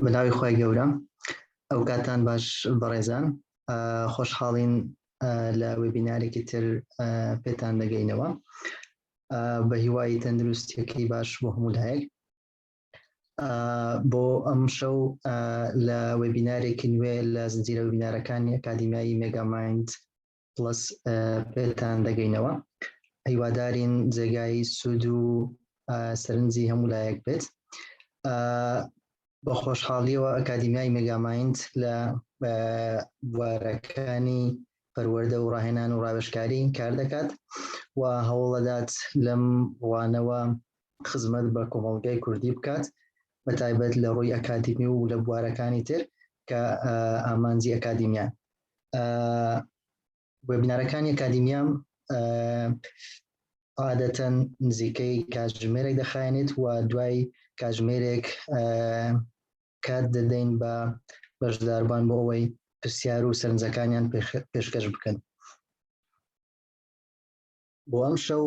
بە ناوی خوای گەورە ئەو کاتان باش بەڕێزان خۆشحاڵین لە وێبینارێکی تر پێتان دەگەینەوە بە هیوای تەندروستیەکەی باش بۆ هەموو لایەک بۆ ئەم شەو لە وێبینارێکی نوێ لە زنجیرە وێبینارەکانی ئەکادیمیایی مێگامایند پڵەس پێتان دەگەینەوە هیوادارین جێگای سوود و سەرنجی هەموو لایەک بێت بە خۆشحاڵیەوە ئەکادیمیای مێگامایند لە بوارەکانی پەروەردە و ڕاهێنان و ڕاوێژکاری کار دەکات و هەوڵدەدات لەم ڕوانەوە خزمەت بە کۆمەڵگای کوردی بکات بە تایبەت لە ڕووی ئەکادیمی و لە بوارەکانی تر کە ئامانجی ئەکادیمیان وێبینارەکانی ئەکادیمیام عادەتەن نزیکەی کاتژمێرێک دەخایەنێت و دوای کاتژمێرێک کات دەدەین بە بەشداربان بۆ ئەوەی پرسیار و سەرنجەکانیان پێشکەش بکەن. بۆ ئەم شەو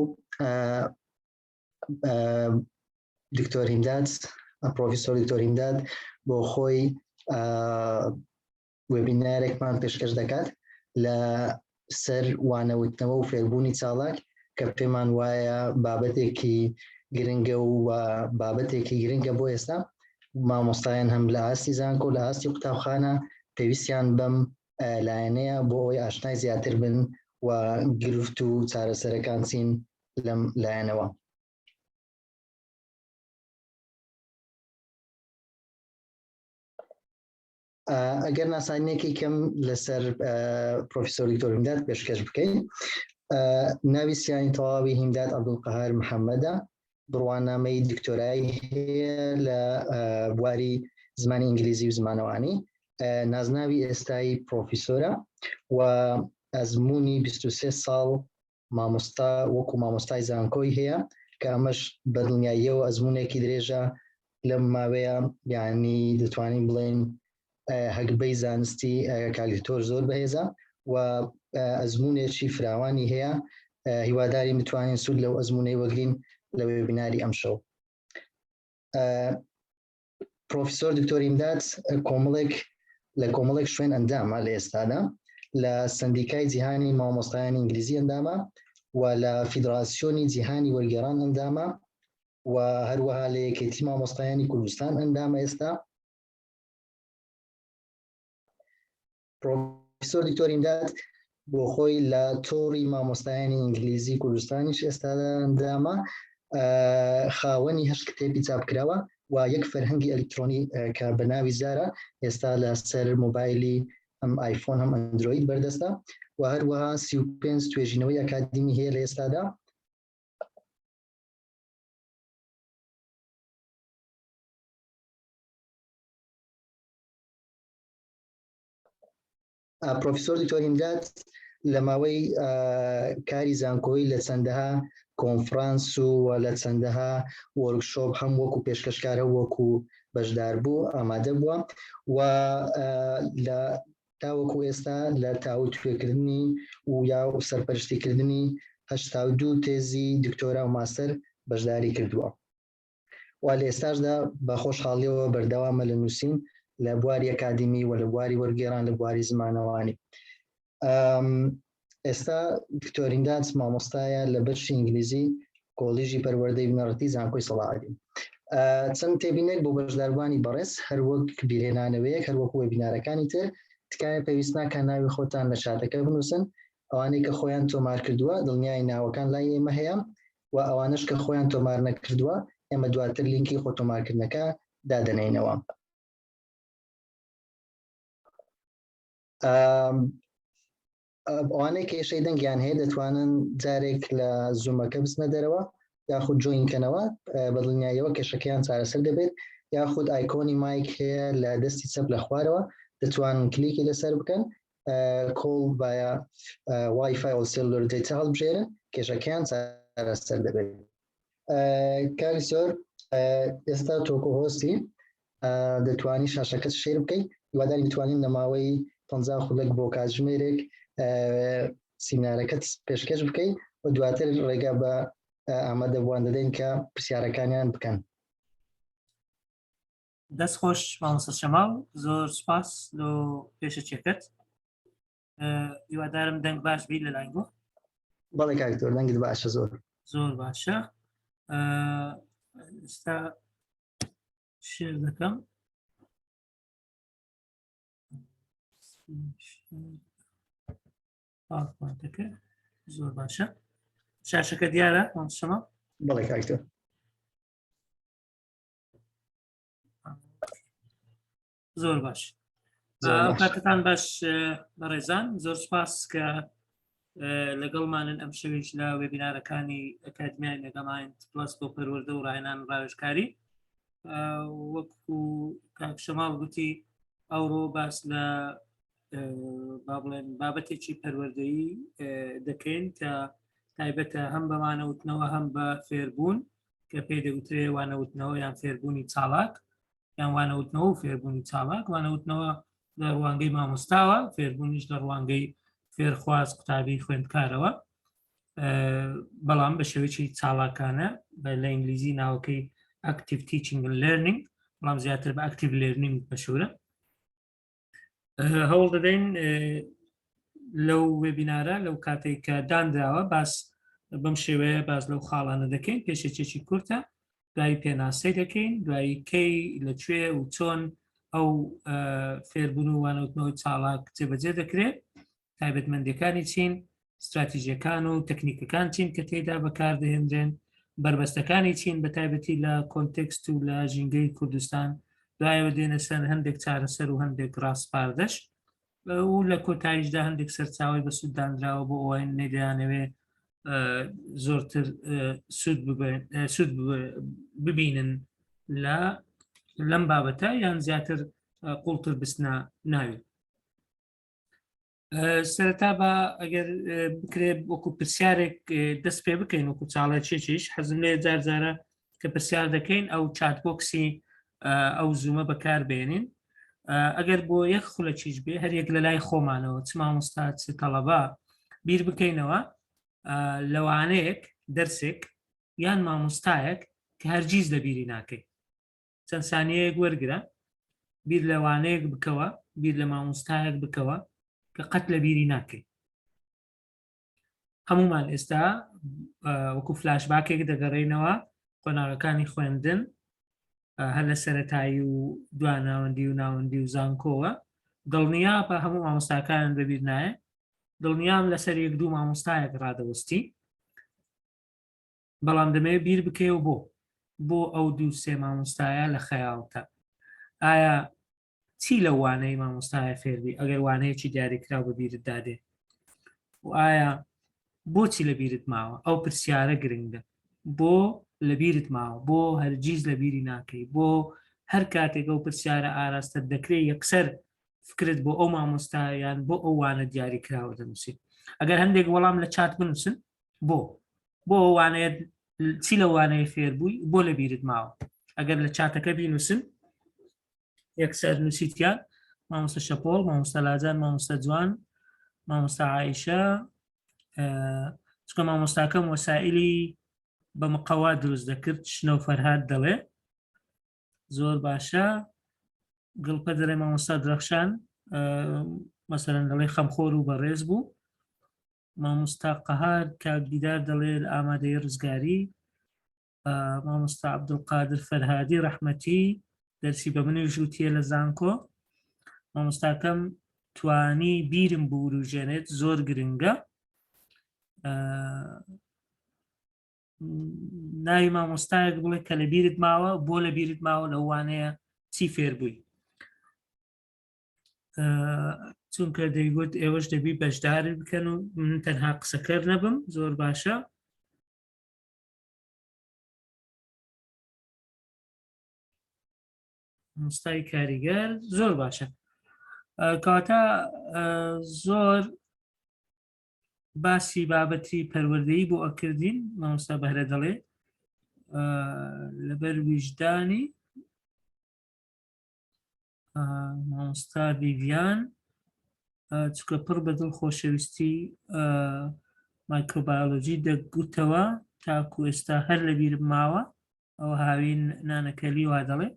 دکتۆر هیمداد پرۆفیسۆر دکتۆر هیمداد بۆ خۆی وێبینارێکمان پێشکەش دەکات لە سەر وانەوتنەوە و فێربوونی چاڵاک کە پێمان وایە بابەتێکی گرنگە و بابەتێکی گرنگە بۆ ئێستا مامۆستایان هەم لە ئاستی زانکۆ لە ئاستی قوتابخانە پێویستیان بەم لایەنەیە بۆ ئەوەی ئاشنای زیاتر بن و گرفت و چارەسەرەکان چین لەم لایەنەوە. ئەگەر ناسانیەکی کەم لەسەر پرۆفیسۆر دکتۆر هیمداد پێشکەش بکەین ناوی سیانی تەواوی هیمداد عەبدولقەهار محەممەدە بڕوانامەی دکتۆرای هەیە لە بواری زمانی ئینگلیزی و زمانەوانی نازناوی ئێستای پرۆفیسۆرە و ئەزمموی 23 ساڵ مامۆستا وەکو مامۆستای زانکۆی هەیە کە ئەمەش بەدڵنیاییەوە ئەزمونێکی درێژە لەم ماوەیە یعنی دەتوانین بڵێن هەگبەی زانستی کاک دکتۆر زۆر بەهێزە و ئەزمونێکی فراوانی هەیە هیواداری بتوانین سوود لەو ئەزمونەی وەگرین لە وێبیناری ئەمشەو. پرۆفیسۆر دکتۆر ئیمداد کۆمەڵێک لە کۆمەڵێک شوێن ئەندامە لە ئێستادا لە سندیکای جیهانی مامۆستایانی ئینگلیزی ئەندامە و لە فیدراسیۆنی جیهانی وەرگێڕان ئەندامە و هەروەها لە یەکێتی مامۆستایانی کوردستان ئەندامە ئێستا پرۆفیسۆر دکتۆر ئیمداد بۆ خۆی لە تۆڕی مامۆستایانی ئینگلیزی کوردستانیش ئێستا ئەندامە خاوەنی هەشت کتێبی چاپکراوە و یەک فەرهەنگی ئەلیکترۆنی کە بە ناوی زارا ئێستا لەسەر مۆبایلی هەم ئایفۆن هەم ئەندرۆید بەردەستە و هەروەها 35 توێژینەوەی ئەکادیمی هەیە لە ئێستادا. پرۆفیسۆر دکتۆر هیمداد لە ماوەی کاری زانکۆی لە چەندەها کۆنفرانس و لە چەندەها workshop هەم وەکو پێشکەشکارە وەکو بەشدار بوو ئامادە بووە و لە تاوەکو ئێستا لە تاوتوێکردنی و یا سەرپەرشتیکردنی 82 تێزی دکتۆرا و ماستەر بەشداری کردووە. و لە ئێستاشدا بە خۆشحاڵیەوە بەردەوامە لە نووسین لە بواری ئەکادیمی و لە بواری وەرگێڕان لە بواری زمانەوانی. ئێستا دکتۆر هیمداد مامۆستایە لە بەشی ئینگلیزی کۆلیژی پەروەردەی بنەڕەتی زانکۆی سەڵاحەدین. چەند تێبینێک بۆ بەشداربووانی بەڕێز هەروەک بیرهێنانەوەیەک هەروەک وێبینارەکانی تر تکایە پێویست ناکا ناوی خۆتان لە چاتەکە بنووسن ئەوانەی کە خۆیان تۆمار کردووە دڵنیای ناوەکان لای ئێمە هەیە و ئەوانەش کە خۆیان تۆمار نەکردووە ئێمە دواتر لینکی خۆ تۆمارکردنەکە دادەنێینەوە. ئەوانەی کێشەی دەنگیان هەیە دەتوانن جارێک لە زوومەکە بچنە دەرەوە یاخود join کەنەوە بە دڵنیاییەوە کێشەکەیان چارەسەر دەبێت یاخود icon ی mic هەیە لە دەستی چەپ لە خوارەوە دەتوانن کلیکی لەسەر بکەن call via WiFi or cellular data هەڵبژێرن کێشەکەیان چارەسەر دەبێت. کاک زۆر ئێستا تۆ co-host ی دەتوانی شاشەکەت share بکەیت هیواداری بتوانین لە ماوەی 50 خولەک بۆ کاتژمێرێک سیمینارەکەت پێشکەش بکەیت و دواتر ڕێگا بە ئامادەبووان دەدەین کە پرسیارەکانیان بکەن. دەست خۆش مامۆستا شەماڵ زۆر سپاس لۆ پێشەکیەکەت هیوادارم دەنگ باش بی لە لاین بۆ بەڵێ کاک دکتۆر دەنگت باشە زۆر زۆر باشە ئێستا share دەکەم PowerPoint ەکە زۆر باشە شاشەکە دیارە مامۆستا شەماڵ بەڵێ کاک دکتۆر زۆر باش کاتتان باش بەڕێزان زۆر سپاس کە لەگەڵمانن ئەم شەویش لە webinar ەکانی ئەکادمیای مێگامایند پلس بۆ پەروەردە و ڕاهێنان ڕاوێژکاری وەکو کاک شەماڵ گوتی ئەوڕۆ باس لە با بڵێن بابەتێکی پەروەردەیی دەکەین کە تایبەتە هەم بەمانەوتنەوە هەم بە فێربوون کە پێی دەگوترێ وانەوتنەوە یان فێربوونی چاڵاک یان وانەوتنەوە و فێربوونی چاڵاک وانەوتنەوە لە ڕوانگەی مامۆستاوە فێربوونیش لە ڕوانگەی فێرخواز قوتابی خوێندکارەوە بەڵام بە شێوەیەکی چاڵاکانە بە لە ئینگلیزی ناوەکەی active teaching learning بەڵام زیاتر بە active learning مەشهورە هەوڵ دەدەین لەو webinar ە لەو کاتێک کە دانراوە باس بەم شێوەیە باس لەو خاڵانە دەکەین پێشەکیەکی کورتە دوایی پێناسەی دەکەین دوایی کەی لەکوێ و چۆن ئەو فێربوون و وانەوتنەوەی چاڵاک جێبەجێ دەکرێت تایبەتمەندیەکانی چین، ستراتیژیەکان و تەکنیکەکان چین کە تێیدا بەکاردەهێنرێن، بەربەستەکانی چین بە تایبەتی لە کۆنتێکست و لە ژینگەی کوردستان، دوایەوە دێنە سەر هەندێک چارەسەر و هەندێک ڕاسپاردەش و لە کۆتاییشدا هەندێک سەرچاوەی بەسوود دانراوە بۆ ئەوەی نەیانەوێ زۆرتر سوود سوود ببینن لە لەم بابەتە یان زیاتر قوڵتر بستنە ناوی. سەرەتا بە ئەگەر بکرێت وەکو پرسیارێک دەست پێ بکەین وەکو چاڵێکیش حەزم لێ جار جارە کە پرسیار دەکەین ئەو chat box ی ئەو زوومە بەکار بێنین ئەگەر بۆ یەک خولەکیش بێ هەر یەک لە لای خۆمانەوە چ مامۆستا چ تەڵەبە بیر بکەینەوە لەوانەیەک دەرسێک یان مامۆستایەک کە هەرگیز لە بیری ناکەی چەند سانیەیەک وەرگرە بیر لە وانەیەک بکەوە بیر لە مامۆستایەک بکەوە کە قەت لە بیری ناکەی هەمومان ئێستا وەکو flashback ێک دەگەڕێینەوە قۆناغەکانی خوێندن هەر لە سەتایی و دوا ناوەندی و ناوەندی و زانکۆوە دڵنیا بە هەموو مامۆستاکان بەبیر نایە دڵنیام لەسەر یەک دوو مامۆستایەک ڕادەوەستی بەڵام دەمەوێت بیر بکەیەوە بۆ بۆ ئەو دوو سێ مامۆستایە لە خەیاڵتە ئایا چی لە وانەی مامۆستایە فێربی ئەگەر وانەیەکی دیاریکراو بە بیرت دادێ و ئایا بۆچی لە بیرت ماوە ئەو پرسیارە گرنگە بۆ لە بیرت ماوە بۆ هەرگیز لە بیری ناکەی بۆ هەر کاتێک ئەو پرسیارە ئاراستە دەکرێت یەکسەر فکرت بۆ ئەو مامۆستا یان بۆ ئەو وانە دیاری کراوە دەنووسیت ئەگەر هەندێک وەڵام لە چات بنووسن بۆ بۆ وانەیە چی لە وانەیە فێر بووی بۆ لە بیرت ماوە ئەگەر لە چاتەکە بینوسن یەکسەر نووسیتیان مامۆستا شەپۆڵ مامۆستا لاجان مامۆستا جوان مامۆستا عیشە چکە مامۆستاکەم وەسائلی بە مقەوا دروست دەکرد شنە و فەرهاد دەڵێ زۆر باشە گڵپە دەڵێ مامۆستا درەخشان مەسەرەن دەڵێ خەمخۆر و بەڕێز بوو مامۆستا قەهار کاک دیدار دەڵێ لە ئامادەی ڕزگاری مامۆستا عەبدولقادر فەرهادی ڕەحمەتی دەرسی بە منی ژووتیە لە زانکۆ مامۆستاکەم توانی بیرم بوروژێنێت زۆر گرنگە ناوی مامۆستایەک بڵێ کە لە بیرت ماوە بۆ لە بیرت ماوە لە وانەیە چی فێر بووی چونکە دەیگوت ئێوەش دەبی بەشداری بکەن و من تەنها قسەکەر نەبم زۆر باشە مستای کاریگەر زۆر باشە کەواتە زۆر باسی بابەتی پەروەردەیی بۆ ئەکردین مامۆستا بەهرە دەڵێ لەبەر ویژدانی مامۆستا ڤیڤیان چکە پڕ بە دڵ خۆشەویستی مایکرۆبایۆلۆجی دەگوتەوە تاکو ئێستا هەر لە بیرم ماوە ئەو هاوین نانەکەلی وا دەڵێ.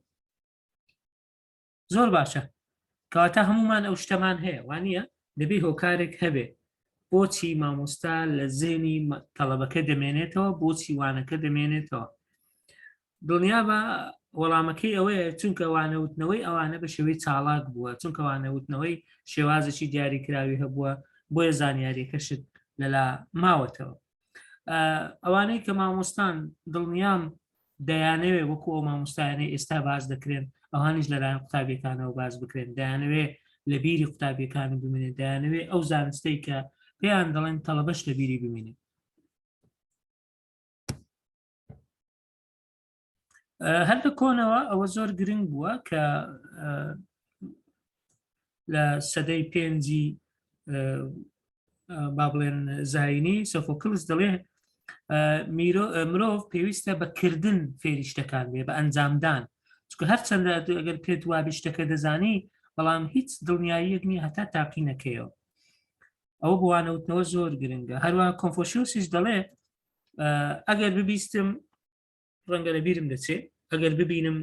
زۆر باشە کەواتە هەمومان ئەو شتەمان هەیە وانە دەبێ هۆکارێک هەبێ بۆچی مامۆستا لە زێنی تەڵەبەکە دەمێنێتەوە بۆچی وانەکە دەمێنێتەوە دڵنیابە وەڵامەکەی ئەوەیە چونکە وانەوتنەوەی ئەوانە بە شێوەی چاڵاک بووە چونکە وانەوتنەوەی شێوازێکی دیاریکراوی هەبووە بۆیە زانیاریەکەشت لەلا ماوەتەوە ئەوانەی کە مامۆستان دڵنیام دەیانەوێ وەکو ئەو مامۆستایانەی ئێستا باز دەکرێن ئەوانیش لەلایەن قوتابیەکانەوە باز بکرێن دەیانەوێ لە بیری قوتابیەکانی بمێنێ دەیانەوێ ئەو زانستەی کە پێیان دەڵێن تەڵەبەش لە بیری بمێنێ هەر لە کۆنەوە ئەوە زۆر گرنگ بووە کە لە سەدەی پێنجی با بڵێن زینی سۆفۆکلس دەڵێ مرۆڤ پێویستە بە کردن فێری شتەکان بێ بە ئەنجامدان چکە هەرچەندە ئەگەر پێت وابی شتەکە دەزانی بەڵام هیچ دڵنیاییەک نییە هەتا تاقی نەکەیەوە ئەوە بۆوانەوتنەوە زۆر گرنگە هەروە کۆنفۆشیوسیش دەڵێ ئەگەر ببیستم ڕەنگە لە بیرم دەچێ ئەگەر ببینم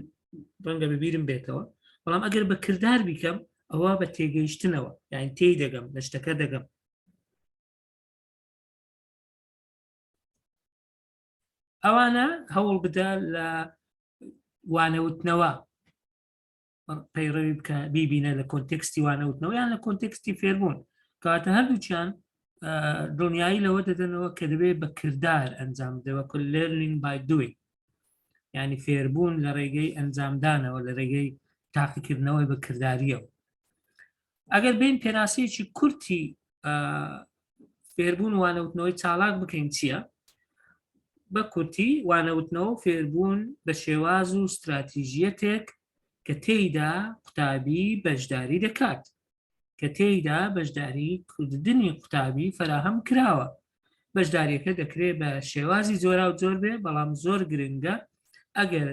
ڕەنگە ببیرم بێتەوە بەڵام ئەگەر بە کردار بیکەم ئەوە بە تێگەیشتنەوە یان تێی دەگەم لە شتەکە دەگەم ئەوانە هەوڵ بدە لە وانەوتنەوە پەیڕەوی بکە بیبینە لە context ی وانەوتنەوە یان لە context ی فێربوون کەواتە هەردووچیان دڵنیایی لەوە دەدەنەوە کە دەبێت بە کردار ئەنجام بدەوە کە learning by doing ینی فێربوون لە ڕێگەی ئەنجامدانەوە لە ڕێگەی تاقیکردنەوەی بە کرداریەوە ئەگەر بین پێناسەیەکی کورتی فێربوون وانەوتنەوەی چالاک بکەین چییە؟ بە کورتی وانەوتنەوە فێربوون بە شێواز و ستراتیژیەتێک کە تێیدا قوتابی بەشداری دەکات کە تێیدا بەشداری کردنی قوتابی فەراهەم کراوە بەشداریەکە دەکرێت بە شێوازی جۆرا و جۆر بێ بەڵام زۆر گرنگە ئەگەر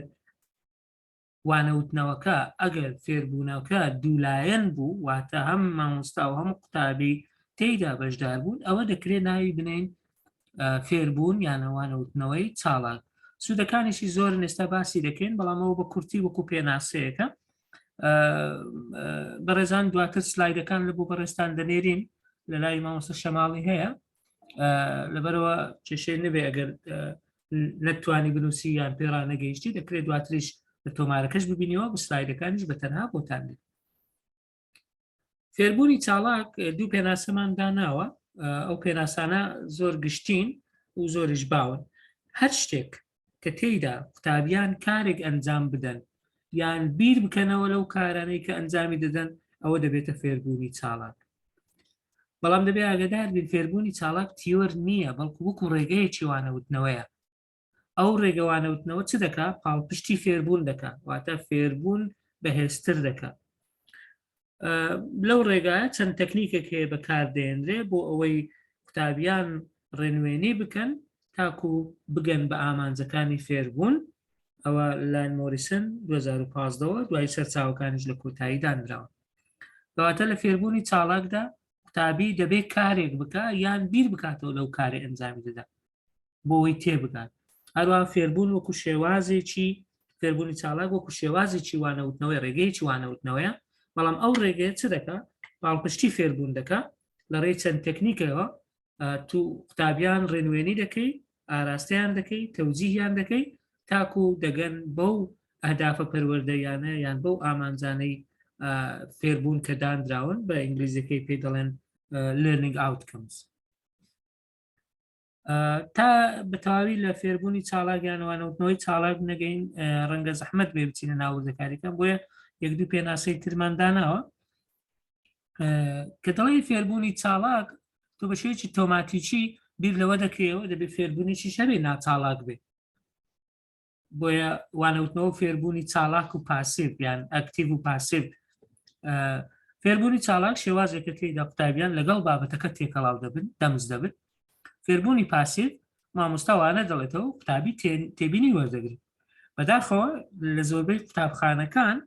وانەوتنەوەکە ئەگەر فێربوونەکە دوولایەن بوو واتە هەم مامۆستا و هەم قوتابی تێیدا بەشدار بوون ئەوە دەکرێت ناوی بنین فێربوون یانەوانەوتنەوەی چاڵاک سوودەکانیشی زۆرن ئێستا باسی دەکەین بەڵام ئەوە بە کورتی وەکو پێناسەیەکە بەڕێزان دواتر سلایدەکان لە بۆ بەڕێستان دەنێرین لە لای مامۆستا شەماڵی هەیە لەبەرەوە کێشەی نەبێ ئەگەر نەتوانی بنووسی یان پێڕا نەگەیشتی دەکرێت دواتریش لە تۆمارەکەش ببینیەوە بە سلایدەکانیش بە تەنها بۆتان دێت فێربوونی چاڵاک دوو پێناسەمان داناوە ئەو پێناسانە زۆر گشتین و زۆریش باون هەر شتێک کە تێیدا قوتابیان کارێک ئەنجام بدەن یان بیر بکەنەوە لەو کارانەی کە ئەنجامی دەدەن ئەوە دەبێتە فێربوونی چاڵاک بەڵام دەبێ ئاگدار بین فێربوونی چاڵاک تیۆر نییە بەڵکو وەکو ڕێگەیەکی وانەوتنەوەیە ئەو ڕێگە وانەوتنەوە چ دەکا پاڵپشتی فێربوون دەکا واتە فێربوون بەهێزتر دەکا لەو ڕێگایە چەند تەکنیکێک هەیە بەکاردێنرێ بۆ ئەوەی قوتابیان ڕێنوێنی بکەن تاکو بگەن بە ئامانجەکانی فێربوون ئەوە لای مۆریسن 2015ەوە دوای سەرچاوەکانیش لە کۆتایی دانراوە کەواتە لە فێربوونی چاڵاکدا قوتابی دەبێت کارێک بکە یان بیر بکاتەوە لەو کارێ ئەنجامی دەدا بۆ ئەوەی تێبگات هەروە فێربوون وەکو شێوازێکی فێربوونی چالاک وەکو شێوازێکی وانەوتنەوەی ڕێگەیەکی وانەوتنەوەیە بەڵام ئەو ڕێگەیە چ دەکا پاڵپشتی فێربوون دەکا لە ڕێی چەند تەکنیکەوە تو قوتابیان ڕێنوێنی دەکەی ئاراستەیان دەکەی تەوجیهیان دەکەی تاکو دەگەن بەو ئەهدافە پەروەردەیانە یان بەو ئامانجانەی فێربوون کە دانراون بە ئینگلیزیەکەی پێی دەڵێن learning outcomes تا بەتەواوی لە فێربوونی چالاک یان وانەوتنەوەی چالاک نەگەین ڕەنگە زەحمت بێ بچینە ناوردەکاریەکان بۆیە یەک دوو پێناسەی ترمان داناوە کە دەڵی فێربوونی چالاک تۆ بە شێوەیەکی تۆماتیکی بیر لەوە دەکرێەوە دەبێت فێربوونێکی هەبێ ناچالاک بێ بۆیە وانەوتنەوە فێربوونی چالاک و passive یان active و passive فێربوونی چالاک شێوازێکە تێیدا قوتابیان لەگەڵ بابەتەکە تێکەڵاو دەبن دەمز دەبن فێربوونی passive مامۆستا وانە دەڵێتەوە قوتابی تێبینی وەردەگرن بەداخەوە لە زۆربەی قوتابخانەکان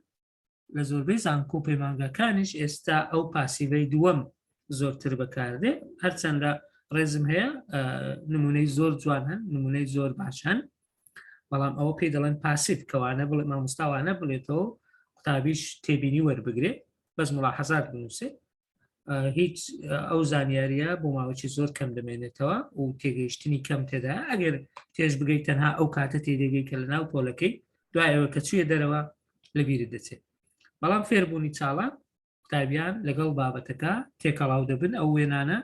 لە زۆربەی زانکۆ و پەیمانگاکانیش ئێستا ئەو passive ەی دووەم زۆرتر بەکاردێ هەرچەندە ڕێزم هەیە نمونەی زۆر جوان هەن نمونەی زۆر باش هەن بەڵام ئەوە پێی دەڵێن passive کەوانە بڵێ مامۆستاوانە بڵێتەوە. قوتابیش تێبینی وەربگرێ بەس ملاحەزات بنووسێ هیچ ئەو زانیاریە بۆ ماوەی زۆر کەم دەمێنێتەوە و تێگەیشتنی کەم تێدا ئەگەر تێش بگەیت تەنها ئەو کاتە تێدەگەی کە لە ناو پۆلەکەی دوایەوە کە چویە دەرەوە لەبیرت دەچێت بەڵام فێربوونی چاڵە قوتابیان لەگەڵ بابەتەکە تێکەڵاو دەبن ئەو وێنانە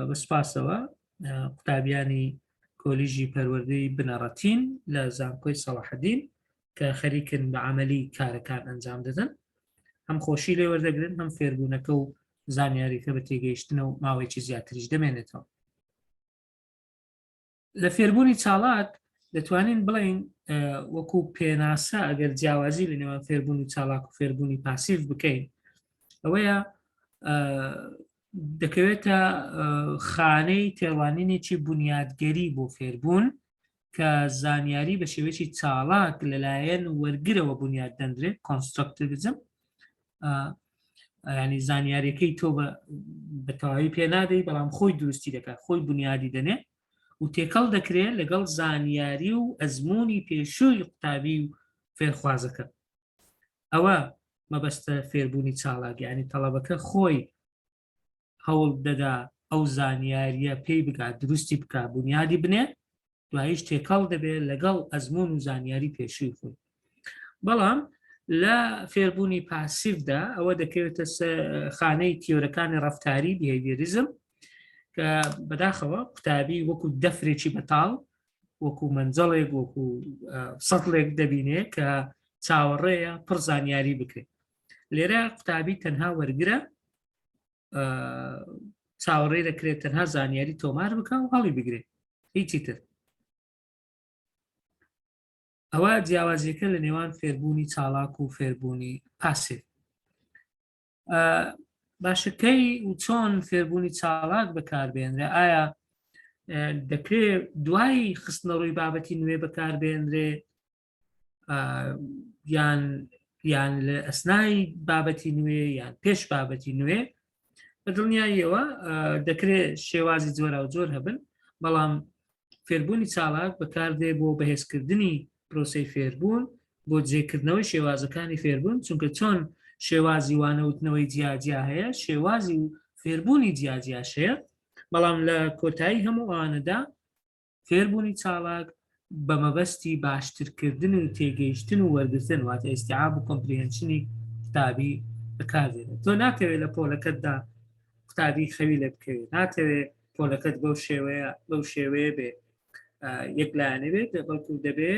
بە سوپاسەوە قوتابیانی کۆلیژی پەروەردەی بنەڕەتین لە زانکۆی سەڵاحەدین کە خەریکن بە عملی کارەکان ئەنجام دەدەن هەم خۆشی لێ وەردەگرن هەم فێربوونەکە و زانیاریەکە بە تێگەیشتنە و ماوەیەکی زیاتریش دەمێنێتەوە لە فێربوونی چاڵاک دەتوانین بڵین وەکو پێناسە ئەگەر جیاوازی لە نێوان فێربوونی چاڵاک و فێربوونی پاسیڤ بکەین ئەوەیە دەکەوێتە خانەی تێڕوانینێکی بنیادگەری بۆ فێربوون کە زانیاری بە شێوەیەکی چاڵاک لەلایەن وەرگرەوە بنیاد دەندرێت constructivism ینی زانیاریەکەی تۆ بە تەواوی پێ نادەی بەڵام خۆی دروستی دەکات خۆی بنیادی دەنێ و تێکەڵ دەکرێت لەگەڵ زانیاری و ئەزمموی پێشووی قوتابی و فێرخوازەکە ئەوە مەبەستە فێربوونی چاڵاک ینی تەڵەبەکە خۆی هەوڵ دەدا ئەو زانیاریە پێی بگات دروستی بکە بنیادی بنێ دوایش تێکەڵ دەبێت لەگەڵ ئەزمون و زانیاری پێشووی خۆی بەڵام لە فێربوونی پاسیڤدا ئەوە دەکەوێتە خانەی تیۆرەکانی ڕفتاری behaviorism کە بەداخەوە قوتابی وەکو دەفرێکی بەتاڵ وەکو مەنجەڵێک وەکو سەتڵێک دەبینێ کە چاوەڕێیە پڕ زانیاری بکرێت لێرە قوتابی تەنها وەرگرە چاوەڕێ دەکرێت تەنها زانیاری تۆمار بکە و هەڵی بگرێت هیچی تر ئەوە جیاوازیەکە لە نێوان فێربوونی چاڵاک و فێربوونی پاسێ باشەکەی و چۆن فێربوونی چاڵاک بەکاربێنرێ ئایا دەکرێت دوای خستنەڕووی بابەتی نوێ بەکاربێنرێ یان یان لە ئەسنای بابەتی نوێ یان پێش بابەتی نوێ بە دڵنیاییەوە دەکرێت شێوازی جۆرا و جۆر هەبن بەڵام فێربوونی چالاک بەکاردێ بۆ بەهێزکردنی پرۆسی فێربوون بۆ جێکردنەوەی شێوازەکانی فێربوون چونکە چۆن شێوازی وانەوتنەوەی جیاجیا هەیە شێوازی و فێربوونی جیاجیاش هەیە بەڵام لە کۆتایی هەموو ئەوانەدا فێربوونی چالاک بە مەبەستی باشترکردن و تێگەیشتن و وەرگرتن واتە ئیستیعاب و comprehension ی قوتابی بەکاردێنێت تۆ ناتەوێت لە پۆلەکەتدا قوتابی خەوی لێ بکەوێت ناتەوێت پۆلەکەت بەو شێوەیە بەو شێوەیە بێ یەک لایەنە بێت بەڵکو دەبێ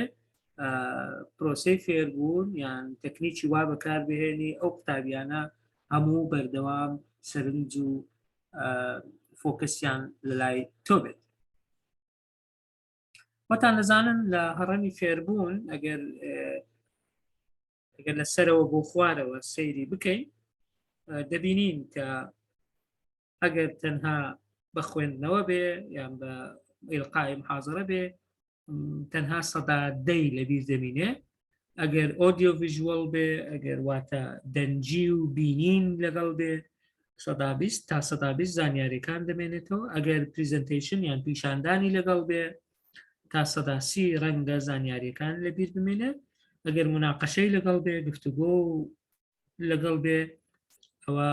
پرۆسەی فێربوون یان تەکنیکی وا بەکاربهێنی ئەو قوتابیانە هەموو بەردەوام سەرنج و focus یان لەلای تۆ بێت وەتان دەزانن لە هەڕەمی فێربوون ئەگەر ئەگەر لە سەرەوە بۆ خوارەوە سەیری بکەین دەبینین کە ئەگەر تەنها بە خوێندنەوە بێ یان بە ئیلقای محازرە بێ تەنها سەدا دەی لەبیر دەمینێ ئەگەر audio visual بێ ئەگەر واتە دەنگی و بینین لەگەڵ بێ 120 تا 120 زانیاریەکان دەمێنێتەوە ئەگەر presentation یان پیشاندانی لەگەڵ بێ تا 130 ڕەنگە زانیاریەکان لەبیر بمێنێ ئەگەر مناقەشەی لەگەڵ بێ گفتوگۆ لەگەڵ بێ ئەوە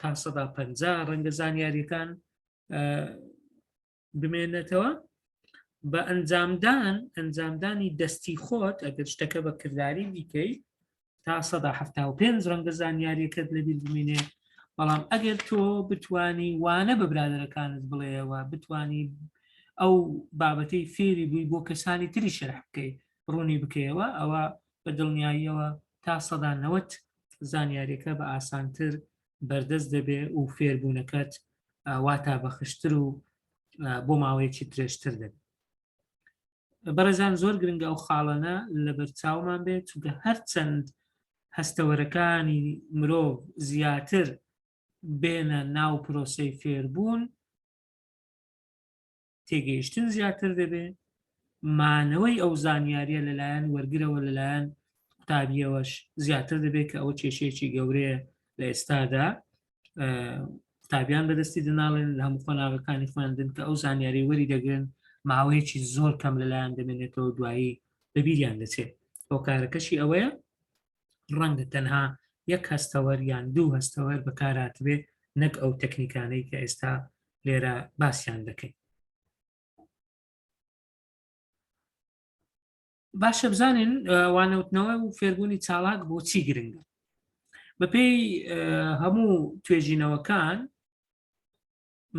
تا 150 ڕەنگە زانیاریەکان بمێنێتەوە بە ئەنجامدان ئەنجامدانی دەستی خۆت ئەگەر شتەکە بە کردداری بیکەی تا 1970 ڕەنگە زانیاریەکەت لەبیر بمینێ بەڵام ئەگەر تۆ بتانی وانە بە برادەرەکانت بڵێەوە بتانی ئەو بابەتەی فێری بووی بۆ کەسانی تری شەرح بکەیت ڕوونی بکەیەوە ئەوە بە دڵنیاییەوە تا سەدا نەوەت زانیاریەکە بە ئاسانتر بەردەست دەبێ و فێربوونەکەت واتا بەخشتر و بۆ ماوەیەکی درێژتر دەبێت بەڕێزان زۆر گرنگە ئەو خاڵانە لەبەر چاومان بێت چونکە هەرچەند هەستەوەرەکانی مرۆڤ زیاتر بێنە ناو پرۆسەی فێربوون تێگەیشتن زیاتر دەبێ مانەوەی ئەو زانیاریە لەلایەن وەرگرەوە لەلایەن قوتابیەوەش زیاتر دەبێت کە ئەوە کێشەیەکی گەورەیە لە ئێستادا قوتابیان بەدەستی دەناڵێن لە هەموو قۆناغەکانی خوێندن کە ئەو زانیاری وەری دەگرن ماوەیەکی زۆر کەم لەلایەن دەمێنێتەوە دوایی بەبیریان دەچێت هۆکارەکەشی ئەوەیە. ڕەنگە تەنها یەک هەستەوەر یان دوو هەستەوەر بەکارهاتبێ نەک ئەو تەکنیکانەی کە ئێستا لێرە باسیان دەکەین. باشە بزانین وانەوتنەوە و فێربوونی چالاک بۆچی گرنگە بەپێی هەموو توێژینەوەکان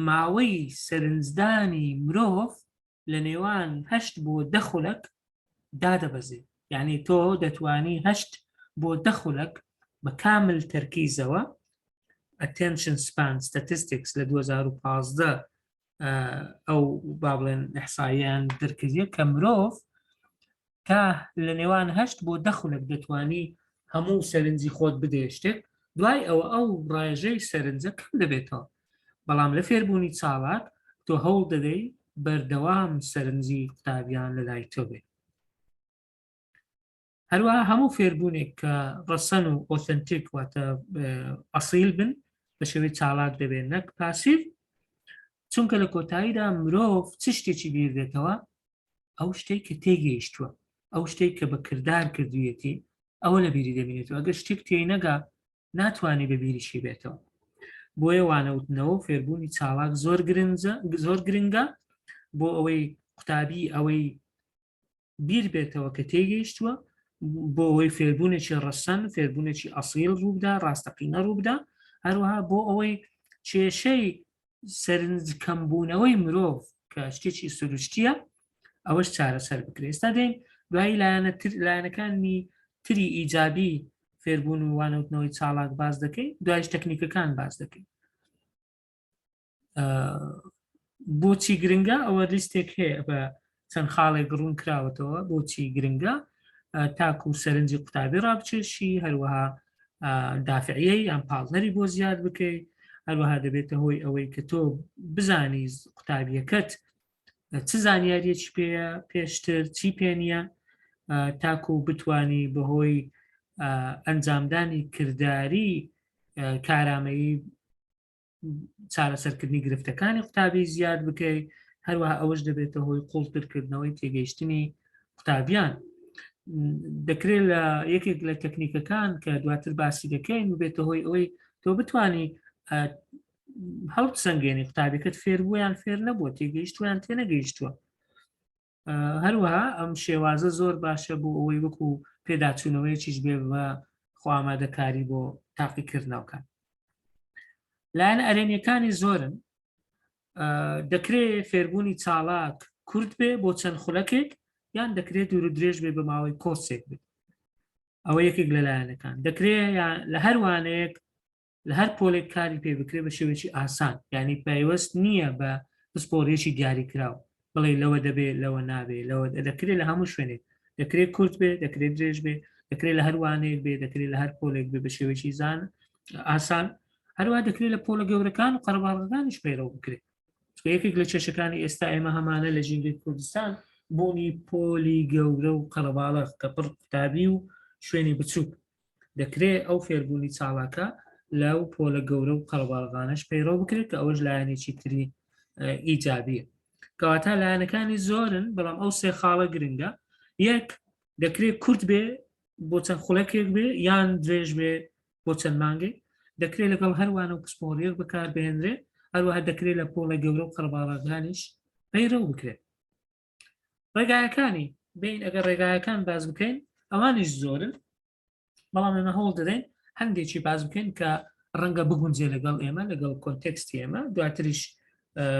ماوەی سەرنجدانی مرۆڤ لە نێوان هەشت بۆ دە خولەک دادەبەزێ یعنی تۆ دەتوانی هەشت بۆ دە خولەک بە کامل تەرکیزەوە attention span statistics لە 2015 ئەو با بڵێن ئەحساییان دەرکردیە کە مرۆڤ تا لە نێوان هەشت بۆ دە خولەک دەتوانی هەموو سەرنجی خۆت بدەیە شتێک دوای ئەوە ئەو ڕێژەی سەرنجە کەم دەبێتەوە بەڵام لە فێربوونی چالاک تۆ هەوڵ دەدەی بەردەوام سەرنجی قوتابیان لە لای تۆ بێت هەروەها هەموو فێربوونێک کە ڕەسەن و authentic واتە ئەسیل بن بە شێوەی چالاک دەبێت نەک passive چونکە لە کۆتاییدا مرۆڤ چ شتێکی بیر دێتەوە ئەو شتێک کە تێگەیشتووە ئەو شتێک کە بە کردار کردویەتی ئەوە لە بیری دەمێنێتەوە ئەگەر شتێک تێی نەگا ناتوانانی بە بیریشی بێتەوە بۆیە وانەوتنەوە و فێربوونی چالاک زۆر گرنجە زۆر گرنگە بۆ ئەوەی قوتابی ئەوەی بیر بێتەوە کە تێگەیشتووە بۆ ئەوەی فێربوونێکی ڕەسەن فێربوونێکی ئەسیل ڕووبدا ڕاستەقینە ڕووبدا هەروەها بۆ ئەوەی کێشەی سەرنج کەمبوونەوەی مرۆڤ کە شتێکی سروشتیە ئەوەش چارەسەر بکرێت ئێستا دێن دوایی لایەنە تر لایەنەکانی تری ئیجابی فێربوون و وانەوتنەوەی چاڵاک باز دەکەین دوایش تەکنیکەکان باز دەکەین بۆچی گرنگە ئەوە لیستێک هەیە بە چەند خاڵێک ڕوون کراوەتەوە بۆچی گرنگە تاکو سەرنجی قوتابی ڕابچێشی هەروەها دافعیە یان پاڵنەری بۆ زیاد بکەیت هەروەها دەبێتە هۆی ئەوەی کە تۆ بزانی قوتابیەکەت چ زانیاریەکی پێیە پێشتر چی پێ نییە تاکو بتانی بەهۆی ئەنجامدانی کرداری کارامەیی چارەسەرکردنی گرفتەکانی قوتابی زیاد بکەیت هەروەها ئەوەش دەبێتە هۆی قوڵترکردنەوەی تێگەیشتنی قوتابیان دەکرێت لە یەکێک لە تەکنیکەکان کە دواتر باسی دەکەین ببێتە هۆی ئەوەی تۆ بتانی هەڵبسەنگێنی قوتابیەکەت فێر بووە یان فێر نەبووە تێگەیشتویان تێنەگەیشتووە هەروەها ئەم شێوازە زۆر باشە بۆ ئەوەی وەکو پێداچوونەوەیەکیش بێ بە خۆئامادەکاری بۆ تاقیکردنەوەکان لایەن ئەرێنیەکانی زۆرن دەکرێت فێربوونی چاڵاک کورت بێ بۆ چەند خولەکێک یان دەکرێت دوور و درێژ بێ بە ماوەی کۆرسێک بێت ئەوە یەکێک لە لایەنەکان دەکرێت لە هەروانەیەک لە هەر پۆلێک کاری پێ بکرێت بە شێوەیەکی ئاسان یعنی پەیوەست نییە بە پسپۆڕیەکی دیاریکراو بڵێ لەوە دەبێ لەوە نابێ لەوە دەکرێت لە هەموو شوێنێک دەکرێت کورت بێ دەکرێت درێژ بێ دەکرێت لە هەروانەیەک بێ دەکرێت لە هەر پۆلێک بێ بە شێوەیەکی زان ئاسان هەروە دەکرێت لە پۆلە گەورەکان و قەرەباڵغەکانیش پەیڕەو بکرێت یەکێک لە کێشەکانی ئێستا ئێمە هەمانە لە ژینگەی کوردستان بوونی پۆلی گەورە و قەرەباڵغ کە پڕ قوتابی و شوێنی بچووک دەکرێ ئەو فێربوونی چاڵاکە لەو پۆلە گەورە و قەڵباڵغانەش پەیڕەو بکرێت کە ئەوەش لایەنێکی تری ئیجابیە کەواتە لایەنەکانی زۆرن بەڵام ئەو سێ خاڵە گرنگە یەک دەکرێت کورت بێ بۆ چەند خولەکێک بێ یان درێژ بێ بۆ چەند مانگێک دەکرێت لەگەڵ هەروانە و پسپۆڕیەک بەکاربهێنرێ هەروەها دەکرێت لە پۆڵە گەورە و قەڵباڵەکانیش پەیڕەو بکرێت ڕێگایەکانی بین ئەگەر ڕێگایەکان باز بکەین ئەوانیش زۆرن بەڵام ئێمە هەوڵ دەدەین هەندێکی باز بکەین کە ڕەنگە بگونجێ لەگەڵ ئێمە لەگەڵ context ی ئێمە دواتریش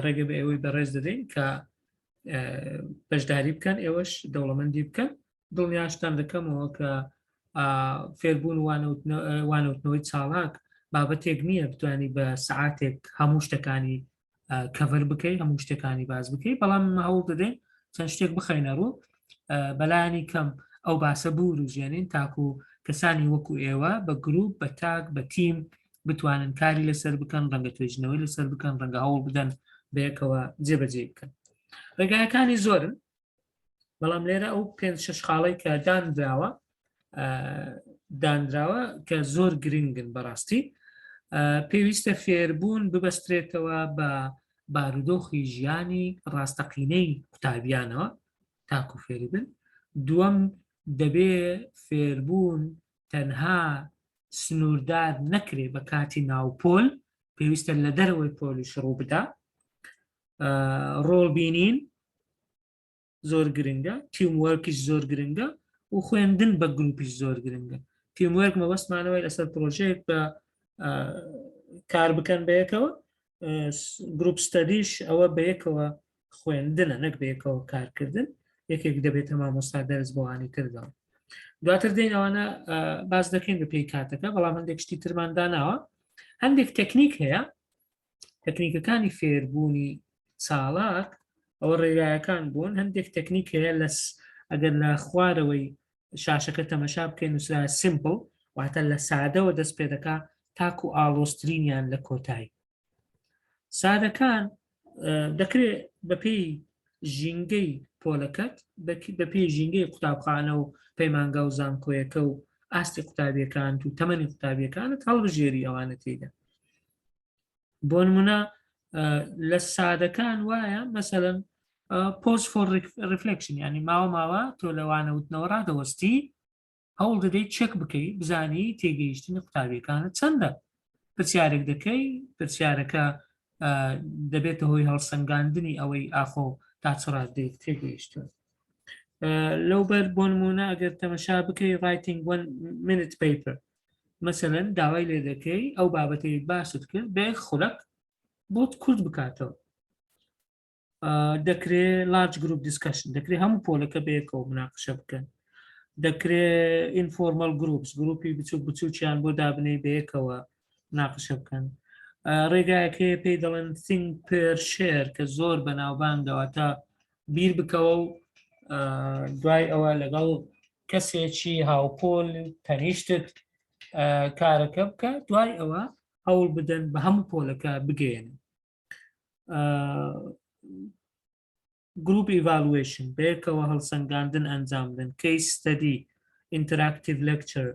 ڕێگە بە ئێوەی بەڕێز دەدەین کە بەشداری بکەن ئێوەش دەوڵەمەندی بکەن دڵنیاشتان دەکەمەوە کە فێربوون وانەوتنەوەی چاڵاک بابەتێک نییە بتانی بە سعاتێک هەموو شتەکانی cover بکەی هەموو شتەکانی باز بکەی بەڵام هەوڵ دەدەین چەند شتێک بخەینە ڕوو بەلایانی کەم ئەو باسە بوروژێنین تاکو کەسانی وەکو ئێوە بە گروپ بە تاک بە تیم بتوانن کاری لەسەر بکەن ڕەنگە توێژینەوەی لەسەر بکەن ڕەنگە هەوڵ بدەن بەیەکەوە جێبەجێ بکەن ڕێگایەکانی زۆرن بەڵام لێرە ئەو پێ شش خاڵی کە دانراوە دانراوە کە زۆر گرنگن بەڕاستی پێویستە فێربوون ببەسترێتەوە بە بارودۆخی ژیانی ڕاستەقینەی قوتابیانەوە تاکو فێری بن دووەم دەبێ فێربوون تەنها سنووردار نەکرێ بە کاتی ناوپۆل، پێویستە لە دەرەوەی پۆلیش ڕوو بدا. ڕۆڵ بینین زۆر گرنگە، team work یش زۆر گرنگە و خوێندن بە گروپیش زۆر گرنگە. team work مەبەستمانەوەی لەسەر پرۆژەیەک بە کار بکەن بەیەکەوە، group study ش ئەوە بەیەکەوە خوێندنە نەک بەیەکەوە کارکردن، یەکێک دەبێتە مامۆستا دەرس بۆوانی تر دەڵێ. دواتر دێین ئەوانە باس دەکەین بە پێی کاتەکە، بەڵام هەندێک شتی ترمان داناوە. هەندێک تەکنیک هەیە، تەکنیکەکانی فێربوونی چاڵاک ئەوە ڕێگایەکان بوون. هەندێک تەکنیک هەیە لە ئەگەر لە خوارەوەی شاشەکە تەمەشا بکەین نووسرا simple، واتە لە سادەوە دەست پێ دەکا تاکو ئاڵۆزترینیان لە کۆتایی. سادەکان دەکرێت بەپێی ژینگەی پۆلەکەت، بەپێی ژینگەی قوتابخانە و پەیمانگا و زانکۆیەکە و ئاستی قوتابیەکان و تەمەنی قوتابیەکانت هەڵبژێری ئەوانە تێدا. بۆ نمونە لە سادەکان وایە مەسەلەن pause for reflection، ینی ماوە ماوە تۆ لەوانە وتنەوە ڕادەوەستی، هەوڵ دەدەیت چێک بکەی بزانی تێگەیشتنی قوتابیەکانت چەندە. پرسیارێک دەکەی، پرسیارەکە دەبێتە هۆی هەڵسەنگاندنی ئەوەی ئاخۆ تا چ ڕادەیەک تێگەیشتون. لەو بەر بۆ نمونە ئەگەر تەمەشا بکەی writing one minute paper، مەسەلەن داوای لێ دەکەی ئەو بابەتەی باست کرد بە یەک خولەک بۆت کورت بکاتەوە. دەکرێ large group discussion، دەکرێ هەموو پۆلەکە بەیەکەوە مناقشە بکەن. دەکرێ informal groups، گروپی بچوک بچوکیان بۆ دابنەی بەیەکەوە مناقشە بکەن. ڕێگایەکەی پێی دەڵێن think pair share کە زۆر بەناوبانگەوە، تا بیر بکەوە و دوای ئەوە لەگەڵ کەسێکی هاوپۆل تەنیشتت کارەکە بکە، دوای ئەوە هەوڵ بدەن بە هەموو پۆلەکە بگەێنن. group evaluation، بەیەکەوە هەڵسەنگاندن ئەنجام بدەن، case study، interactive lecture،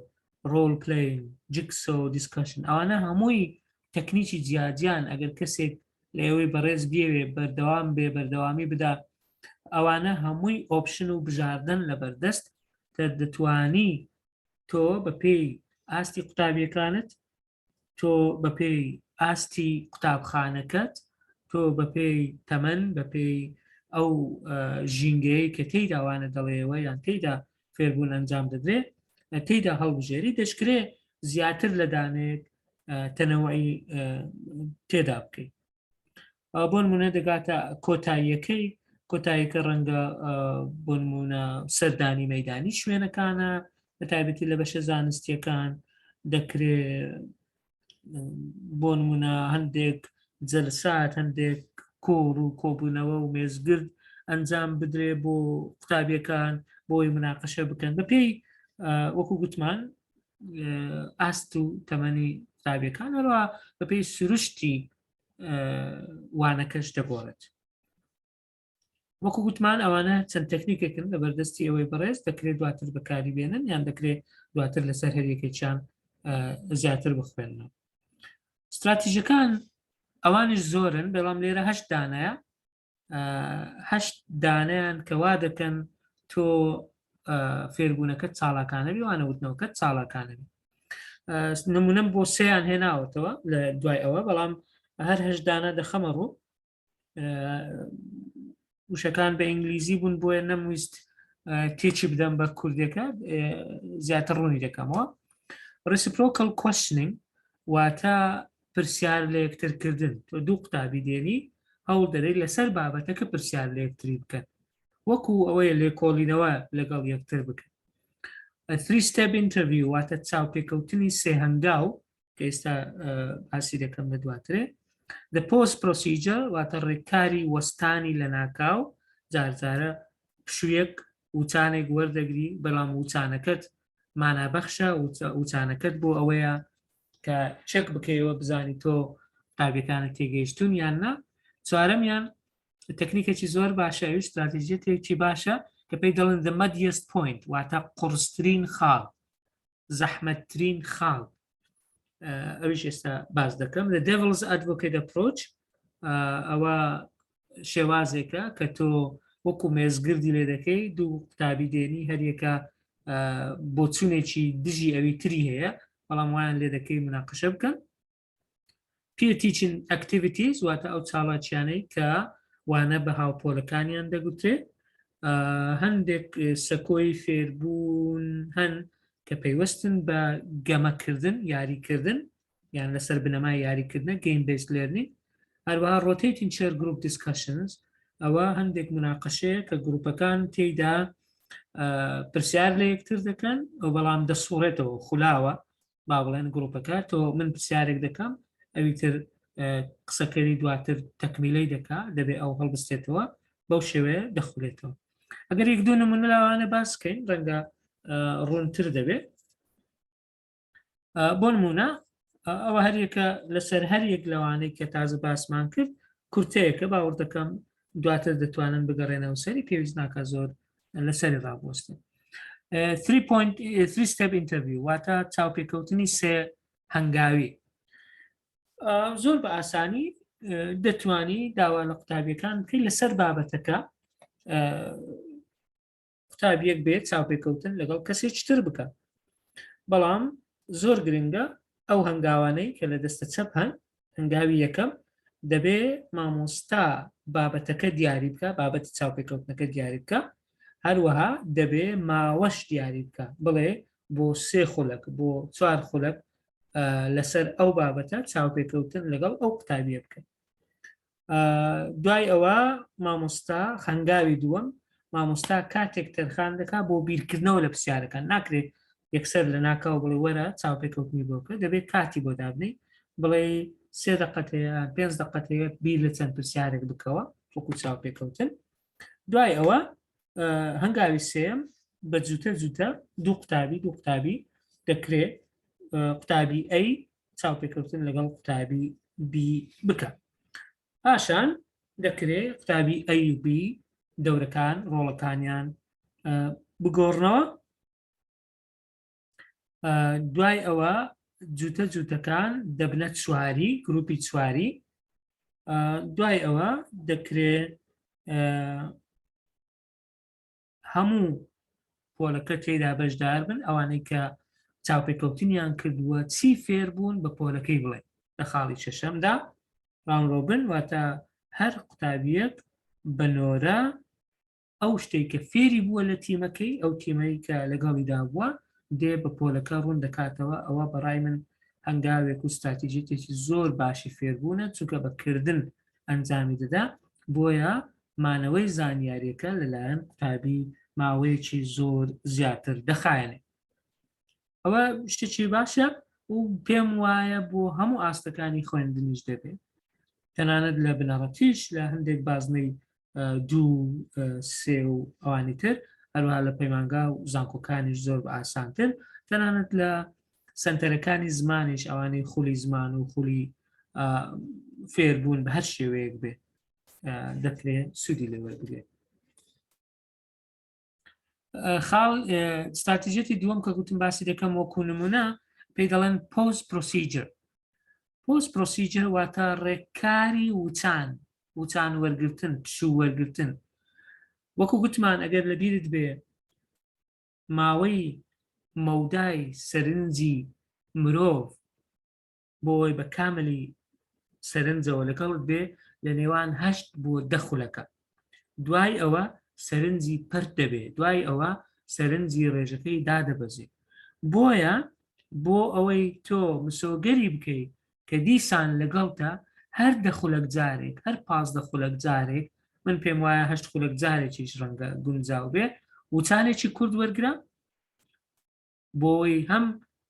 role playing، jigsaw discussion، ئەوانە هەمووی تەکنیکی جیاجیان. ئەگەر کەسێک لە ئێوەی بەڕێز بیەوێ بەردەوام بێ بەردەوامی بدا، ئەوانە هەمووی option و بژاردن لە بەردەست کە دەتوانی تۆ بەپێی ئاستی قوتابیەکانت، تۆ بەپێی ئاستی قوتابخانەکەت، تۆ بەپێی تەمەن، بەپێی ئەو ژینگەیە کە تێیدا وانە دەڵێەوە یان تێیدا فێربوون ئەنجام دەدرێت تێیدا هەڵبژێری. دەشکرێ زیاتر لە دانێک تەنەوەی تێدا بکەیت. بۆ نمونە دەگاتە کۆتاییەکەی، کۆتاییەکە ڕەنگە بۆ نمونە سەردانی مەدانی شوێنەکانە، بە تایبەتی لە بەشە زانستیەکان. دەکرێ بۆ نمونە هەندێک جەلسات، هەندێک کۆڕ و کۆبوونەوە و مێزگرد ئەنجام بدرێ بۆ قوتابیەکان بۆی مناقەشە بکەن بەپێی وەکو گوتمان ئاست و تەمەنی قوتابیەکان، هەروە بەپێی سروشتی وانەکەش دەگۆڕێت. وەکو گوتمان ئەوانە چەند تەکنیکێکن لە بەردەستی ئەوەی بەڕێز، دەکرێت دواتر بەکاری بێنن یان دەکرێت دواتر لەسەر هەریەکێکیان زیاتر بخوێننەوە. استراتیژەکان ئەوانیش زۆرن، بەڵام لێرە هەشت دانەیە، هەشت دانیان کە وا دەکەن تۆ فێربوونەکە چاڵاکانەبی، وانەوتنەوەکە چاڵاکانەبی. نمونەم بۆ سیان هێناوەتەوە لە دوای ئەوە، بەڵام هەر هەشدانە دەخەمە ڕوو. وشەکان بە ئینگلیزی بوون بۆیە نەمویست تێچی بدەم بە کوردەکە، زیاتر ڕوونی دەکەمەوە. reciprocal questioning واتە پرسیار لە یەکترکردن. تۆ دوو قوتابی دێنی، هەوڵ دەدەیت لەسەر بابەتەکە پرسیار لە یەکتری بکەن، وەکو ئەوەیە لێکۆڵینەوە لەگەڵ یەکتر بکەن. three step interview واتە چاوپێکەوتنی سێ هەنگاو کە ئێستا باسی دەکەم لە دواترێ. The pause procedure واتە ڕێکاری وەستانی لەناکاو، جارجارە پشوویەک وچانێک وەردەگری، بەڵام وچانەکەت مانابەخشە، وچانەکەت بۆ ئەوەیە کە چەک بکەیەوە بزانی تۆ قوتابیەکانت تێگەیشتون یان نا. چوارەمیان تەکنیکێکی زۆر باشە، ئەویش استراتیژیەتێکی باشە کە پێی دەڵێن the muddiest point، واتە قورسترین خاڵ، زەحمەتترین خاڵ، ئەویش ئێستا باس دەکەم. The Devil's Advocate Approach ئەوە شێوازێکە کە تۆ وەکو مێزگردی لێ دەکەی، دوو قوتابی دێنی، هەریەکە بۆچوونێکی دژی ئەوی تری هەیە بەڵام وایان لێ دەکەی مناقشە بکەن. Peer teaching activities واتە ئەو چاڵاکیانەی کە وانە بە هاوپۆلەکانیان دەگوترێت. هەندێک سەکۆی فێربوون هەن کە پەیوەستن بە گەمەکردن، یاریکردن، یان لەسەر بنەمای یاریکردنە game based learning. هەروەها rotating chair group discussions، ئەوە هەندێک مناقەشەیە کە گروپەکان تێیدا پرسیار لە یەکتر دەکەن ئەو بەڵام دەسوڕێتەوە خولاوە با بڵێن گروپەکە تۆ من پرسیارێک دەکەم ئەوی تر قسەکەری دواتر تەکمیلەی دەکا دەبێ ئەو هەڵبستێتەوە بەو شێوەیە دەخولێتەوە. ئەگەر یەک دوو نمونە لەوانە باس کەین ڕەنگە ڕوونتر دەبێت. بۆ نمونە ئەوە هەریەکە لەسەر هەر یەک لەوانەی کە تازە باسمان کرد کورتەیەکە باوەڕ دەکەم دواتر دەتوانن بگەڕێنەوە سەری، پێویست ناکە زۆر لەسەری ڕابوەستن. 3.3 step interview واتە چاوپێکەوتنی سێ هەنگاوی. زۆر بە ئاسانی دەتوانی داوا لە قوتابیەکان بکەیت لەسەر بابەتەکە قوتابیەک بێت چاوپێکەوتن لەگەڵ کەسێکی تر بکە، بەڵام زۆر گرنگە ئەو هەنگاوانەی کە لە دەستە چەپ هەن. هەنگاوی یەکەم دەبێ مامۆستا بابەتەکە دیاری بکە، بابەتی چاوپێکەوتنەکە دیاری بکە. هەروەها دەبێ ماوەش دیاری بکە، بڵێ بۆ سێ خولەک بۆ چوار خولەک لەسەر ئەو بابەتە چاوپێکەوتن لەگەڵ ئەو قوتابیە بکە. دوای ئەوە مامۆستا هەنگاوی دووەم مامۆستا کاتێک تەرخان دەکا بۆ بیرکردنەوە لە پرسیارەکان. ناکرێت یەکسەر لە ناکاو بڵێ وەرە چاوپێکەوتنی بۆ بکە، دەبێت کاتی بۆ دابنێی، بڵێ سێ دقەت هەیە پێنج دقەت هەیە بیر لە چەند پرسیارێک بکەوە وەکو چاوپێکەوتن. دوای ئەوە هەنگاوی سێم بە جوتە جوتە دوو قوتابی دوو قوتابی دەکرێت قوتابی A چاوپێکەوتن لەگەڵ قوتابی B بکە. پاشان دەکرێ قوتابی A و B دەورەکان ڕۆڵەکانیان بگۆڕنەوە. دوای ئەوە جوتە جوتەکان دەبنە چواری، گروپی چواری. دوای ئەوە دەکرێ هەموو پۆلەکە تێدا بەشدار بن، ئەوانەی کە چاوپێکەوتنیان کردووە چی فێر بوون بە پۆلەکەی بڵێن. لە خاڵی شەشەمدا round robin، واتە هەر قوتابیەک بە نۆرە ئەو شتێک کە فێری بووە لە تیمەکەی، ئەو تیمەی کە لەگەڵیدا بووە، دێ بە پۆلەکە ڕوون دەکاتەوە. ئەوە بەڕای من هەنگاوێک و ستراتیژیتێکی زۆر باشی فێربوونە، چونکە بە کردن ئەنجامی دەدا، بۆیە مانەوەی زانیاریەکە لەلایەن قوتابی ماوەیەکی زۆر زیاتر دەخایەنێ. ئەوە شتێکی باشە و پێم وایە بۆ هەموو ئاستەکانی خوێندنیش دەبێت، تەنانەت لە بنەڕەتیش لە هەندێک بازنەی دوو سێ و ئەوانی تر، هەروەها لە پەیمانگا و زانکۆکانیش زۆر بە ئاسانتر، تەنانەت لە سنتەرەکانی زمانیش ئەوانەی خولی زمان و خولی فێربوون بە هەر شێوەیەک بێ دەکرێت سوودی لێ وەربگرێت. خاڵ ستراتیژیەتی دووەم کە گوتم باسی دەکەم وەکو نمونە پێی دەڵێن pause procedure. Pause procedure واتە ڕێککاری وچان، وچان وەرگرتن، پشوو وەرگرتن. وەکو گوتمان ئەگەر لەبیرت بێ ماوەی مەودای سەرنجی مرۆڤ بۆ ئەوەی بە کاملی سەرنجەوە لەگەڵت بێ لە نێوان هەشت بۆ دە خولەکە. دوای ئەوە سەرنجی پەرت دەبێ، دوای ئەوە سەرنجی ڕێژەکەی دادەبەزێ. بۆیە بۆ ئەوەی تۆ مسۆگەری بکەی کە دیسان لەگەڵتە هەر دە خولەک جارێک، هەر 15 خولەک جارێک، من پێم وایە هەشت خولەک جارێکیش ڕەنگە گونجاو بێ، وچانێکی کورت وەرگرە بۆی هەم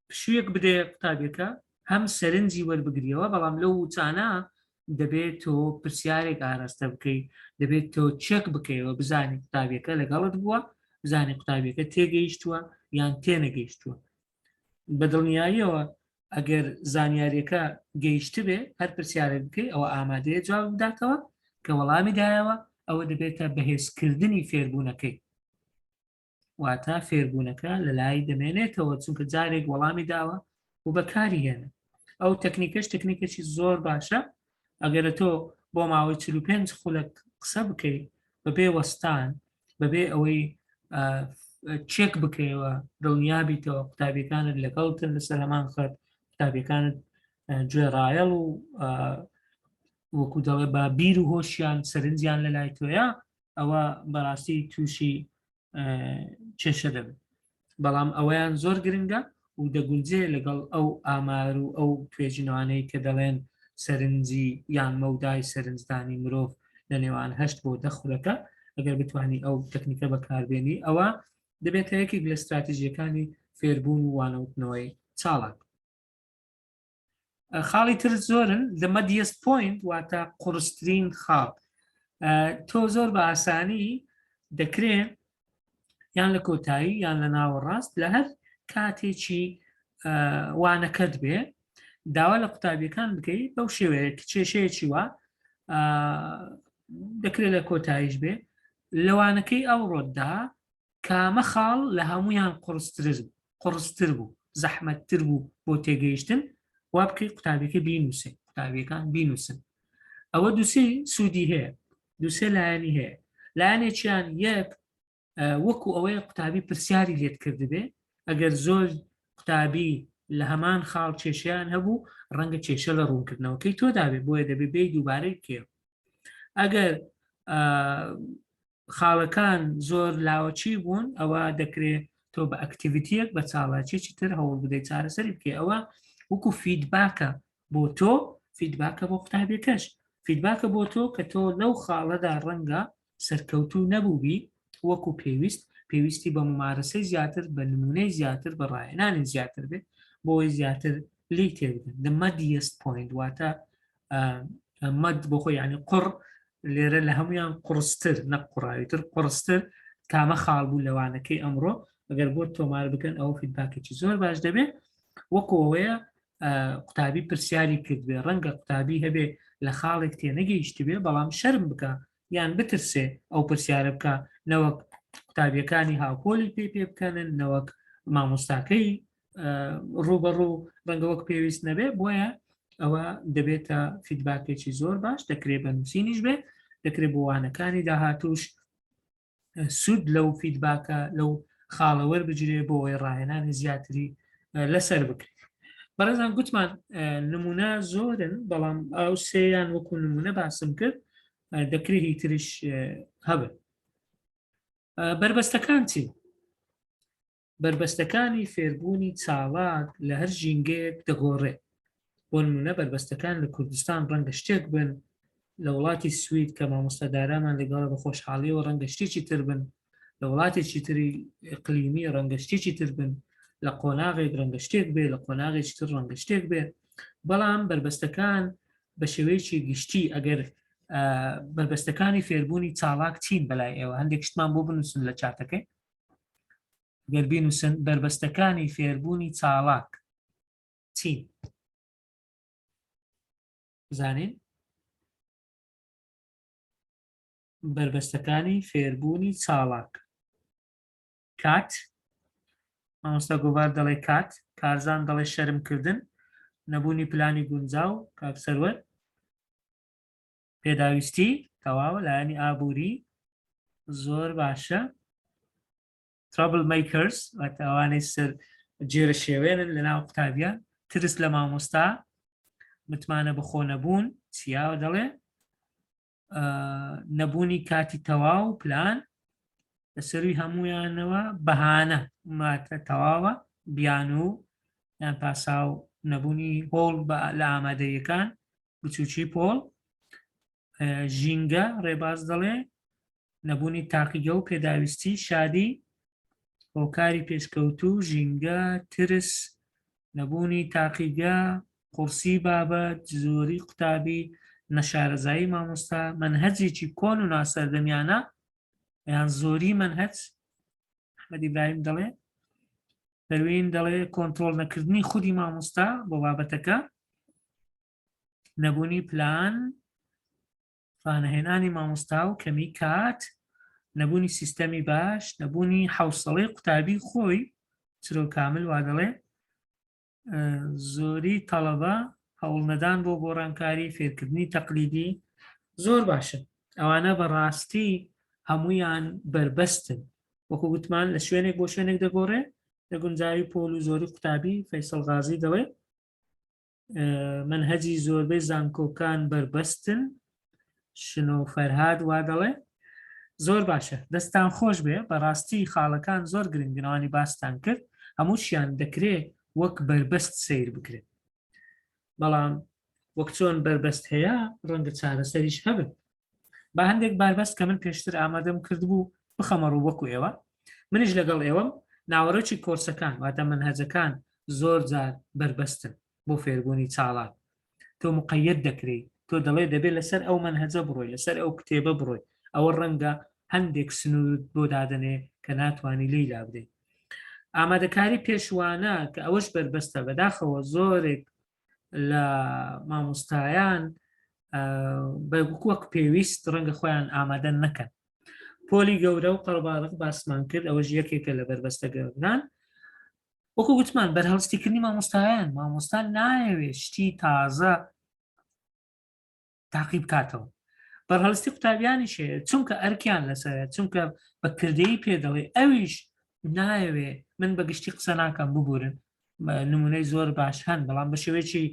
پشوویەک بدەیە قوتابیەکە هەم سەرنجی وەربگریەوە. بەڵام لەو وچانە دەبێت تۆ پرسیارێک ئاراستە بکەیت، دەبێت تۆ چێک بکەیەوە بزانی قوتابیەکە لەگەڵت بووە، بزانی قوتابیەکە تێگەیشتووە یان تێنەگەیشتووە. بە دڵنیاییەوە ئەگەر زانیاریەکە گەیشتبێ هەر پرسیارێک بکەی ئەوە ئامادەیە جواب بداتەوە، کە وەڵامی دایەوە ئەوە دەبێتە بەهێزکردنی فێربوونەکەی، واتە فێربوونەکە لە لای دەمێنێتەوە چونکە جارێک وەڵامی داوە و بەکاری هێنا. ئەو تەکنیکەش تەکنیکێکی زۆر باشە. ئەگەرە تۆ بۆ ماوەی 45 خولەک قسە بکەیت بەبێ وەستان، بەبێ ئەوەی چێک بکەیەوە دڵنیابیتەوە قوتابیەکانت لەگەڵتن لەسەر هەمان خەت، قوتابیەکانت گوێڕایەڵ و وەکو دەڵێ بە بیر و هۆشیان سەرنجیان لە لای تۆیە، ئەوە بەڕاستی تووشی کێشە دەبن. بەڵام ئەوەیان زۆر گرنگە و دەگونجێ لەگەڵ ئەو ئامار و ئەو توێژینەوانەی کە دەڵێن سەرنجی یان مەودای سەرنجدانی مرۆڤ لە نێوان 8 بۆ 10 خولەکە. ئەگەر بتانی ئەو تەکنیکە بەکاربێنی ئەوە دەبێتە یەکێک لە استراتیژیەکانی فێربوون و وانەوتنەوەی چاڵاک. خاڵی تر زۆرن. The muddiest point واتە قورسترین خاڵ. تۆ زۆر بە ئاسانی دەکرێ یان لە کۆتایی یان لە ناوەڕاست لە هەر کاتێکی وانەکەت بێ داوا لە قوتابیەکان بکەیت بەو شێوەیە کێشەیەکی وا دەکرێت لە کۆتاییش بێ لەوانەکەی ئەوڕۆدا کامە خاڵ لە هەمویان قڕستر قڕستر بوو، زەحمەتتر بوو بۆ تێگەیشتن، وا بکەیت قوتابیەکە بینوسێ، قوتابیەکان بینوسن. ئەوە دوسێ سوودی هەیە، دوسێ لایەنی هەیە. لایەنێکیان یەک وەکو ئەوەیە قوتابی پرسیاری لێت کردبێ. ئەگەر زۆر قوتابی لە هەمان خاڵ کێشیان هەبوو، ڕەنگە کێشە لە ڕوونکردنەوەکەی تۆ دابێ، بۆیە دەبێ بێ دووبارەی بکەیەوە. ئەگەر خاڵەکان زۆر لاوەکی بوون، ئەوە دەکرێت تۆ بە activity یەک، بە چاڵاکیەکی تر هەوڵ بدەیت چارەسەری بکەی. ئەوە وەکو feedback ە بۆ تۆ، feedback ە بۆ قوتابیەکەش، feedback ە بۆ تۆ کە تۆ لەو خاڵەدا ڕەنگە سەرکەوتوو نەبووبی وەکو پێویست، پێویستی بە ممارەسەی زیاتر، بە نمونەی زیاتر، بە ڕاهێنانی زیاتر بێت بۆی زیاتر لی تێبگەن. The muddiest point واتە mud بۆ خۆی ینی قوڕ، لێرە لە هەمویان قڕستر، نە قوڕاویتر، قڕستر کامە خاڵ بوو لەوانەکەی ئەمڕۆ؟ ئەگەر بۆ تۆمار بکەن ئەوە feedback ێکی زۆر باش دەبێت، وەکو ئەوەیە قوتابی پرسیاری کردبێ. ڕەنگە قوتابی هەبێ لە خاڵێک تێنەگەیشت بێ، بەڵام شەرم بکە یان بترسێ ئەو پرسیارە بکە، نەوەک قوتابیەکانی هاوپۆلی پێ پێ بکەنن، نەوەک مامۆستاکەی ڕوبەڕوو ڕەنگە وەک پێویست نەبێ. بۆیە ئەوە دەبێتە feedback ێکی زۆر باش. دەکرێت بە نووسینیش بێت، دەکرێت بۆ وانەکانی داهاتوش سوود لەو feedback ە، لەو خاڵە وەربگیرێ بۆ ئەوەی ڕاهێنانی زیاتری لەسەر بکرێت. بەڕێزان، گوتمان نمونە زۆرن، بەڵام ئەو سێیان وەکو نمونە باسم کرد، دەکرێت هیتریش هەبن. بەربەستەکان چی؟ بەربەستەکانی فێربوونی چالاک لە هەر ژینگەیەک دەگۆڕێت. بۆ نموونە بەربەستەکان لە کوردستان ڕەنگە شتێک بن، لە وڵاتی سوید کە مامۆستا دارامان لەگەڵە بە خۆشحاڵیەوە ڕەنگە شتێکی تر بن، لە وڵاتێکی تری ئیقلیمی ڕەنگە شتێکی تر بن، لە قۆناغێک ڕەنگە شتێک بێ، لە قۆناغێکی تر ڕەنگە شتێک بێ. بەڵام بەربەستەکان بە شێوەیەکی گشتی، ئەگەر بەربەستەکانی فێربوونی چالاک چین بەلای ئێوە؟ هەندێک شتمان بۆ بنووسن لە چاتەکەی. گەر بینوسن بەربەستەکانی فێربوونی چاڵاک چین؟ بزانین بەربەستەکانی فێربوونی چاڵاک. کات، مامۆستا گۆڤار دەڵێ کات، کارزان دەڵێ شەرمکردن، نەبوونی پلانی گونجاو، کاک سەروەر پێداویستی تەواوە، لایەنی ئابووری زۆر باشە، trouble makers واتە ئەوانەی سەر جێرە شێوێنن لە ناو قوتابیان، ترس لە مامۆستا، متمانە بەخۆ نەبوون، چیاوە دەڵێ نەبوونی کاتی تەواو، پلان، لەسەروی هەمویانەوە بەهانە ماتە تەواوە، بیانوو یان پاساو، نەبوونی هۆڵ لە ئامادەیەکان، بچوکی پۆڵ، ژینگە، ڕێباز دەڵێ نەبوونی تاقیگە و پێداویستی، شادی، هۆکاری پێشکەوتوو، ژینگە، ترس، نەبوونی تاقیگە، قورسی بابەت، زۆری قوتابی، نەشارەزایی مامۆستا، مەنهەجێکی کۆن و ناسەردەمیانە یان زۆری مەنهەج، ئەحمەد ئیبراهیم دەڵێ، پەروین دەڵێ کۆنترۆڵ نەکردنی خودی مامۆستا بۆ بابەتەکە، نەبوونی پلان، ڕانەهێنانی مامۆستا و کەمی کات، نەبوونی سیستەمی باش، نەبوونی حەوسەڵەی قوتابی خۆی، چرۆ کامل وا دەڵێ، زۆری تەڵەبە، هەوڵنەدان بۆ گۆڕانکاری، فێرکردنی تەقلیدی. زۆر باشن ئەوانە، بەڕاستی هەمویان بەربەستن. وەکو گوتمان لە شوێنێک بۆ شوێنێک دەگۆڕێ لە گونجاوی پۆل و زۆری قوتابی فەیسەڵ غازی دەڵێ مەنهەجی زۆربەی زانکۆکان بەربەستن شنۆ فەرهاد وا دەڵێ زۆر باشە دەستان خۆش بێ بەڕاستی خاڵەکان زۆر گرنگنەوەنی باستان کرد هەمووشیان دەکرێ وەک بەربەست سیر بکرێت بەڵام وەک چۆن بەربەست هەیە ڕەنگە چارەسەریش هەبن با هەندێک باربەست کە من پێشتر ئامادەم کردبوو بخەمە ڕوو وەکو ئێوە منیش لەگەڵ ئێوەم ناوەڕۆکی کۆرسەکان واتە منهەجەکان زۆر جار بەربەستن بۆ فێربوونی چاڵاک تۆ مقەیەت دەکرێی تۆ دەڵێ دەبێت لەسەر ئەو منهەجە بڕۆی لەسەر ئەو کتێبە بڕۆی ئەوە ڕەنگە هەندێک سنوورت بۆ دادەنێ کە ناتوانانی لی لابدەیت ئامادەکاری پێشوانە کە ئەوەش بەربەستە بەداخەوە زۆرێک لە مامۆستایان وەک پێویست ڕەنگە خۆیان ئامادە نەکەن پۆلی گەورە و قەرباڵغ باسمان کرد ئەوەش یەکێکە لە بەربەستە گەورەکان وەکو گوتمان بەرهەڵستیکردنی مامۆستایان مامۆستا نایەوێت شتی تازە تاقی بکاتەوە بەرهەڵستی قوتابیانیش هەیە چونکە ئەرکیان لەسەرە چونکە بە کردەی پێ دەڵێ ئەویش نایەوێ من بە گشتی قسە ناکەم ببورن نمونەی زۆر باش هەن بەڵام بە شێوەیەکی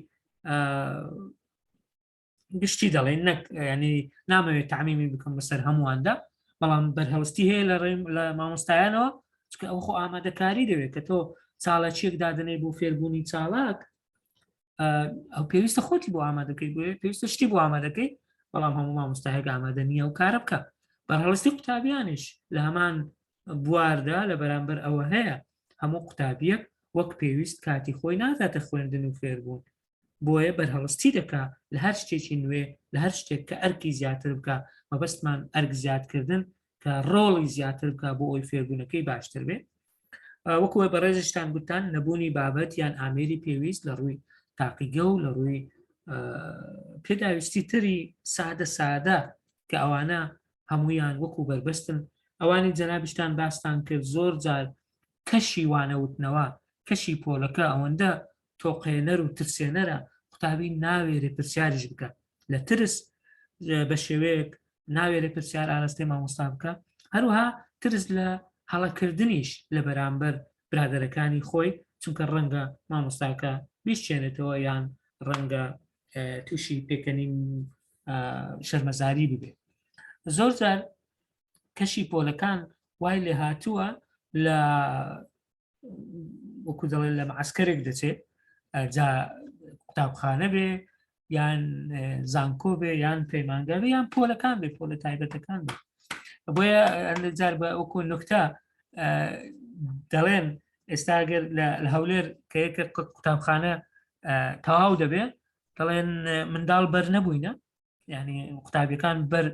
گشتی دەڵێن نەک ینی نامەوێت تعمیمی بکەم بەسەر هەموواندا بەڵام بەرهەڵستی هەیە لە لە مامۆستایانەوە چکە ئەو خۆ ئامادەکاری دەوێت کە تۆ چاڵەچیەک دادنێ بۆ فێربوونی چاڵاک ئەو پێویستە خۆتی بۆ ئامادەکەی بۆیە پێویستە شتی بۆ ئامادەکەی بەڵام هەموو مامۆستایەک ئامادە نییە و کارە بکە بەرهەڵستی قوتابیانیش لە هەمان بواردا لە بەرامبەر ئەوە هەیە هەموو قوتابیەک وەک پێویست کاتی خۆی ناداتە خوێندن و فێربوون بۆیە بەرهەڵستی دەکا لە هەر شتێکی نوێ لە هەر شتێک کە ئەرکی زیاتر بکە مەبەستمان ئەرک زیادکردن کە ڕۆڵی زیاتر بکە بۆ ئەوی فێربوونەکەی باشتر بێت وەکو بەڕێزشتان گوتان نەبوونی بابەت یان ئامێری پێویست لە ڕووی تاقیگە و لە ڕووی پێداویستی تری سادە سادە کە ئەوانە هەمویان وەکو بەربەستن ئەوانی جەنابشتان باستان کرد زۆر جار کەشی وانەوتنەوە کەشی پۆلەکە ئەوەندە تۆقێنەر و ترسێنەرە قوتابی ناوێرێ پرسیاریش بکە لە ترس بە شێوەیەک ناوێرێ پرسیار ئاراستەی مامۆستا بکە هەروەها ترس لە هەڵەکردنیش لە بەرامبەر برادەرەکانی خۆی چونکە ڕەنگە مامۆستاکە بیشچێنێتەوە یان ڕەنگە تووشی پێکەنین شەرمەزاری ببێت زۆر جار کەشی پۆلەکان وای لێ هاتووە لە وەکو دەڵێن لە معسکەرێک دەچێت جا قوتابخانە بێ یان زانکۆ بێ یان پەیمانگا بێ یان پۆلەکان بێ پۆلە تایبەتەکان بێ بۆیە جار بە وەکو نکتە دەڵێن ئێستا گەر لە هەولێر کە یەکە قوتابخانە تەواو دەبێ دەڵێن منداڵ بەر نەبووینە یعنی قوتابیەکان بەر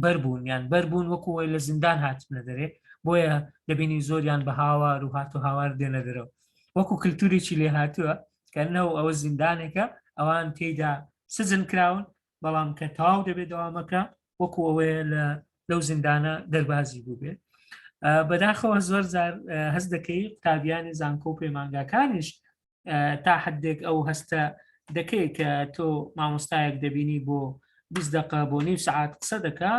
بەربوون یان بەربوون وەکو ئەوەی لە زیندان هاتنە دەرێ بۆیە دەبینی زۆریان بە هاوار و هات و هاوار دێنە دەرەوە وەکو کللتوریی لێ هاتووە کە نەو ئەوە زیندانێکە ئەوان تێیدا سجن کراون بەڵام کە تەواو دەبێت دەوامەکە وەکو ئەوەیە لە لەو زیندانە دەربازی بوو بێت بەداخەوە زۆر جار هەست دەکەی قوتابیانی زانکۆ و پەیمانگاکانیش تا حدێک ئەو هەستە دەکەی کە تۆ مامۆستایەک دەبینی بۆ 20 دقە بۆ نیو سعات قسە دەکا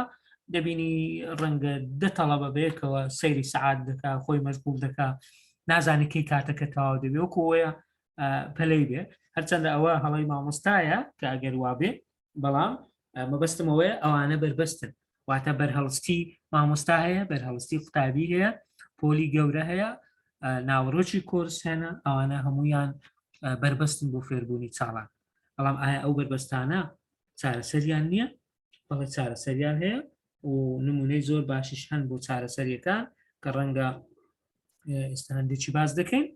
دەبینی ڕەنگە دە تەڵەبە بەیەکەوە سەیری سعات دەکا خۆی مەشغول دەکا نازانی کەی کاتەکە تەواو دەبێ وەکو ئەوەیە پەلەی بێ هەرچەندە ئەوە هەڵی مامۆستایە کە ئەگەر وابێ بەڵام مەبەستم ئەوەیە ئەوانە بەربەستن واتە بەرهەڵستی مامۆستا هەیە بەرهەڵستی قوتابی هەیە پۆلی گەورە هەیە ناوەڕۆکی کۆرس هێنە ئەوانە هەمویان بەربەستن بۆ فێربوونی چاڵان بەڵام ئایا ئەو بەربەستانە چارەسەریان نییە بەڵێ چارەسەریان هەیە و نمونەی زۆر باشیش هەن بۆ چارەسەریەکان کە ڕەنگە ئێستا هەندێکی باز دەکەین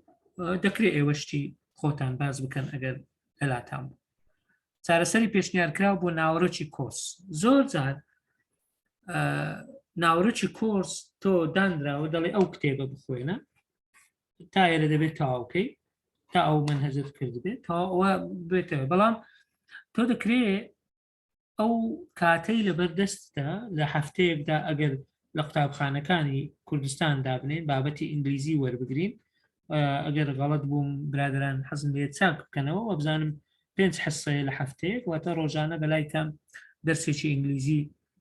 دەکرێت ئێوە شتی خۆتان باز بکەن ئەگەر لەلاتان بوو چارەسەری پێشنیارکراو بۆ ناوەرۆکی کۆرس زۆر جار ناوەرۆکی کۆرس تۆ دانراوە دەڵێ ئەو کتێبە بخوێنە تا ئێرە دەبێت تەواوکەی تا ئەو من هەزت کردبێت تەواوە بێتەوە بەڵام تۆ دەکرێت ئەو کاتەی لەبەر دەستتە لە هەفتەیەکدا ئەگەر لە قوتابخانەکانی کوردستان دابنێن بابەتی ئینگلیزی وەربگرین ئەگەر غەڵت بووم برادران حەزم لێ چاک بکەنەوە وەبزانم پێنج حسەیە لە هەفتەیەک واتە ڕۆژانە بەلای کەم دەرسێکی ئینگلیزی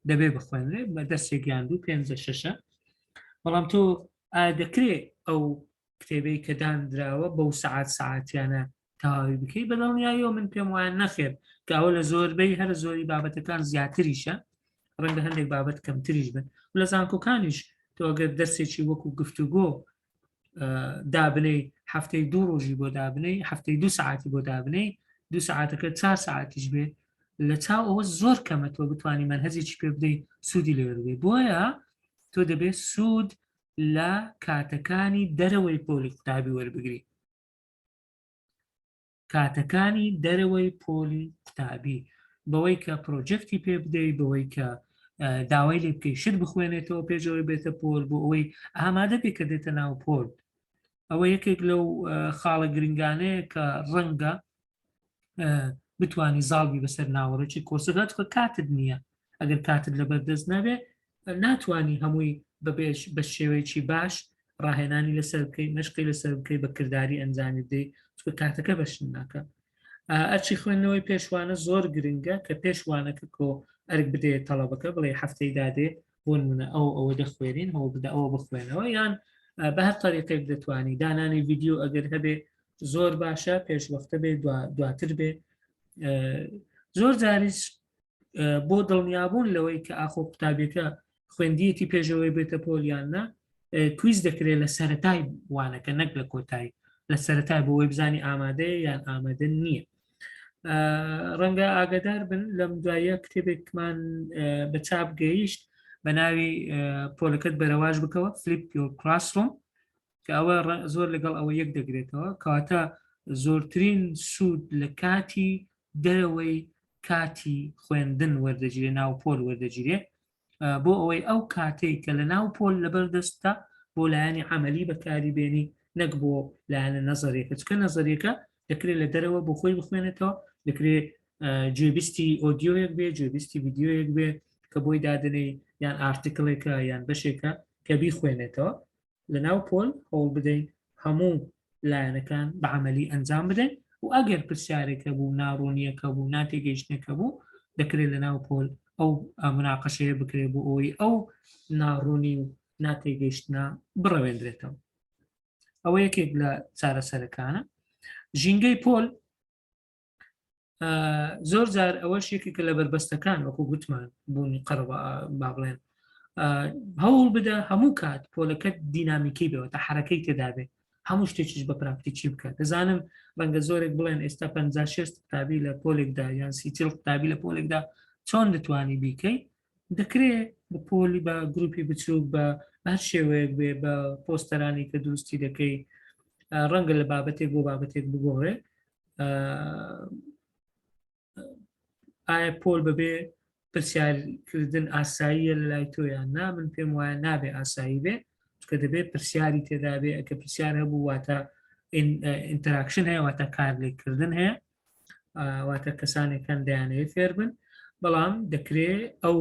دەبێ بخوێنرێ بە دەرسێک یان دوو پێنجە شەشە بەڵام تۆ ئایا دەکرێ ئەو کتێبەی کە دانراوە بەو سەعات سەعاتیانە تەواوی بکەی؟ بە دڵنیاییەوە من پێم وایە نەخێر، کە ئەوە لە زۆربەی هەرە زۆری بابەتەکان زیاتریشە، ڕەنگە هەندێک بابەت کەمتریش بن. و لە زانکۆکانیش تۆ ئەگەر دەرسێکی وەکو گفتوگۆ دابنەی هەفتەی دوو ڕۆژی بۆ دابنەی هەفتەی دو سعاتی بۆ دابنەی دو سعاتەکە چار سعاتیش بێ لە چاو ئەوە زۆر کەمە تۆ بتانی مەنهەجێکی پێ بدەیت سوودی لێوەرگی بۆیە تۆ دەبێت سوود لە کاتەکانی دەرەوەی پۆلی قوتابی وەربگری کاتەکانی دەرەوەی پۆلی قوتابی بەوەی کە پرۆجەکتی پێ بدەیت بەوەی کە داوای لێ بکەی شت بخوێنێتەوە پێشەوەی بێتە پۆل بۆ ئەوەی ئامادە بێ کە دێتە ناو پۆل ئەوە یەکێک لەو خاڵە گرنگانەیە کە ڕەنگە بتانی زاڵبی بەسەر ناوەڕۆکی کۆرسەکە چکە کاتت نییە ئەگەر کاتت لەبەر دەست نەبێ ناتانی هەمووی بەبێش بە شێوەیەکی باش ڕاهێنانی لەسەر بکەی مەشقی لەسەر بکەی بە کردداری ئەنجامی بدەیت چکە کاتەکە بەشن ناکە ئەرچی خوێندنەوەی پێشوانە زۆر گرنگە کە پێشوانەکە کۆ ئەرک بدەیە تەڵەبەکە بڵێ هەفتەی دادێ بۆ نمونە ئەو ئەوە دەخوێنین هەوڵ بدە ئەوە بخوێنەوە یان بە هەر طریقێک دەتوانی دانانی ڤیددیو ئەگەر هەبێ زۆر باشە پێش وەختە بێ دواتر بێ زۆر جاریش بۆ دڵنیابوون لەوەی کە ئاخۆ قوتابیەکە خوێندیەتی پێشەوەی بێتە پۆلیان نا quiz دەکرێت لە سەتای وانەکە نەک لە کۆتایی لە سەتای بۆ بزانی ئامادەیە یان ئامادە نییە ڕەنگە ئاگدار بن لەم دوایە کتێبێکمان بە چاپ گەیشت بە ناوی پۆلەکەت بەرەواژ بکەوە Flip Your Classroom کە ئەوە زۆر لەگەڵ ئەوە یەک دەگرێتەوە کەواتە زۆرترین سوود لە کاتی دەرەوەی کاتی خوێندن وەردەگیرێ ناو پۆل وەردەگیرێ بۆ ئەوەی ئەو کاتەی کە لە ناو پۆل لەبەر دەستە بۆ لایەنی عملی بەکاری بێنی نەک بۆ لایەنە نەزەریەکە چکە نەزەریەکە دەکرێت لە دەرەوە بۆ خۆی بخوێنێتەوە دەکرێت گوێبیستی ئۆدیۆیەک بێ گوێبیستی ڤیدیۆیەک بێ کە بۆی دادنێ یان article ێکە یان بەشێکە کە بیخوێنێتەوە لەناو پۆل هەوڵ بدەین هەموو لایەنەکان بە عملی ئەنجام بدەین و ئەگەر پرسیارێک هەبوو ناڕوونیەکە بوو ناتێگەیشتنێکە بوو دەکرێت لەناو پۆل ئەو مناقەشەیە بکرێت بۆ ئەوەی ئەو ناڕوونی و ناتێگەیشتنە بڕەوێندرێتەوە ئەوە یەکێک لە چارەسەرەکانە ژینگەی پۆل زۆر جار ئەوەش یەکێکە لە بەربەستەکان وەکو گوتمان بوونی قەرەوە با بڵێن هەوڵ بدە هەموو کات پۆلەکەت دینامیکی بێەوە تا حرەکەی تێدا بێ هەموو شتێکیش بە پراکتیکی بکە دەزانم ڕەنگە زۆرێک بڵێن ئێستا 56 قوتابی لە پۆلێکدا یان 30 قوتابی لە پۆلێکدا چۆن دەتوانی بیکەی دەکرێ بە پۆلی بە گروپی بچووک بە هەر شێوەیەک بێ بە پۆستەرانی کە دروستی دەکەی ڕەنگە لە بابەتێک بۆ بابەتێک بگۆڕێ ئایا پۆل بەبێ پرسیارکردن ئاساییە لە لای تۆیان نا من پێم وایە نابێ ئاسایی بێ چکە دەبێت پرسیاری تێدابێ ئەکە پرسیار هەبوو واتە interaction هەیە واتە کارلێککردن هەیە واتە کەسانێکان دەیانەوێت فێر بن بەڵام دەکرێ ئەو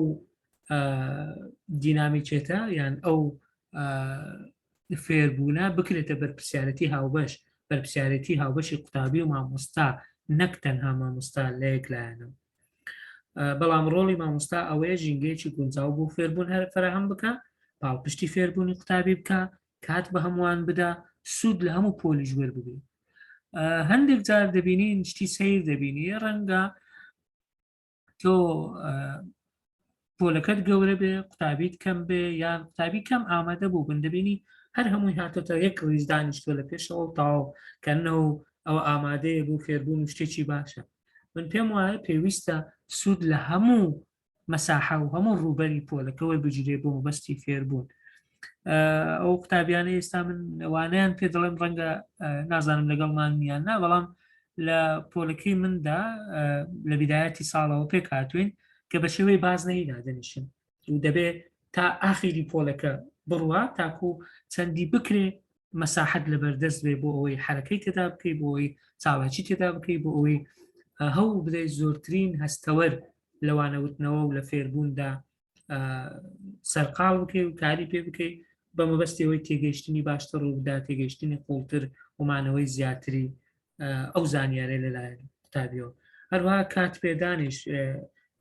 دینامیکێتە یان ئەو فێربوونە بکرێتە بەرپسیارەتی هاوبەش بەرپسیارەتی هاوبەشی قوتابی و مامۆستا نەک تەنها مامۆستا لە یەک لایەنەوە بەڵام ڕۆڵی مامۆستا ئەوەیە ژینگەیەکی گونجاو بۆ فێربوون هەر فەراهەم بکە پاڵپشتی فێربوونی قوتابی بکە کات بە هەمووان بدا سوود لە هەموو پۆلیش وەربگری هەندێک جار دەبینین شتی سیر دەبینی ڕەنگە تۆ پۆلەکەت گەورە بێ قوتابیت کەم بێ یان قوتابی کەم ئامادە بوو بن دەبینی هەر هەمووی هاتۆتە یەک ڕیز دانیشتوە لە پێشەوە و تاو کەنەوە ئەوە ئامادەیە بۆ فێربوون و شتێکی باشە من پێم وایە پێویستە سوود لە هەموو مەساحە و هەموو ڕووبەری پۆلەکە وەربگیرێ بۆ مەبەستی فێربوون ئەو قوتابیانە ئێستا من وانیان پێ دەڵێم ڕەنگە نازانم لەگەڵمان یان نا بەڵام لە پۆلەکەی مندا لە بیدایەتی ساڵەوە پێک هاتوین کە بە شێوەی بازنەی دادەنیشن و دەبێ تا ئاخیری پۆلەکە بڕوا تاکو چەندی بکرێ مەساحەت لەبەردەست بێ بۆ ئەوەی حرەکەی تێدا بکەی بۆ ئەوەی چاڵاکی تێدا بکەی بۆ ئەوەی هەوڵ بدەیت زۆرترین هەستەوەر لە وانەوتنەوە و لە فێربووندا سەرقاڵ بکەی و کاری پێ بکەی بە مەبەستی ئەوەی تێگەیشتنی باشتر ڕوو بدا تێگەیشتنی قوڵتر ومانەوەی زیاتری ئەو زانیارە لەلایەن قوتابیەوە هەروەها کات پێدانیش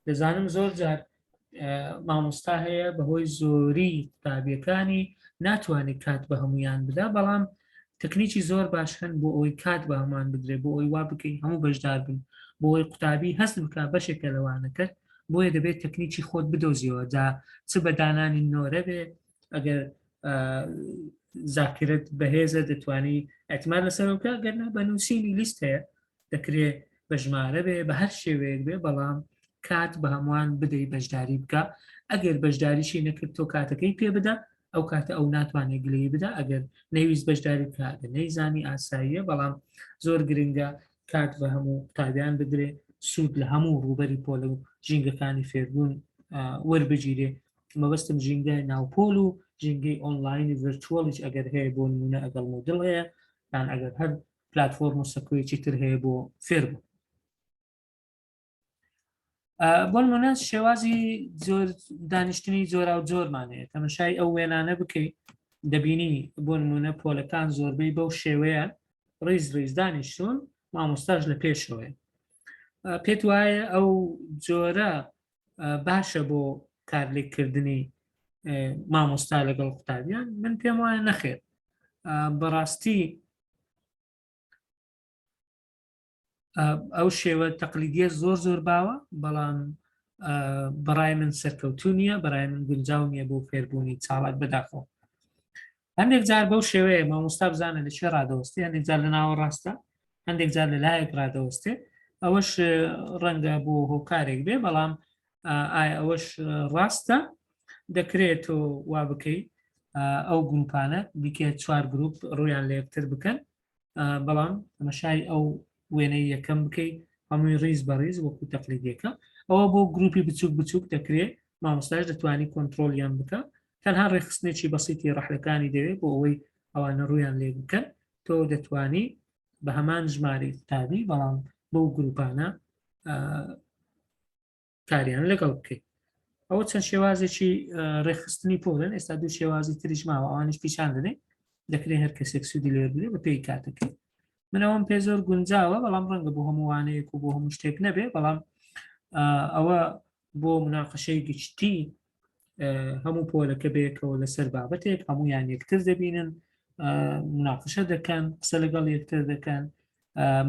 دەزانم زۆر جار مامۆستا هەیە بەهۆی زۆری قوتابیەکانی ناتوانێت کات بە هەمویان بدا بەڵام تەکنیکی زۆر باش هەن بۆ ئەوەی کات بە هەمان بدرێ بۆ ئەوی وا بکەی هەموو بەشدار بن بۆ ئەوەی قوتابی هەست بکە بەشێکە لەوانەکەت بۆیە دەبێت تەکنیکی خۆت بدۆزیەوە جا چ بە دانانی نۆرە بێ ئەگەر زاکرت بەهێزە دەتوانی ئەتمان لەسەر بکە گەرنا بە نووسینی لیست هەیە دەکرێ بە ژمارە بێ بە هەر شێوەیەک بێ بەڵام کات بە هەمووان بدەی بەشداری بکە ئەگەر بەشداریشی نەکرد تۆ کاتەکەی پێ بدە ئەو کاتە ئەو ناتوانێت گلەیی بدا ئەگەر نەیویست بەشداری بکە ئەگەر نەیزانی ئاساییە بەڵام زۆر گرنگە کات بە هەموو قوتابیان بدرێ سوود لە هەموو ڕووبەری پۆل و ژینگەکانی فێربوون وەربگیرێ مەبەستم ژینگە ناوپۆل و ژینگەی ئۆنلاینی virtual یش ئەگەر هەیە بۆ نمونە ئەگەڵ Moodle هەیە یان ئەگەر هەر پلتفۆرم و سەکۆیەکی تر هەیە بۆ فێربوون بۆ نمونە شێوازی زۆر دانیشتنی جۆرا و جۆرمان هەیە تەمەشای ئەو وێنانە بکەیت دەبینی بۆ نمونە پۆلەکان زۆربەی بەو شێوەیە ڕیز ڕیز دانیشتون مامۆستاش لە پێشەوەیە پێت وایە ئەو جۆرە باشە بۆ کارلێککردنی مامۆستا لەگەڵ قوتابیان من پێم وایە نەخێر بەڕاستی ئەو شێوە تەقلیدیە زۆر زۆر باوە بەڵام بەڕای من سەرکەوتو نییە بەڕای من گونجاو نییە بۆ فێربوونی چاڵک بەداخەوە هەندێک جار بەو شێوەیە مامۆستا بزانە لە چێ ڕادەوەستی هەندێک جار لە ناوە ڕاستە هەندێک جار لە لایەک ڕادەوەستێ ئەوەش ڕەنگە بۆ هۆکارێک بێ بەڵام ئایا ئەوەش ڕاستە دەکرێت تۆ وا بکەی ئەو گروپانە بیکە چوار گروپ ڕویان لە یەکتر بکەن بەڵام تەمەشای ئەو وێنەی یەکەم بکەی هەمووی ڕیز بە ڕیز وەکو تەقلیدیەکە ئەوە بۆ گروپی بچوک بچوک دەکرێت مامۆستاش دەتوانی کۆنتترۆلیان بکە تەنها ڕێکخستنێکی بەسیتی ڕەحلەکانی دەوێت بۆ ئەوەی ئەوانە ڕویان لێ بکەن تۆ دەتوانی بە هەمان ژمارەی قوتابی بەڵام بەو گروپانە کاریان لەگەڵ بکەیت ئەوە چەند شێوازێکی ڕێکخستنی پۆلن ئێستا دوو شێوازی تریش ماوە ئەوانیش پیشان دەدەین دەکرێت هەر کەسێک سوودی لێبگرێت بە پێی کاتەکەی من ئەوم پێ زۆر گونجاوە بەڵام ڕەنگە بۆ هەموو وانەیەک و بۆ هەموو شتێک نەبێ بەڵام ئەوە بۆ مناقەشەی گشتی هەموو پۆلەکە بەیەکەوە لەسەر بابەتێک هەمویان یەکتر دەبینن مناقشە دەکەن قسە لەگەڵ یەکتر دەکەن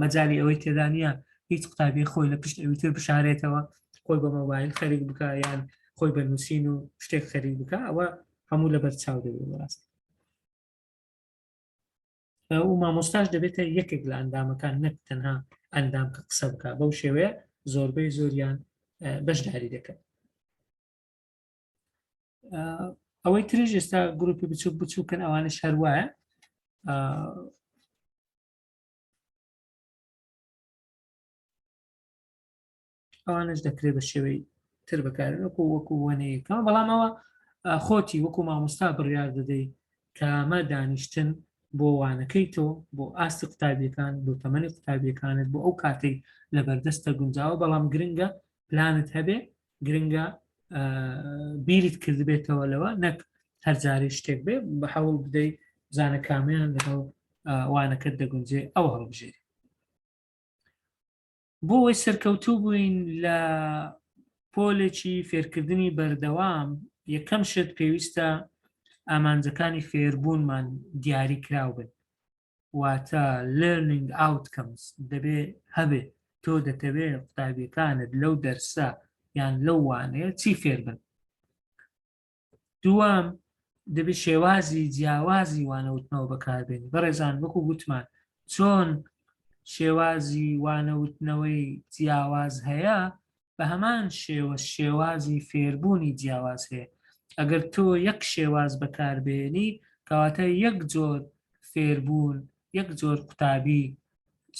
مەجای ئەوەی تێدا نییە هیچ قوتابی خۆی لە پشت ئەوی تر بشارێتەوە خۆی بە مۆبایل خەریک بکە یان خۆی بە نووسین و شتێک خەریک بکە ئەوە هەموو لەبەر چاو دەبێت بەڕاست و مامۆستاش دەبێتە یەکێک لە ئەندامەکان نەک تەنها ئەندام کە قسە بکە بەو شێوەیە زۆربەی زۆریان بەشداری دەکەن ئەوەی تریش ئێستا گروپی بچوک بچووکن ئەوانش هەروایە ئەوانش دەکرێت بە شێوەی تر بەکارن وەکو وەکو وەنەیەکە بەڵام ئەوە خۆتی وەکو مامۆستا بڕیار دەدەی کامە دانیشتن بۆ وانەکەی تۆ بۆ ئاستی قوتابیەکان بۆ تەمەنی قوتابیەکانت بۆ ئەو کاتەی لەبەردەستە گونجاوە بەڵام گرنگە پلانت هەبێ گرنگە بیرت کردبێتەوە لەوە نەک هەرجارەی شتێک بێ بە حەوڵ بدەیت بزانە کامیان لەگەڵ وانەکەت دەگونجێ ئەو هەڵبژێری بۆ ئەوەی سەرکەوتوو بووین لە پۆلێکی فێرکردنی بەردەوام یەکەم شت پێویستە ئامانجەکانی فێربوونمان دیاری کراو بن واتە learning outcomes دەبێ هەبێ تۆ دەتەوێ قوتابیەکانت لەو دەرسە یان لەو وانەیە چی فێر بن دووەم دەبێت شێوازی جیاوازی وانەوتنەوە بەکاربێنی بەڕێزان وەکو گوتمان چۆن شێوازی وانەوتنەوەی جیاواز هەیە بە هەمان شێوە شێوازی فێربوونی جیاواز هەیە ئەگەر تۆ یەک شێواز بەکاربێنی کەواتە یەک جۆر فێربوون یەک جۆر قوتابی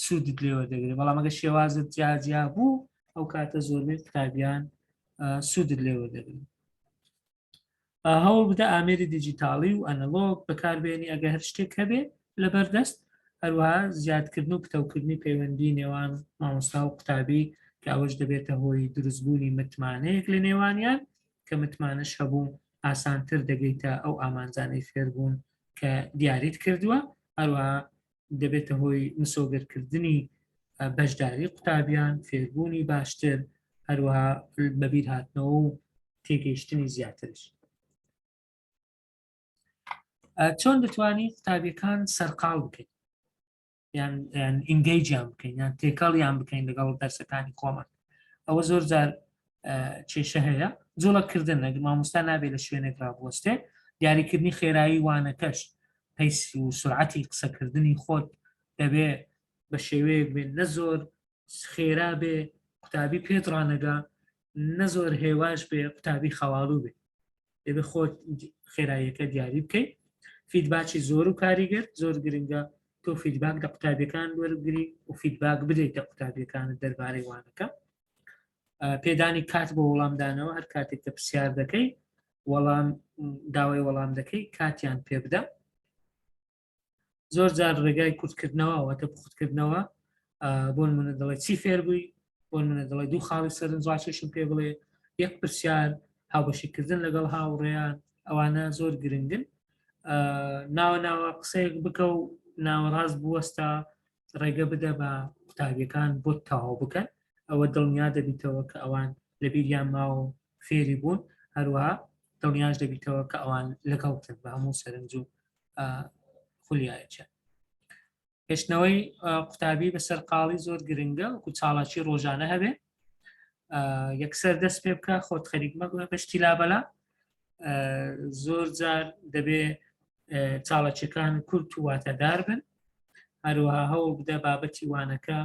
سوودت لێوە دەگرێت بەڵام ئەگە شێوازت جیاجیا بوو ئەو کاتە زۆربەی قوتابیان سوودت لێوە دەگرن هەوڵ بدە ئامێری دیجیتاڵی و ئەنەلۆگ بەکاربێنی ئەگە هەر شتێک هەبێ لەبەردەست هەروەها زیادکردن و پتەوکردنی پەیوەندی نێوان مامۆستا و قوتابی کە ئەوەش دەبێتە هۆی دروستبوونی متمانەیەک لە نێوانیان کە متمانەش هەبوو ئاسانتر دەگەیتە ئەو ئامانجانەی فێربوون کە دیاریت کردووە هەروەها دەبێتە هۆی مسۆگەرکردنی بەشداری قوتابیان فێربوونی باشتر هەروەها بەبیر هاتنەوە و تێگەیشتنی زیاترش. چۆن دەتوانی قوتابیەکان سەرقاڵ بکەیت یان engage یان بکەین یان تێکەڵیان بکەین لەگەڵ دەرسەکانی خۆمان ئەوە زۆر جار کێشە هەیە جوڵەکردن نەک مامۆستا نابێت لە شوێنێک ڕابوەستێ دیاریکردنی خێرایی وانەکەش pace و سرعەتی قسەکردنی خۆت دەبێ بە شێوەیەک بێت نە زۆر خێرا بێ قوتابی پێت ڕانەگا نە زۆر هێواش بێ قوتابی خەواڵوو بێ دەبێ خۆت خێراییەکە دیاری بکەیت feedback ی زۆر و کاریگەر زۆر گرنگە تۆ feedback لە قوتابیەکان وەرگری و feedback بدەیتە قوتابیەکانت دەربارەی وانەکە پێدانی کات بۆ وەڵامدانەوە هەر کاتێک کە پرسیار دەکەی وەڵام داوای وەڵام دەکەی کاتیان پێ بدە زۆر جار ڕێگای کورتکردنەوە واتە پوختکردنەوە بۆ منە دەڵێ چی فێر بووی بۆ منە دەڵێ دوو خاڵی سەرنجڕاکێشم پێ بڵێ یەک پرسیار هاوبەشیکردن لەگەڵ هاوڕێیان ئەوانە زۆر گرنگن ناوە ناوە قسەیەک بکە و ناوەڕاست بوەستە ڕێگە بدە بە قوتابیەکان بۆت تەواو بکەن ئەوە دڵنیا دەبیتەوە کە ئەوان لەبیریان ماوە و فێری بوون هەروەها دڵنیاش دەبیتەوە کە ئەوان لەگەڵتن بە هەموو سەرنج و خولیایەکیان هێشتنەوەی قوتابی بە سەرقاڵی زۆر گرنگە وەکو چاڵاکی ڕۆژانە هەبێ یەکسەر دەست پێ بکە خۆت خەریک مەگوە بەشتی لابەلا زۆر جار دەبێ چاڵەکیەکان کورت و واتەدار بن هەروەها هەوڵ بدە بابەتی وانەکە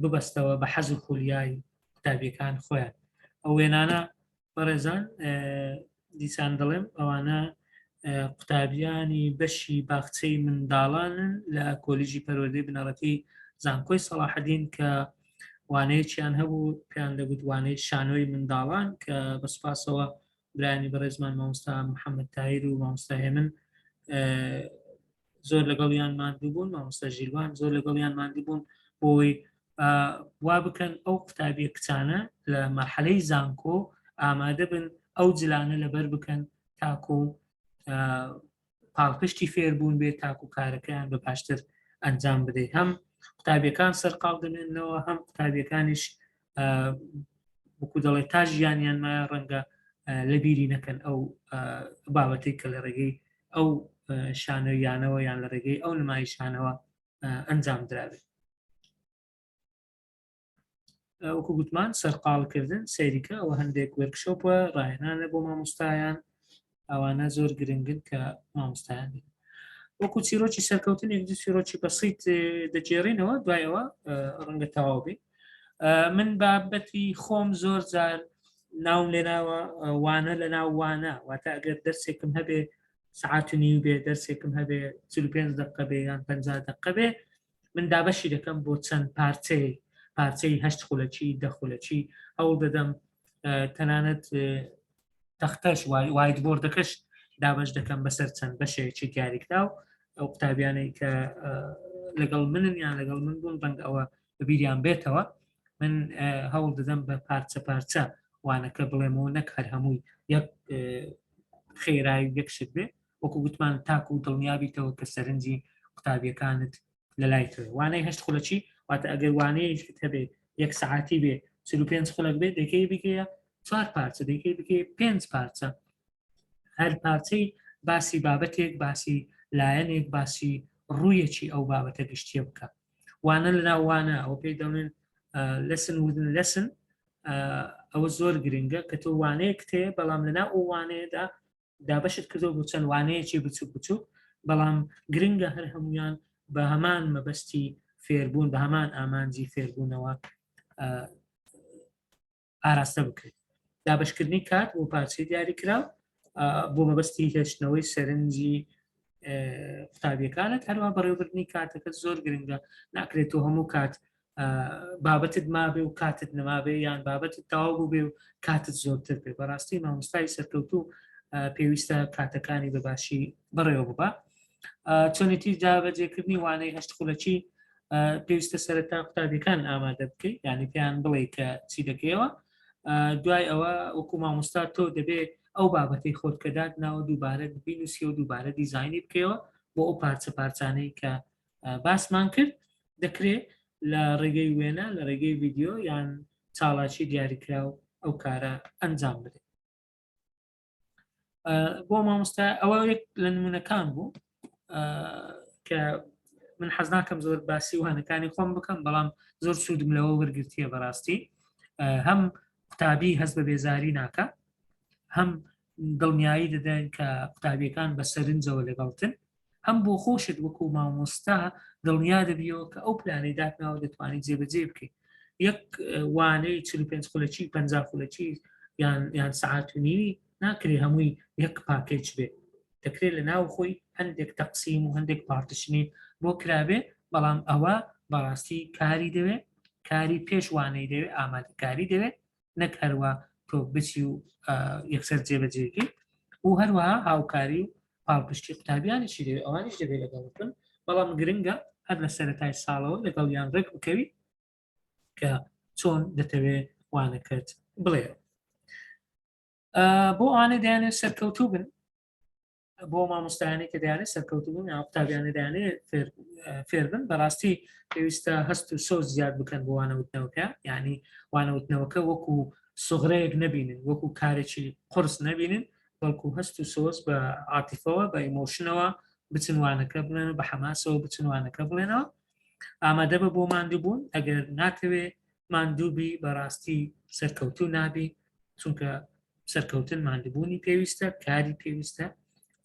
ببەستەوە بە حەز و خولیای قوتابیەکان خۆیان ئەو وێنانە بەڕێزان دیسان دەڵێم ئەوانە قوتابیانی بەشی باخچەی منداڵانن لە کۆلیژی پەروەردەی بنەڕەتی زانکۆی سەڵاحەدین کە وانەیەکیان هەبوو پێیان دەگوت وانەی شانۆی منداڵان کە بە سوپاسەوە برایانی بەڕێزمان مامۆستا محەممەد تایر و مامۆستا هێمن زۆر لەگەڵیان ماندوو بوون مامۆستا ژیلوان زۆر لەگەڵیان ماندوو بوون بۆی وا بکەن ئەو قوتابیە کچانە لە مەرحەلەی زانکۆ ئامادە بن ئەو جلانە لەبەر بکەن تاکو پاڵپشتی فێربوون بێت تاکو کارەکەیان بە باشتر ئەنجام بدەیت هەم قوتابیەکان سەرقاڵ دەمێنەوە هەم قوتابیەکانیش وەکو دەڵێ تا ژیانیان مایە ڕەنگە لە بیری نەکەن ئەو بابەتەی کە لە ڕێگەی ئەو شانۆیانەوە یان لە ڕێگەی ئەو نمایشانەوە ئەنجام درابێت وەکو گوتمان سەرقاڵکردن سەیریکە ئەوە هەندێک وەرکشۆپە ڕاهێنانە بۆ مامۆستایان ئەوانە زۆر گرنگن کە مامۆستایان بن وەکو چیرۆکی سەرکەوتن یەک دوو چیرۆکی بەسیت دەگێڕینەوە دوایەوە ڕەنگە تەواو بێ من بابەتی خۆم زۆر جار ناوم لێناوە وانە لە ناو وانە واتە ئەگەر دەرسێکم هەبێ سعات و نیو بێ دەرسێکم هەبێ 45 دقە بێ یان 50 دقە بێ من دابەشی دەکەم بۆ چەند پارچەیە پارچەی هەشت خولەکی دە خولەکی هەوڵ دەدەم تەنانەت تەختەش whiteboard ەکەش دابش دەکەم بەسەر چەند بەشێکی دیاریکراو ئەو قوتابیانەی کە لەگەڵ منن یان لەگەڵ من بوون ڕەنگ ئەوە بەبیریان بێتەوە من هەوڵ دەدەم بە پارچە پارچە وانەکە بڵێمەوە نەک هەر هەمووی یەک خێرایی یەک شت بێ وەکو گوتمان تاکو دڵنیابیتەوە کە سەرنجی قوتابیەکانت لە لای تۆ وانەی هەشت خولەکی واتە ئەگەر وانەیەکت هەبێ یەک سەعاتی بێ 45 خولەک بێ دەکەی بکەیە چوار پارچە دەکەی بکەی پێنج پارچە هەر پارچەی باسی بابەتێک باسی لایەنێک باسی ڕوویەکی ئەو بابەتە گشتیە بکە وانە لە ناو وانە ئەو پێی دەڵێن lesson within lesson ئەوە زۆر گرنگە کە تۆ وانەیەک تێ بەڵام لەناو ئەو وانەیەدا دابەشت کردو بۆ چەند وانەیەکی بچوک بچوک بەڵام گرنگە هەر هەمویان بە هەمان مەبەستی فێربوون بە هەمان ئامانجی فێربوونەوە ئاراستە بکرێت دابشکردنی کات بۆ پارچەی دیاریکرا بۆ مەبەستی هێشتنەوەی سەرنجی قوتابیەکانت هەروە بەڕێوبردنی کاتەکە زۆر گرنگە ناکرێت تۆ هەموو کات بابەتت مابێ و کاتت نەمابێ یان بابەتت تەواو بوو بێ و کاتت زۆرتر بێ بەڕاستی مامۆستای سەرکەوتوو پێویستە کاتەکانی بە باشی بەڕێوە ببا چۆنێتی جابەجێکردنی وانەی هەشت خولەکی پێویستە سەرەتا قوتابیەکان ئامادە بکەیت یعنی پێیان بڵێ کە چی دەکەیەوە دوای ئەوە وەکو مامۆستا تۆ دەبێ ئەو بابەتەی خۆت کە دات ناوە دووبارە بینوسی و دووبارە دیزایانی بکەیەوە بۆ ئەو پارچە پارچانەی کە باسمان کرد دەکرێت لە ڕێگەی وێنە لە ڕێگەی ڤیددیو یان چاڵاکی دیاریکراو ئەو کارە ئەنجام بدەیت. بۆ مامۆستا ئەوە یەک لە نمونەکان بوو کە من حەز ناکەم زۆر باسی وانەکانی خۆم بکەم بەڵام زۆر سوودم لەوە وەرگرتیە بەڕاستی هەم قوتابی هەست بە بێزاری ناکە هەم دڵنیایی دەدەن کە قوتابیەکان بە سەرنجەوە لەگەڵتن هەم بۆ خۆشت وەکو مامۆستا دڵنیا دەبیەوە کە ئەو پلانەی داتناوە دەتوانیت جێبەجێ بکەیت یەک وانەی 45 خولەکی 50 خولەکی یان یان سەعات و نیوی ناکرێ هەمووی یەک package بێت دەکرێت لە ناو خۆی هەندێک تەقسیم و هەندێک partition ی بۆ کرابێ بەڵام ئەوە بەڕاستی کاری دەوێت کاری پێش وانەی دەوێت ئامادەکاری دەوێت نەک هەروە تۆ بچی و یەکسەر جێبەجێکەی و هەروەها هاوکاری و پاڵپشتی قوتابیانیشی دەوێت ئەوانیش دەبێت لەگەڵ بن بەڵام گرنگە هەر لە سەرەتای ساڵەوە لەگەڵیان ڕێک بکەوی کە چۆن دەتەوێت وانەکەت بڵێ بۆ ئەوانە دەیانێت سەرکەوتوو بن بۆ مامۆستایانی کە دەیانێت سەرکەوتوو بن یا قوتابیانە دەیانێت فێر بن بەڕاستی پێویستە هەست و سۆز زیاد بکەن بۆ وانەوتنەوەکە یعنی وانەوتنەوەکە وەکو سوغرەیەک نەبینن وەکو کارێکی قرس نەبینن بەڵکو هەست و سۆز بە عاتیفەوە بە emotion ەوە بچن وانەکە بڵێن بە حەماسەوە بچن وانەکە بڵێنەوە ئامادە بە بۆ ماندووبوون ئەگەر ناتەوێ ماندووبی بەڕاستی سەرکەوتوو نابی چونکە سەرکەوتن ماندووبوونی پێویستە کاری پێویستە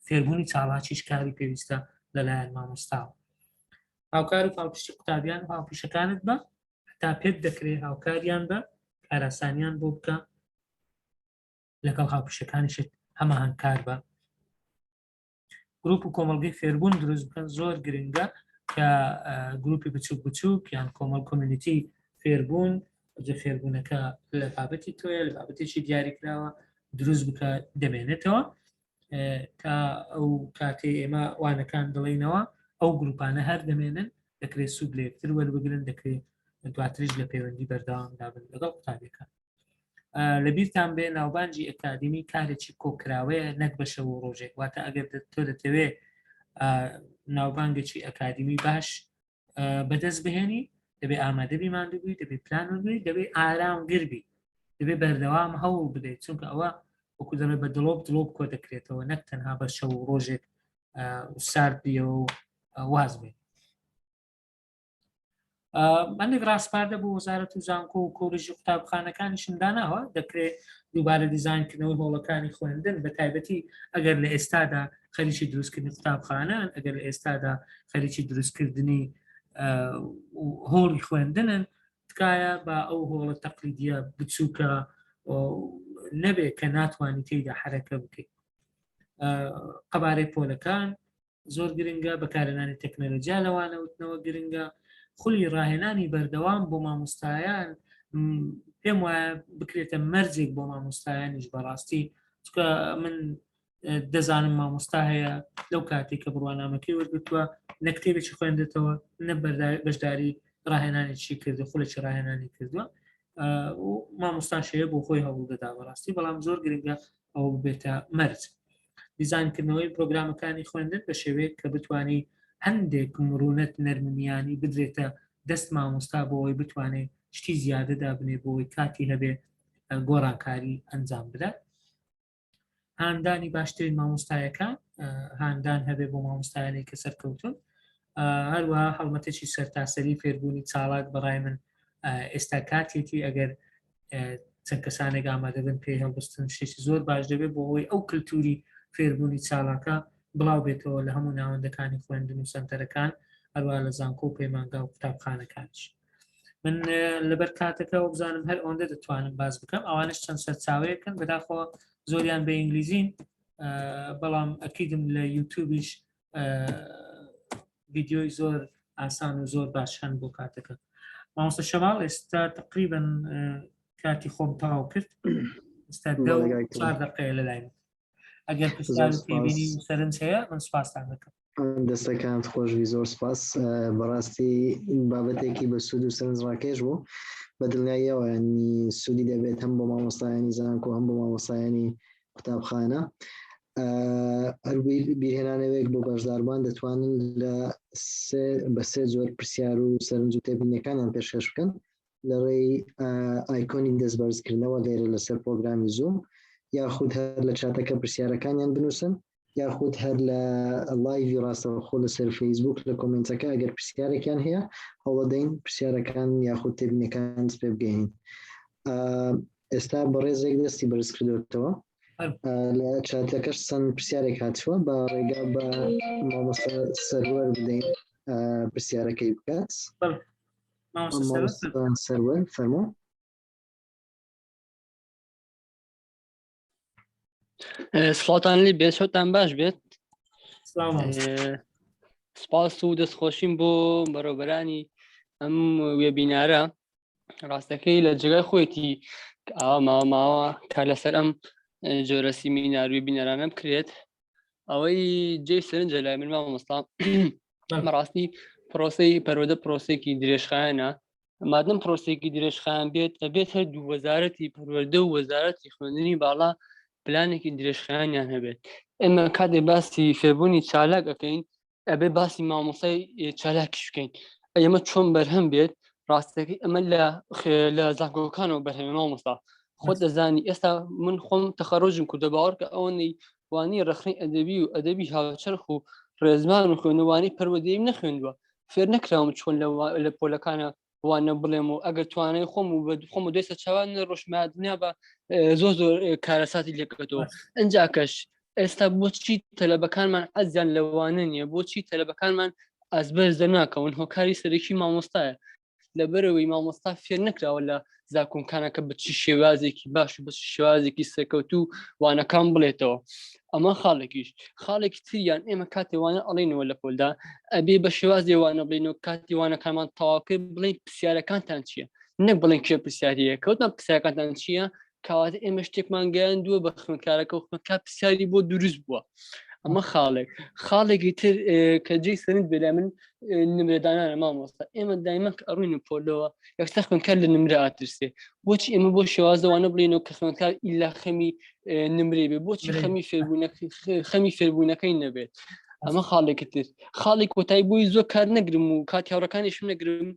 فێربوونی چاڵاکیش کاری پێویستە لەلایەن مامۆستاوە هاوکار و پاڵپشتی قوتابیان و هاوپیشەکانت بە هەتا پێت دەکرێت هاوکاریان بە کاراسانیان بۆ بکە لەگەڵ هاوپیشەکانیشت هەماهەنگکار بە گروپ و کۆمەڵگەی فێربوون دروست بکەن زۆر گرنگە کە گروپی بچوک بچوک یان کۆمەڵ community فێربوون جە فێربوونەکە لە بابەتی تۆیە لە بابەتێکی دیاریکراوە دروست بکە دەمێنێتەوە تا ئەو کاتێ ئێمە وانەکان دەڵێینەوە ئەو گروپانە هەر دەمێنن دەکرێت سوود لە یەکتر وەربگرن دەکرێت دواتریش لە پەیوەندی بەردەوامدا بن لەگەڵ قوتابیەکان لەبیرتان بێ ناوبانجی ئەکادیمی کارێکی کۆکراوەیە نەک بە شەو و ڕۆژێک واتە ئەگەر تۆ دەتەوێ ناوبانگێکی ئەکادیمی باش بەدەست بهێنی دەبێ ئامادەبی ماندووبی دەبێ پلان بی دەبێ ئارام گربی دەبێ بەردەوام هەوڵ بدەیت چونکە ئەوە وەکو دەڵێ بە دڵۆپ دڵۆپ کۆ دەکرێتەوە نەک تەنها بە شەو و ڕۆژێک سارد بیەوە و واز بێت هەندێک ڕاسپاردە بۆ وەزارەت و زانکۆ و کۆلیژی قوتابخانەکانیشم داناوە دەکرێت دووبارە دیزاینکردنەوەی هۆڵەکانی خوێندن بە تایبەتی ئەگەر لە ئێستادا خەریکی دروستکردنی قوتابخانەن ئەگەر لە ئێستادا خەریکی دروستکردنی هۆڵی خوێندنن تکایە با ئەو هۆڵە تەقلیدیە بچووکە نەبێت کە ناتوانانی تێیدا حرەکە بکەیت قەبارەی پۆلەکان زۆر گرنگە، بەکارهێنانی تەکنەلۆجیا لە وانەوتنەوە گرنگە، خولی ڕاهێنانی بەردەوام بۆ مامۆستایان پێم وایە بکرێتە مەرجێک بۆ مامۆستایانیش بەڕاستی چکە من دەزانم مامۆستا هەیە لەو کاتێک کە بڕوانامەکەی وەرگتووە نە کتێبێکی خوێندێتەوە نە بەشداری ڕاهێنانێکی کردو خولێکی ڕاهێنانی کردووە مامۆستا شەیە بۆ خۆی هەوڵ دەدا بەڕاستی بەڵام زۆر گرنگە ئەوە ببێتە مەرج دیزاینکردنەوەی پرۆگرامەکانی خوێندن بە شێوەیەک کە بتانی هەندێک مڕونەت نەرمنیانی بدرێتە دەست مامۆستا بۆ ئەوەی بتوانێت شتی زیادە دابنێ بۆ ئەوەی کاتی هەبێ گۆڕانکاری ئەنجام بدات هاندانی باشترین مامۆستایەکان هاندان هەبێ بۆ مامۆستایانی کە سەرکەوتون هەروەها هەڵمەتێکی سەرتاسەری فێربوونی چاڵاک بەڕای من ئێستا کاتێتی ئەگەر چەند کەسانێک ئامادە بن پێی هەڵبستن شتێکی زۆر باش دەبێت بۆ ئەوەی ئەو کللتوری فێربوونی چالاکە بڵاو بێتەوە لە هەموو ناوەندەکانی خوێندن و سنتەرەکان هەروە لە زانکۆ و پەیمانگا و قوتابخانەکانیش من لەبەر کاتەکە و بزانم هەر ئەوەندە دەتوانم باز بکەم ئەوانش چەند سەرچاوەیەکن بەداخەوە زۆریان بە ئینگلیزین بەڵام ئەکیدم لە یوتیوبیش ڤیدیۆی زۆر ئاسان و زۆر باش هەن بۆ کاتەکە مامۆستا شەماڵ ئێستا تقریبن کاتی خۆم تەواو کرد ئێستا چوار دقەیە لە لای ئەگەر پرسیار و تێبینی و سەرنج هەیە من سپاستان دەکەم. دەستەکانت خۆشبی زۆر سپاس بەڕاستی بابەتێکی بە سوود و سەرنجڕاکێش بوو بە دڵنیاییەوە ینی سوودی دەبێت هەم بۆ مامۆستایانی زانکۆ هەم بۆ مامۆستایانی قوتابخانە هەر بیرهێنانەوەیەک بۆ بەشداربووان دەتوانن لە بە سێ جۆر پرسیار و سەرنج و تێبینیەکانیان پێشکەش بکەن لە ڕێی ئایکۆنی دەستبەرزکردنەوە لێرە لەسەر پرۆگرامی زووم. یاخود هەر لە چاتەکە پرسیارەکانیان بنووسن یاخود هەر لە live ی ڕاستەوخۆ لەسەر فەیسبوک لە comment ەکە ئەگەر پرسیارێکیان هەیە هەوڵەدەین پرسیارەکان یاخود تێبینەکان پێ بگەین. ئێستا بەڕێزێک دەستی بەرز کردوێتەوە لە چاتەکەش چەند پرسیارێک هاتووە، بە ڕێگا بە مامۆستا سەروەر بدەین پرسیارەکەی بکات. مامۆستا سەروەر فەرموو. سڵاتان لێ بێت، شەوتان باش بێت. سپاس و دەستخۆشیم بۆ بەڕێوبەرانی ئەم وێبینارە. ڕاستەکەی لە جێگای خۆیەتی ئاوا ماوە ماوە کار لەسەر ئەم جۆرە سیمینار وێبینارانە بکرێت. ئەوەی جێی سەرنجە لای من مامۆستا، بەڕاستی پرۆسەی پەروەردە پرۆسێکی درێژخایەنە. مادەم پرۆسێکی درێژخایەن بێت، ئەبێت هەر دوو وەزارەتی پەروەردە و وەزارەتی خوێندنی باڵا پلانێکی درێژخایەنیان هەبێت. ئێمە کاتێ باسی فێربوونی چالاک ئەەکەین، ئەبێ باسی مامۆسای چالاکیش بکەین. ئێمە چۆن بەرهەم بێت؟ ڕاستەکەی ئەمە لە زانکۆکانەوە بەرهەمە. مامۆستا خۆت دەزانی، ئێستا من خۆم تەخەڕۆژم کوردە، باوەڕکە ئەوەی وانی ڕەخنەی ئەدەبی و ئەدەبی هاوچەرخ و ڕێزمان و خوێنەوانی پەروەردەییم نەخوێندووە، فێر نەکراوم چۆن لە پۆلەکانە وانە بڵێم و ئەگەر توانای خۆم و خۆم و دوێسە چاوان ڕۆژمە دنیا بە زۆر زۆر کارەساتی لێکەوتەوە. ئەنجا کەش ئێستا بۆچی تەلەبەکانمان حەزیان لەوانە نییە؟ بۆچی تەلەبەکانمان ئازبەر دەناکەون؟ هۆکاری سەرەکی مامۆستایە، لەبەرەوەی مامۆستا فێر نەکراوە لە زاکۆنکانەکە بە چ شێوازێکی باش و بە چ شێوازێکی سەرکەوتوو وانەکان بڵێتەوە. ئەمە خاڵێکیش. خاڵێکی تریان، ئێمە کاتێ وانە ئەڵێنەوە لە پۆلدا، ئەبێ بە شێوازێ وانە بڵێنەوە کاتی وانەکانمان تەواو کرد بڵێن پرسیارەکانتان چییە، نەک بڵێن کێ پرسیاریە. کەوتمان پرسیارەکانتان چییە، کەواتە ئێمە شتێکمان گەیاندووە بە خوێندکارەکە و خوێندکار پرسیاری بۆ دروست بووە. ئەمە خاڵێک. خاڵێکی تر کە جێی سەرنج بێ لای من، نمرەدانانە مامۆستا. ئێمە دایمە کە ئەڕوین پۆلەوە یەکسەر خوێندکار لە نمرە ئاترسێ. بۆچی ئێمە بۆ شێوازەوانە بڵێنەوە کە خوێندکار ئیلا خەمی نمرەی بێ؟ بۆچی خەمی فێربوونەکەی نەبێت؟ ئەمە خاڵێکی تر. خاڵی کۆتایی، بۆی زۆر کار نەگرم و کاتی هاوڕەکانیشم نەگرم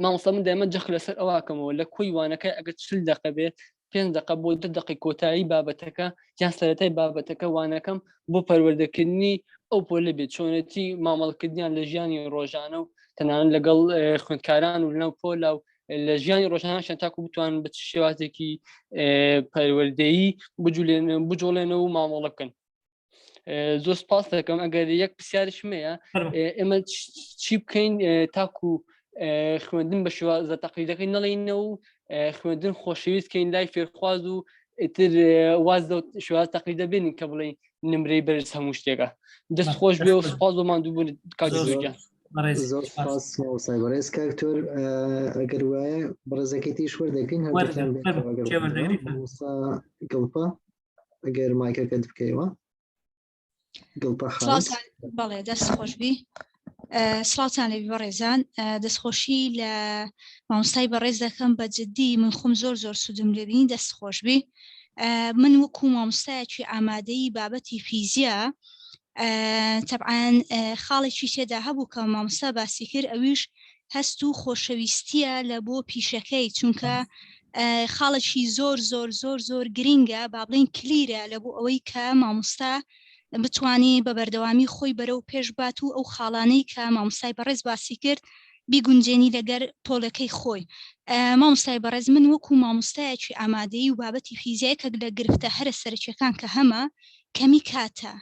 مامۆستا، من دایمە جەخت لەسەر ئەوەکەمەوە لە کۆی وانەکە ئەگەر 40 دقە بێت، 5 دقە بۆ 10 دقی کۆتایی بابەتەکە یان سەرەتای بابەتەکە وانەکەم بۆ پەروەردەکردنی ئەو پۆلە بێت، چۆنێتی مامەڵەکردنیان لە ژیانی ڕۆژانە و تەنانەت لەگەڵ خوێندکاران و لەناو پۆلا و لە ژیانی ڕۆژانەشان، تاکو بتوان بە چ شێوازێکی پەروەردەیی بجوڵێنەوە و مامەڵە بکەن. زۆر سپاس دەکەم. ئەگەر یەک پرسیارشم هەیە، ئێمە چی بکەین تاکو خوێندن بە شێوازە تەقلیدەکەی نەڵێینەوە و خوێندن خۆشەویست کەین لای فێرخواز و ئیتر واز لەو شێواز تەقلیدە بێنین کە بڵێین نمرەی بەرز هەموو شتێکە؟ دەست خۆش بێ و سپاس بۆ ماندووبوون کاک گیان. زۆر سپاس مامۆستای بەڕێز. کاک تۆر، ئەگەر وایە بەڕێزەکەی تیش وەردەگرین هەردووکیان بێتەوە. ئەگەر مامۆستا گڵپە، ئەگەر مایکەکەت بکەیەوە. گڵپە خالد. بەڵێ، دەست خۆشبی. سڵاوتان لێبی بەڕێزان. دەستخۆشی لە مامۆستای بەڕێز دەکەم، بە جدی من خۆم زۆر زۆر سوودم لێبینی، دەست خۆشبی. من وەکو مامۆستایەکی ئامادەی بابەتی فیزیا، تەبعەن خاڵێکی تێدا هەبوو کە مامۆستا باسی کرد، ئەویش هەست و خۆشەویستیە لە بۆ پیشەکەی، چونکە خاڵێکی زۆر زۆر زۆر زۆر گرینگە، با بڵێین کلیرە لە بۆ ئەوەی کە مامۆستا بتانی بە بەردەوامی خۆی بەرەو پێش بات و ئەو خاڵانەی کە مامۆستای بەڕێز باسی کرد بیگونجێنی لەگەر پۆلەکەی خۆی. مامۆستای بەڕێز، من وەکو مامۆستایەکی ئامادەیی و بابەتی فیزیای کە لە گرفتە هەرە سەرەکیەکان کە هەمە کەمی کاتە،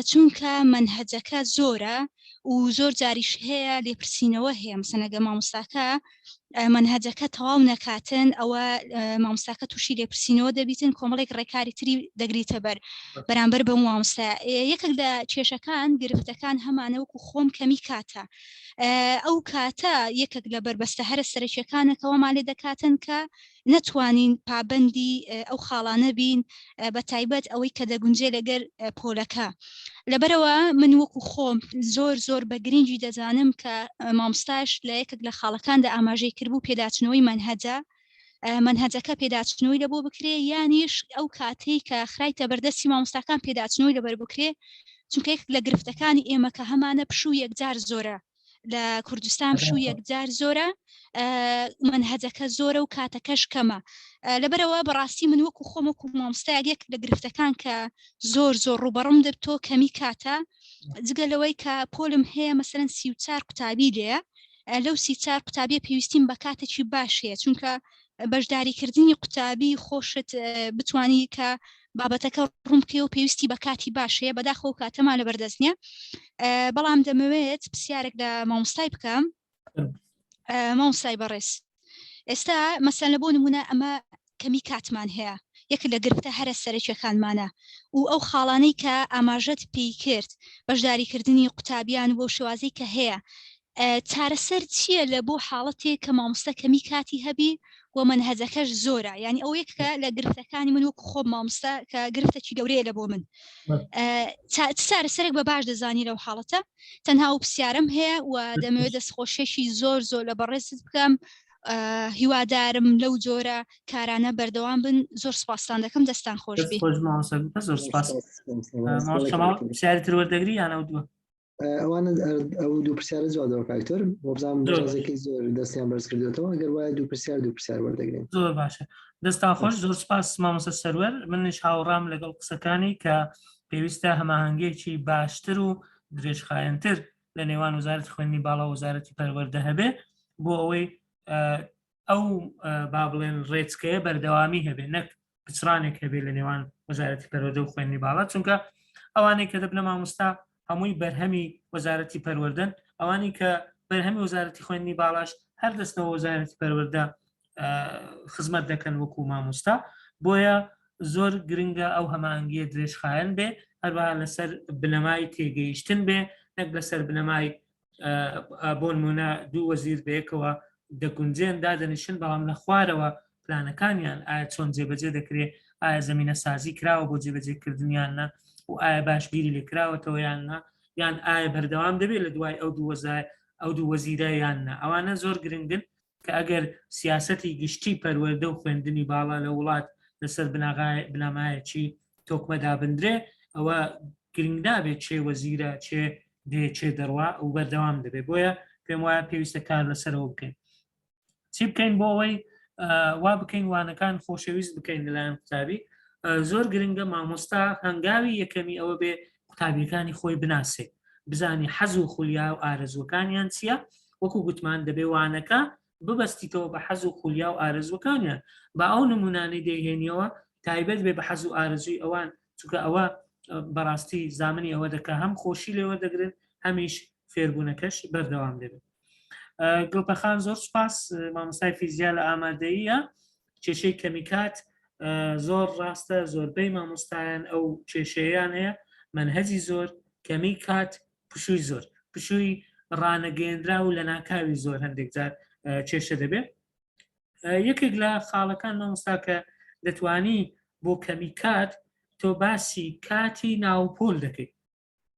چونکە مەنهەجەکە زۆرە و زۆر جاریش هەیە لێپرسینەوە هەیە، مەسەن ئەگەر مامۆستاکە مەنهەجەکە تەواو نەکاتن، ئەوە مامۆستاکە تووشی لێپرسینەوە دەبیتن، کۆمەڵێک ڕێکاری تری دەگریتە بەر بەرامبەر بە مامۆستا. یەکێک لە کێشەکان گرفتەکان هەمانە وەکو خۆم کەمی کاتە. ئەو کاتە یەکێک لە بەربەستە هەرە سەرەکیەکانە کە وامان لێ دەکاتن کە نەتوانین پابەندی ئەو خاڵانە بین، بە تایبەت ئەوەی کە دەگونجێ لەگەر پۆلەکە. لەبەرەوە من وەکو خۆم زۆر زۆر بە گرنگی دەزانم کە مامۆستاش لە یەکێک لە خاڵەکاندا ئاماژەی کردبوو، پێداچنەوەی مەنهەجە، مەنهەجەکە پێداچنەوەی لە بۆ بکرێ، یانیش ئەو کاتەی کە خرایتە بەردەستی مامۆستاکان پێداچنەوەی لەبەر بکرێ، چونکە یەکێک لە گرفتەکانی ئێمە کە هەمانە پشوو یەکجار زۆرە. لە کوردستان پشوو یەکجار زۆرە مەنهەجەکە زۆرە و کاتەکەش کەمە لەبەرەوە بەڕاستی من وەکو خۆم وەکو مامۆستایەک یەک لە گرفتەکان کە زۆر زۆر ڕووبەڕم دەبتۆ کەمی کاتە جگە لەوەی کە پۆلم هەیە مەسەرەن 34 قوتابی لێیە لەو 34 قوتابیە پێویستیم بە کاتێکی باش هەیە چونکە بەشداریکردنی قوتابی خۆشت بتانی کە بابەتەکە ڕوون بکەی و پێویستی بە کاتی باش هەیە بەداخەوە کاتەمان لەبەردەست نییە بەڵام دەمەوێت پرسیارێک لە مامۆستای بکەم مامۆستای بەڕێز ئێستا مەسەن لە بۆ نمونە ئەمە کەمی کاتمان هەیە یەک لە گرفتە هەرە سەرەکیەکانمانە و ئەو خاڵانەی کە ئاماژەت پێی کرد بەشداریکردنی قوتابیان بۆ شێوازی کە هەیە چارەسەر چییە لە بۆ حاڵەتێک کە مامۆستا کەمی کاتی هەبی و مەنهەجەکەش زۆرە یعنی ئەو یەکە لە گرفتەکانی من وەکو خۆم مامۆستا کە گرفتێکی گەورەیە لە بۆ من چارەسەرێک بە باش دەزانی لەو حاڵەتە تەنها و پرسیارم هەیە و دەمەوێت دەستخۆشیەکی زۆر زۆر لە بەڕێزت بکەم هیوادارم لەو جۆرە کارانە بەردەوام بن زۆر سپاستان دەکەم دەستان خۆش بێ زۆر سپاس پرسیاری تر وەردەگری یان ئەو دووە ئەوانە ئەو دوو پرسیارە جواب دەوە کاکتۆر وەبزانام بەڕێزەکەی زۆر دەستیان بەرز کردوێتەوە ئەگەر وایە دوو پرسیار دوو پرسیار وەردەگرین زۆر باشە دەستان خۆش زۆر سپاس مامۆستا سەروەر منیش هاوڕام لەگەڵ قسەکانی کە پێویستە هەماهەنگێکی باشتر و درێژخایەنتر لە نێوان وەزارەتی خوێندنی باڵا و وەزارەتی پەروەردە هەبێ بۆ ئەوەی ئەو با بڵێن ڕێچکەیە بەردەوامی هەبێ نەک پچڕانێک هەبێ لە نێوان وەزارەتی پەروەردە و خوێندنی باڵا چونکە ئەوانەی کە دەبنە مامۆستا هەمووی بەرهەمی وەزارەتی پەروەردەن ئەوانی کە بەرهەمی وەزارەتی خوێندنی باڵاش هەر دەستنەوە وەزارەتی پەروەردە خزمەت دەکەن وەکو مامۆستا بۆیە زۆر گرنگە ئەو هەماهەنگیە درێژخایەن بێ هەروەها لەسەر بنەمای تێگەیشتن بێ نەک لەسەر بنەمای بۆ نمونە دوو وەزیر بەیەکەوە دەگونجێن دادەنیشن بەڵام لە خوارەوە پلانەکانیان ئایا چۆن جێبەجێ دەکرێت ئایا زمینە سازی کراوە بۆ جێبەجێکردنیان نا و ئایا باش بیری لێکراوەتەوە یان نا یان ئایا بەردەوام دەبێت لە دوای ئەو دوو وەزای ئەو دوو وەزیرە یان نا ئەوانە زۆر گرنگن کە ئەگەر سیاسەتی گشتی پەروەردە و خوێندنی باڵا لە وڵات لەسەر بنەمایەکی تۆکمە دابندرێ ئەوە گرنگ نابێت چێ وەزیرە چێ دێ چێ دەڕوا و بەردەوام دەبێت بۆیە پێم وایە پێویستە کار لەسەرەوە بکەین چی بکەین بۆ ئەوەی وا بکەین وانەکان خۆشەویست بکەین لەلایەن قوتابی زۆر گرنگە مامۆستا هەنگاوی یەکەمی ئەوە بێ قوتابیەکانی خۆی بناسێ بزانی حەز و خولیا و ئارەزوەکانیان چییە وەکو گوتمان دەبێ وانەکە ببەستیتەوە بە حەز و خولیا و ئارەزوەکانیان با ئەو نمونانەی دەیهێنیەوە تایبەت بێ بە حەز و ئارەزوی ئەوان چونکە ئەوە بەڕاستی زامنی ئەوە دەکە هەم خۆشی لێوە دەگرن هەمیش فێربوونەکەش بەردەوام دەبێت گڵپەخان زۆر سپاس مامۆستای فیزیا لە ئامادەییە کێشەی کەمی کات زۆر ڕاستە زۆربەی مامۆستایان ئەو کێشەیان هەیە منهجی زۆر کەمی کات پشووی زۆر پشووی ڕانەگەیەنرا و لە ناکاوی زۆر هەندێک جار کێشە دەبێت یەکێک لە خاڵەکان مامۆستا کە دەتوانی بۆ کەمی کات تۆ باسی کاتی ناوپۆل دەکەیت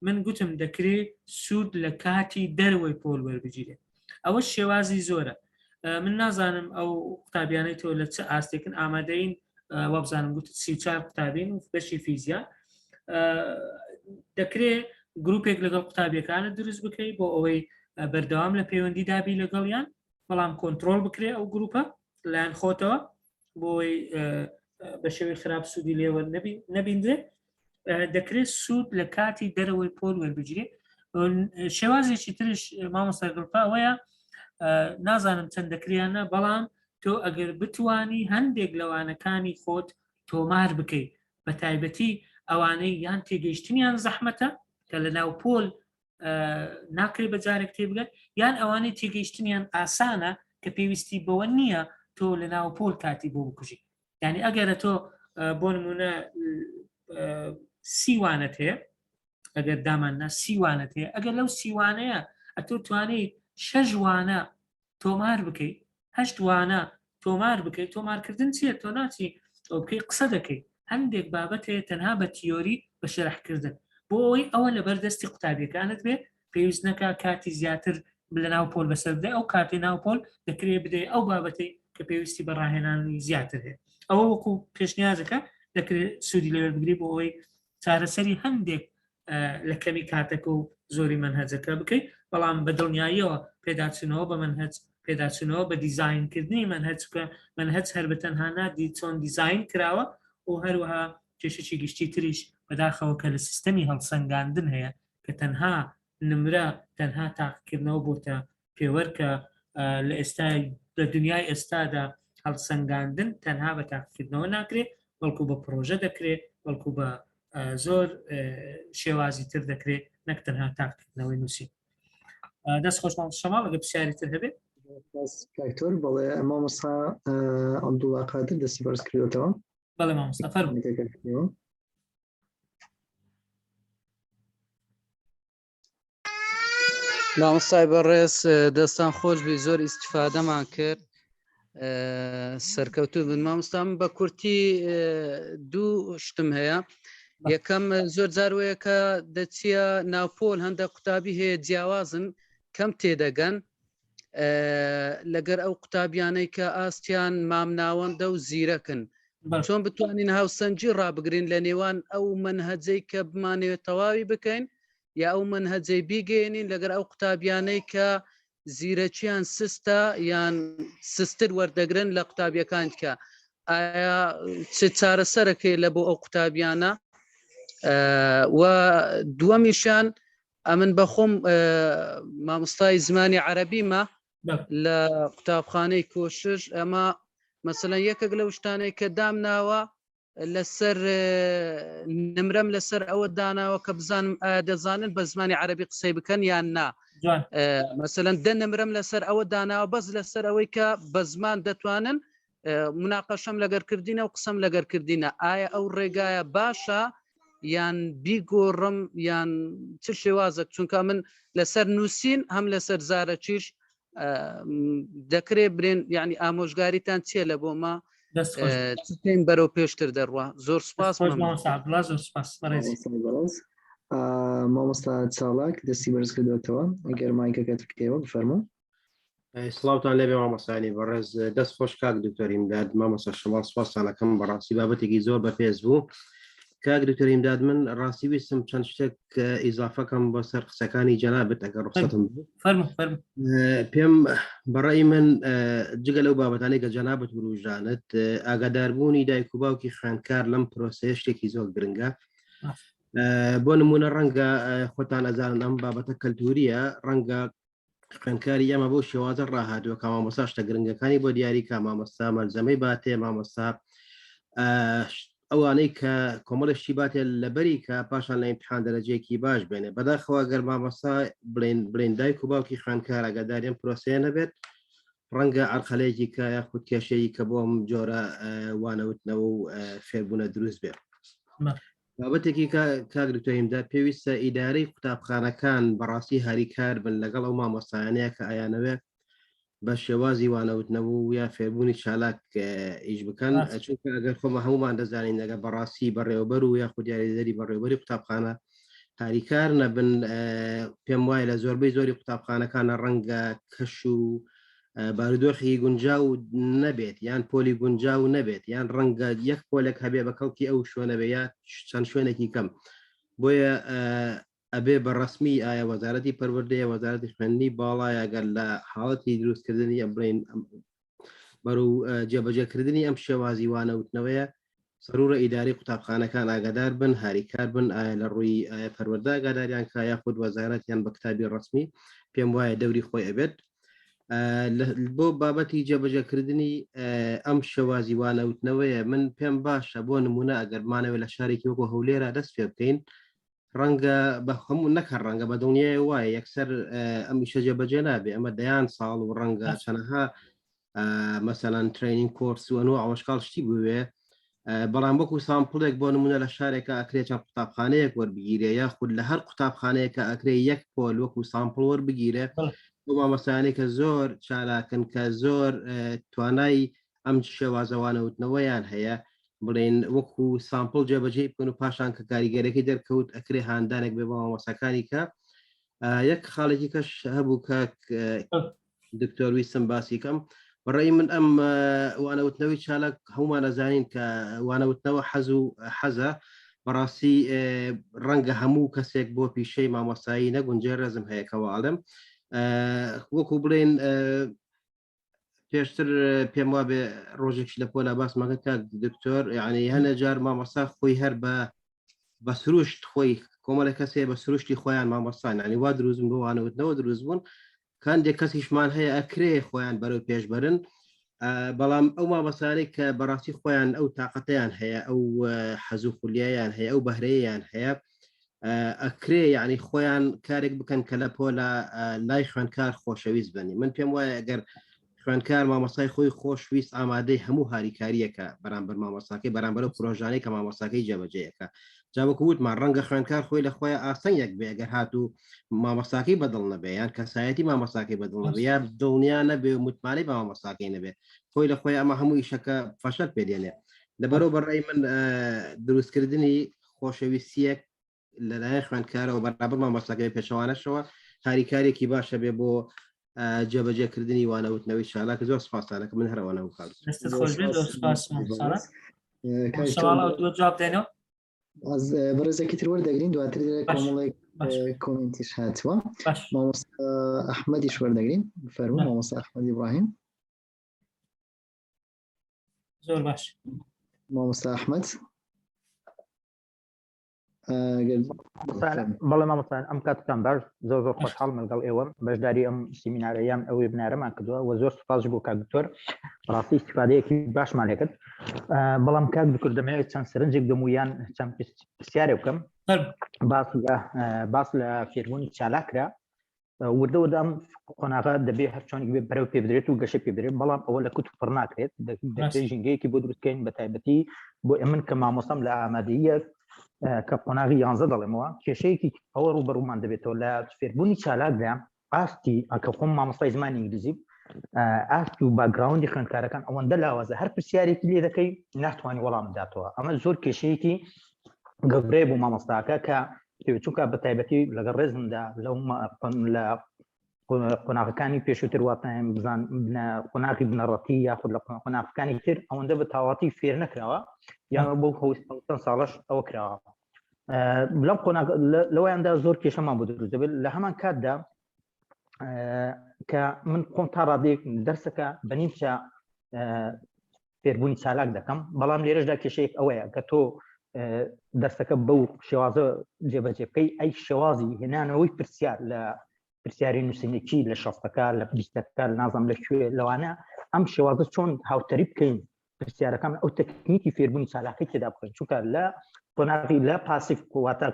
من گوتم دەکرێ سوود لە کاتی دەرەوەی پۆل وەربگیرێت ئەوە شێوازی زۆرە من نازانم ئەو قوتابیانەی تۆ لە چ ئاستێکن ئامادەین وابزانم گوت 34 قوتابین و بەشی فیزیا دەکرێ گروپێک لەگەڵ قوتابیەکانت دروست بکەیت بۆ ئەوەی بەردەوام لە پەیوەندی دابی لەگەڵیان بەڵام کۆنتترۆل بکرێ ئەو گروپە لایەن خۆتەوە بۆی بە شێوەی خراپ سوودی لێوە نەبیندرێ دەکرێت سوود لە کاتی دەرەوەی پۆل وەربگیرێت شێوازێکی ترش مامۆستا گڵپا ئەوەیە نازانم چەند دەکریانە بەڵام تۆ ئەگەر بتانی هەندێک لەوانەکانی خۆت تۆمار بکەیت بە تایبەتی ئەوانەی یان تێگەیشتنیان زەحمەتە کە لە ناو پۆل ناکرێت بە جارێک تێبگەن یان ئەوانەی تێگەیشتنیان ئاسانە کە پێویستی بەوە نییە تۆ لە ناو پۆل کاتی بۆ بکوژی یعنی ئەگەرە تۆ بۆ نمونە سیوانت هەیە ئەگەر دامان نا سیوانت هەیە ئەگەر لەو سیوانەیە ئەتۆ توانیت شەش وانە تۆمار بکەیت هەشت وانە تۆمار بکەیت تۆمارکردن چییە تۆ ناچی ئەو بکەی قسە دەکەیت هەندێک بابەت هەیە تەنها بە تیۆری بە شەرحکردن بۆ ئەوەی ئەوە لەبەر دەستی قوتابیەکانت بێ پێویست نەکا کاتی زیاتر لە ناو پۆل بەسەر بدەی ئەو کاتی ناو پۆل دەکرێت بدەی ئەو بابەتەی کە پێویستی بە ڕاهێنانی زیاتر هەیە ئەوە وەکو پێشنیازەکە دەکرێت سوودی لێ بگری بۆ ئەوەی چارەسەری هەندێک لە کەمی کاتەکە و زۆری مەنهەجەکە بکەیت، بەڵام بە دڵنیاییەوە پێداچوونەوە بە مەنهەج، پێداچوونەوە بە دیزاینکردنی مەنهەج، چونکە مەنهەج هەر بە تەنها نادی چۆن دیزاین کراوە و هەروەها کێشەکی گشتی تریش بەداخەوە کە لە سیستەمی هەڵسەنگاندن هەیە کە تەنها نمرە تەنها تاقیکردنەوە بۆتە پێوەر کە لە ئێستا لە دنیای ئێستادا هەڵسەنگاندن تەنها بە تاقیکردنەوە ناکرێت بەڵکو بە پرۆژە دەکرێت بەڵکو بە زۆر شێوازی تر دەکرێت نەک تەنها تاقیکردنەوەی نووسین. دەست خۆش شەماڵ ئەگە پرسیاری تر هەبێت. کاکتۆر بەڵێ مامۆستا عەبدوڵا قادر دەستی بەرز کردوێتەوە. بەڵێ مامۆستا فەرموو. مامۆستای بەڕێز دەستان خۆش بی زۆر ئیسیفادەمان کرد سەرکەوتوو بن مامۆستا من بە کورتی دوو شتم هەیە یەکەم زۆر جاروەیە کە دەچیە ناوپۆل هەندە قوتابی هەیە جیاوازن کەم تێدەگەن لەگەر ئەو قوتابیانەی کە ئاستیان مامناوەندە و زیرەکن چۆن بتوانین هاوسەنگی ڕابگرین لە نێوان ئەو منهجەی کە بمانەوێت تەواوی بکەین یا ئەو منهجەی بیگەێنین لەگەر ئەو قوتابیانەی کە زیرەکیان سستە یان سستر وەردەگرن لە قوتابیەکان کە ئایا چ چارەسەرەکەی لە بۆ ئەو قوتابیانە و دووەمیشان ئەمن بەخۆم مامۆستای زمانی عەربیمە لە قوتابخانەی کۆشش ئەمە مەسەلەن یەکێک لەو شتانەی کە دامناوە لەسەر نمرەم لەسەر ئەوە داناوە کە بزانم ئایا دەزانن بە زمانی عەربی قسەی بکەن یان نا مەسەلەن دە نمرەم لەسەر ئەوە داناوە بەس لەسەر ئەوەی کە بە زمان دەتوانن مناقەشەم لەگەر کردینە و قسەم لەگەر کردینە ئایا ئەو ڕێگایە باشە یان بیگۆڕم یان چ شێوازێک چونکە من لەسەر نووسین هەم لەسەر زارەکیش دەکرێ برێن یعنی ئامۆژگاریتان چییە لە بۆمە بکەین بەرەو پێشتر دەڕوا زۆر سپاس مامۆستا چاڵاک دەستی بەرز کردوێتەوە ئەگەر مایکەکەت بکەیەوە بفەرموو. سڵاوتان لێبێ مامۆستایانی بەڕێز دەست خۆش کاک دکتۆر ئیمداد مامۆستا شەماڵ سپاستانەکەم بەڕاستی بابەتێکی زۆر بەپێز بوو کاک دکتۆر ئیمداد من ڕاستی ویستم چەند شتێک ئیزافەکەم بۆ سەر قسەکانی جەنابت ئەگەر ڕوخسەتم پێم بەڕای من جگە لەو بابەتانەی کە جەنابت وروژانت ئاگاداربوونی دایک و باوکی خوێندکار لەم پرۆسەیە شتێکی زۆر گرنگە بۆ نمونە ڕەنگە خۆتان ئەزانن ئەم بابەتە کەلتوریە ڕەنگە خوێندکاری ئێمە بەو شێوازە ڕاهاتووە کە مامۆستا شتە گرنگەکانی بۆ دیاری کا مامۆستا مەلزەمەی باتێ مامۆستا ئەوانەی کە کۆمەڵی شتی باتێ لەبەری کە پاشان لە ئیمتحان دەرەجەیەکی باش بێنێ بەداخەوە گەر مامۆستا بڵێن بڵێن دایک و باوکی خوێندکار ئاگاداریان پرۆسەیە نەبێت ڕەنگە عەرقەلەیەکی کە یاخود کێشەیە کە بۆ ئەم جۆرە وانەوتنەوە و فێربوونە دروست بێت. بابەتێکی کاک دکتۆر هیمداد پێویستە ئیدارەی قوتابخانەکان بەڕاستی هاریکار بن لەگەڵ ئەو مامۆستایانەیە کە ئەیانەوێ بە شێوازی وانەوتنەوە و یا فێربوونی چالاک ئیش بکەن چونکە ئەگەر خۆمە هەمومان دەزانین لەگە بەڕاستی بەڕێوەبەر و یاخود یاریدەری بەڕێوەبەری قوتابخانە هاریکار نەبن پێم وایە لە زۆربەی زۆری قوتابخانەکانە ڕەنگە کەش و بارودۆخی گونجاو نەبێت یان پۆلی گونجاو نەبێت یان ڕەنگە یەک پۆلێک هەبێ بە کەڵکی ئەو شوێنە بێ یا چەند شوێنێکی کەم بۆیە ئەبێ بە ڕسمی ئایا وەزارەتی پەروەردەیە وەزارەتی خوێندنی باڵایە گەر لە حاڵەتی دروستکردنی ئەم بڵین بەرەو جێبەجێکردنی ئەم شێوازی وانەوتنەوەیە سەرورە ئیداری قوتابخانەکان ئاگادار بن هاریکار بن ئایا لە ڕووی ئایا پەروەردە ئاگاداریان کا یاخود وەزارەتیان بە کتابی ڕسمی پێم وایە دەوری خۆی ئەبێت بۆ بابەتی جێبەجێکردنی ئەم شێوازی وانەوتنەوەیە من پێم باشە بۆ نمونە ئەگەر مانەوە لە شارێکی وەکو هەولێرا دەست پێ بکەین ڕەنگە بە هەموو نەکە ڕەنگە بە دڵنیای وایە یەکسەر ئەم ئیشە جێبەجێ نابێ ئەمە دەیان ساڵ و ڕەنگە چەنەها مەسەلەن training course و ئەنوە ئەوەشکاڵ شتی بوێ بەڵام وەکو sample ێک بۆ نمونە لە شارێکە ئەکرێ چەند قوتابخانەیەک وەربگیرێ یاخود لە هەر قوتابخانەیەکە ئەکرێ یەک پۆل وەکو sample وەربگیرێ بۆ مامۆستایانی کە زۆر چالاکن کە زۆر توانای ئەم شێوازەوانەوتنەوەیان هەیە بڵێن وەکو sample جێبەجێ بکەن و پاشان کە کاریگەرەکەی دەرکەوت ئەکرێ هاندانێک بێ بۆ مامۆستاکانی کە یەک خاڵێکی کەش هەبوو کە دکتۆر ویستم باسی کەم بەڕێی من ئەم وانەوتنەوەی چالاک هەمومان ئەزانین کە وانەوتنەوە حەز و حەزە. بەڕاستی ڕەنگە هەموو کەسێک بۆ پیشەی مامۆستایی نەگونجێ ڕێزم هەیە کەەوە ئەڵێم وەکو بڵێن پێشتر پێم وابێ ڕۆژێکش لە پۆلا باسمەکە کاک دکتۆر یعنی هەنە جار مامۆستا خۆی هەر بە بە سروشت خۆی کۆمەڵە کەسێ بە سروشتی خۆیان مامۆستان ینی وا دروستن بۆ وانەوتنەوە دروست بوون کاندێک کەسیشمان هەیە ئەکرێ خۆیان بەرەو پێشبەرن بەڵام ئەو مامەسانەی کە بەڕاستی خۆیان ئەو تااقەتیان هەیە ئەو حەز و خولیایان هەیە ئەو بەهرەیان هەیە ئەکرێ یعنی خۆیان کارێک بکەن کە لە پۆلە لای خوێندکار خۆشەویست بنی من پێم وایە ئەگەر خوێندکار مامۆستای خۆی خۆشویست ئامادەی هەموو هاریکاریەکە بەرامبەر مامۆستاکەی بەرامبەر و پرۆژانەی کە مامۆستاکەی جێبەجێەکە جاوەکو وتمان ڕەنگە خوێندکار خۆی لە خۆی ئاستەنگێک بێ ئەگەر هاتوو مامۆستاکەی بەدڵ نەبێ یان کەسایەتی مامۆستاکەی بەدڵ نەبێ یا دڵنیا نەبێ و متمانەی بە مامۆستاکەی نەبێ خۆی لە خۆی ئەمە هەموو ئیشەکە فەشەل پێ دێنێ لەبەرەوە بەڕای من دروستکردنی خۆشەویستیەک لەلایەن خوێندکارەوە بەرابەر مامۆستاکەی پێچەوانەشەوە هاریکارێکی باشە بێ بۆ جێبەجێکردنی وانەوتنەوەی چالاک زۆر سپاسانەکە من هەروانە و کات جواب دێنەوە بەڕێزێکی تر وەردەگرین دواتر کۆمەڵێک کۆمنتیش هاتووە مامۆستا ئەحمەدیش وەردەگرین فەرموو مامۆستا ئەحمەد ئیبراهیم زۆر باش مامۆستا ئەحمەد بەڵێ مامۆستان ئەم کاتتان باش زۆر زۆر خۆشحاڵم لەگەڵ ئێوە بەشداری ئەم سیمینارە یان ئەو وێبنارەمان کردووە و زۆر سوپاس بۆ کاک دکتۆر ڕاستی استفادەیەکی باشمان لێکرد بەڵام کاک دکتۆر دەمەوێت چەند سەرنجێک دەم و یان چەند پرسیارێک بکەم باس لە باس لە فێربوونی چالاکرا وردە وردە ئەم قۆناغە دەبێ هەر چۆنێک بێ بەرەو پێ بدرێت و گەشە پێ بدرێت بەڵام ئەوە لە کوت پڕ ناکرێت دەکرێت ژینگەیەکی بۆ دروستکەین بە تایبەتی بۆ ئەمن کە مامۆستام لە ئامادەیە کە قۆناغی یانزە دەڵێمەوە کێشەیەکی ئەوە ڕووبەڕوومان دەبێتەوە لە فێربوونی چالاکدا ئاستی ئەکە خۆم مامۆستای زمانی ئینگلیزی ئاست و background ی خوێندکارەکان ئەوەندە لاوازە هەر پرسیارێکی لێ دەکەی ناتوانانی وەڵام بداتەوە ئەمە زۆر کێشەیەکی گەورەیە بۆ مامۆستاکە کە چونکە بە تایبەتی لەگەڵ ڕێزمدا لەو لە قۆناغەکانی پێشووتر واتایم بزان قۆناغی بنەڕەتی یاخود لە قۆناغەکانی تر ئەوەندە بە تاواتی فێر نەکراوە یان بۆ هەوستان ساڵش ئەوە کراوە لەم قۆناغ لەوەیاندا زۆر کێشەمان بۆ دروست دەبێت لە هەمان کاتدا کە من خۆم تا ڕادەیەک دەرسەکە بە نیمچە فێربوونی چالاک دەکەم بەڵام لێرەشدا کێشەیەک ئەوەیە کە تۆ دەرسەکە بەو شێوازە جێبەجێ بکەی ئەی شێوازی هێنانەوەی پرسیار لە پرسیاری نووسینێکی لە شەستەکە لە بیستەکە نازم لە کوێ لەوانە ئەم شێوازە چۆن هاوتەری بکەین پرسیارەکان ئەو تەکنیکی فێربوونی چالاکی تێدا بکەین چونکە لە قۆناغی لە passive واتە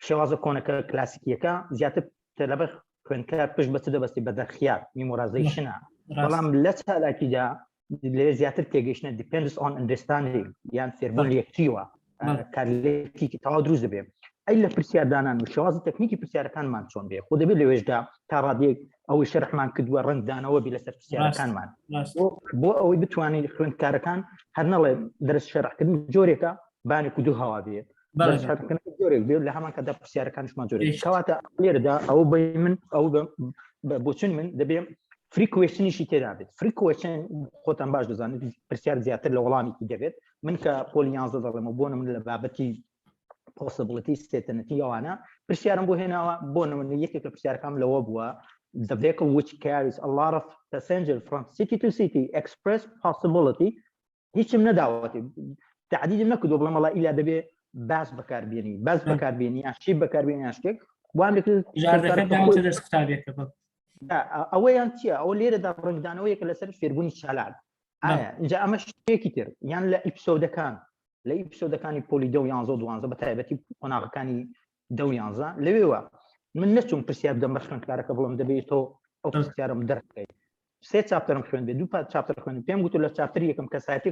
شێوازە کۆنەکە کلاسیکیەکە زیاتر تەلەبە خوێندکار پشت بە چ دەبەستی بە دەرخیار memorization ە بەڵام لە چالاکیدا لێ زیاتر تێگەیشتە depends on understanding یان فێربوون لەکتیوە کارلێکی تەواو دروست دەبێ ئەی لە پرسیاردانان و شێوازی تەکنیکی پرسیارەکانمان چۆن بێ خۆ دەبێت لەوێشدا تا ڕادێک ئەوەی شەرحمان کردووە ڕەنگدانەوە بی لەسەر پرسیارەکانمان بۆ ئەوەی بتوانین خوێندکارەکان هەر نەڵێ دەرس شەرحکردن جۆرێکە بانێک و دوو هەوا بێت جۆرێک بێت لە هەمان کەدا پرسیارەکانشمان جۆرێک کەواتە لێرەدا ئەو بە من ئەو بۆچون من دەبێ free question یشی تێدا بێت free question خۆتان باش دەزانێت پرسیار زیاتر لە وەڵامێکی دەبێت من کە پۆلی یانزە دەڵێمەوە بۆ من لە بابەتی possibility certainty ئەوانە پرسیارم بۆ هێناوە بۆ نمونە یەکێک لە پرسیارەکان لەوە بووە the vehicle which carries a lot of passengers from city to city express possibility هیچم نەداوەتی تعدیدم نەکردو بڵێم وەڵا ئیلا دەبێ باس بەکاربیێنی باس بەکاربیێنی یان شی بەکاربیێنی یان شتێک وام لەکرد دەست قوتابیەکە بە ئەوەیان چییە ئەوە لێرەدا ڕەنگدانەوەیەکە لەسەر فێربوونی چالاک ئایا اینجا ئەمە شتێکی تر یان لە episode ەکان لە episode ەکانی پۆلی دە و یانزە و دوانزە بە تایبەتی قۆناغەکانی دە و یانزە لەوێوە من نەچوم پرسیار بدەم بە خوێندکارەکە بڵم دەبێت تۆ ئەو پرسیارم دەربکەیت سێ chapter م خوێن بێ دوو chapter خوێن پێم گوت لە chapter ی یەکەم کەسایەتی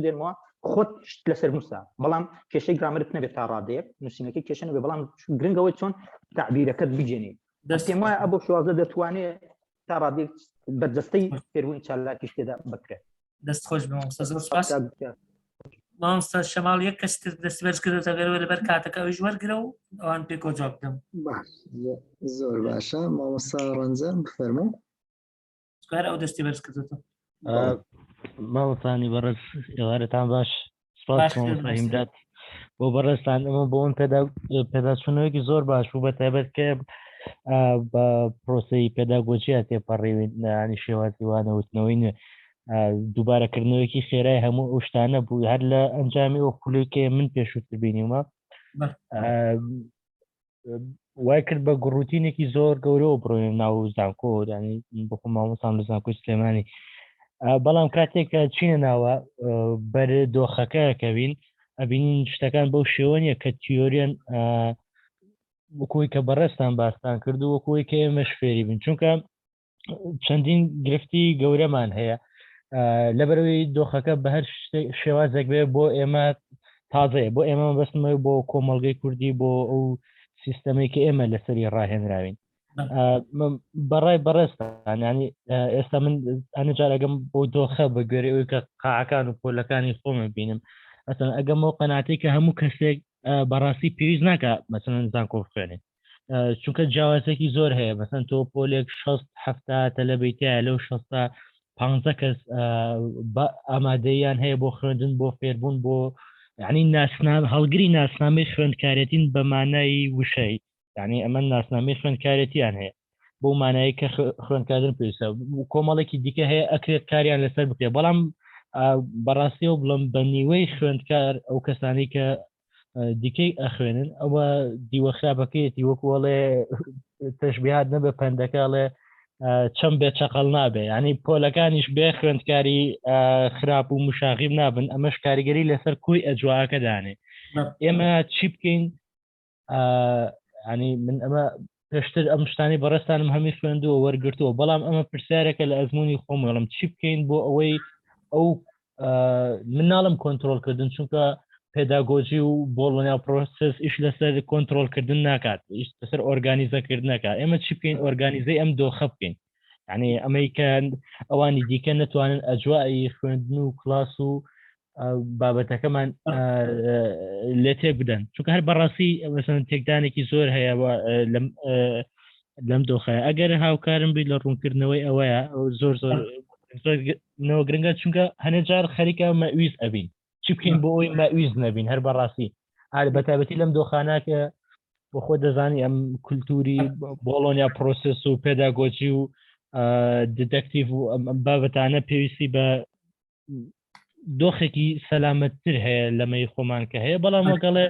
دێنمەوە خۆت شت لەسەر نووسە بەڵام کێشەی گرامرت نەبێت تا ڕادەیەک نووسینەکەی کێشە نەبێت بەڵام گرنگەوەی چۆن تعبیرەکەت بگێنی دەستێم وایە ئەبۆ شوازە دەتوانێت تا ڕادەیەک بەرجەستەی فێربوونی چالاکیش تێدا بکرێت دەست خۆش بێ مامۆستا زۆر سپاس مامۆستا شەماڵ یەک کەس تر دەستی بەرز کردووە گەرەوە لەبەر کاتەکە ئەویش وەرگرە و ئەوان پێکەوە جواب بدەم باش زۆر باشە مامۆستا ڕەنجە بفەرموو سوار ئەو دەستی بەرز کردووە مامۆستانی بەڕێز ئێوارەتان باش سپاس باش مامۆستا هیمداد بۆ بۆ بەڕێزتان ئەمە بۆ من پێدا پێداچوونەوەیەکی زۆر باش بوو بە تایبەت کە بە پرۆسەی پێداگۆجیە تێپەڕیوین ینی شێوازی وانەوتنەوەی نوێ دووبارەکردنەوەیەکی خێرای هەموو ئەو شتانە بوو هەر لە ئەنجامی ئەو خولەی کە من پێشووتر بینیومە وای کرد بە گوڕوتینێکی زۆر گەورەوە بڕۆینە ناو زانکۆ ینی بخۆ مامۆسام لە زانکۆی سلێمانی بەڵام کاتێک کە چینە ناوە بەر دۆخەکە کەوین ئەبینین شتەکان بەو شێوە نیە کە تیۆریان وەکوی کە بەڕێزتان باستان کرد و وەکوی کە ئێمەش فێری بین چونکە چەندین گرفتی گەورەمان هەیە لەبەرەوەی دۆخەکە بە هەر شێوازێک بێ بۆ ئێمە تازەیە بۆ ئێمە بەستمە بۆ کۆمەڵگەی کوردی بۆ ئەو سیستەمێک کە ئێمە لەسەری ڕاهێنراوین بەڕای بەڕێزتان ینی ئێستا من ئەنە جارەگەم بۆ دۆخە بە گوێرەی ئەوی کە قاعەکان و پۆلەکانی خۆمە بینم ئەسن ئەگەمەوە قەناتی کە هەموو کەسێک بەڕاستی پێویست ناکە مەسەن زانکۆ بخوێنێت چونکە جیاوازێکی زۆر هەیە مەسەن تۆ پۆلێک 6 هەفتا تەلەبەی تایە لەو 6 پ کەس ئامادەیان هەیە بۆ خوێندن بۆ فێربوون بۆ یعنی ناسنام هەڵگری ناسنامەی خوێندکارێتین بە مانای وشەی یعنی ئەمە ناسنامەی خوێندکارێتیان هەیە بۆ مانایی کە خوێندکردن پێویستە کۆمەڵێکی دیکە هەیە ئەکرێت کاریان لەسەر بکرێت بەڵام بەڕاستیەوە بڵم بە نیوەی خوێندکار ئەو کەسانی کە دیکەی ئەخوێنن ئەوە دیوە خراپەکەیەتی وەکوڵێ تەشبیهات نەبێ پەندەکەڵێ چەم بێ چەقەڵ نابێ ینی پۆلەکانیش بێ خوێندکاری خراپ و مشاغیب نابن ئەمەش کاریگەری لەسەر کۆی ئەجواکە دانێ ئێمە چی بکەین ینی من ئەمە پێشتر ئەم شتانی بەڕێستانم هەمی خوێندووە وەرگتووە بەڵام ئەمە پرسیارێکە لە ئەزمموی خۆم وڵم چی بکەین بۆ ئەوەی ئەو مناڵم کۆنتترۆلکردن چونکە پێداگۆجی و بۆڵۆنیا پرۆسس ئیش لەسەر کۆنتترۆلکردن ناکات ئیش لەسەر ئۆرگانیزەکردنەکە ئێمە چی بکەین ئۆرگانیزەی ئەم دۆخە بکەین یعنی ئەمەی کە ئەوانی دیکە نتوانن ئەجوایی خوێندن و کلاس و بابەتەکەمان لێ تێک بدەن چونکە هەر بەڕاستی مەسەن تێکدانێکی زۆر هەیە لەم لەم دۆخە ئەگەر هاوکارم بیت لە ڕوونکردنەوەی ئەوەیە زۆر زۆر نەوە گرنگە چونکە هەنێ جار خەریکە مەویست ئەبین چی بکەین بۆ ئەوی مەویست نەبین هەر بەڕاستی ئار بەتابەتی لەم دۆخانە کە بۆ خۆ دەزانی ئەم کولتوری بۆڵۆنیا پرۆسس و پێداگۆجی و دیدەکتیڤ و ئەم بابەتانە پێویستی بە دۆخێکی سەلامەتتر هەیە لەمەی خۆمان کە هەیە بەڵام وەگەڵێ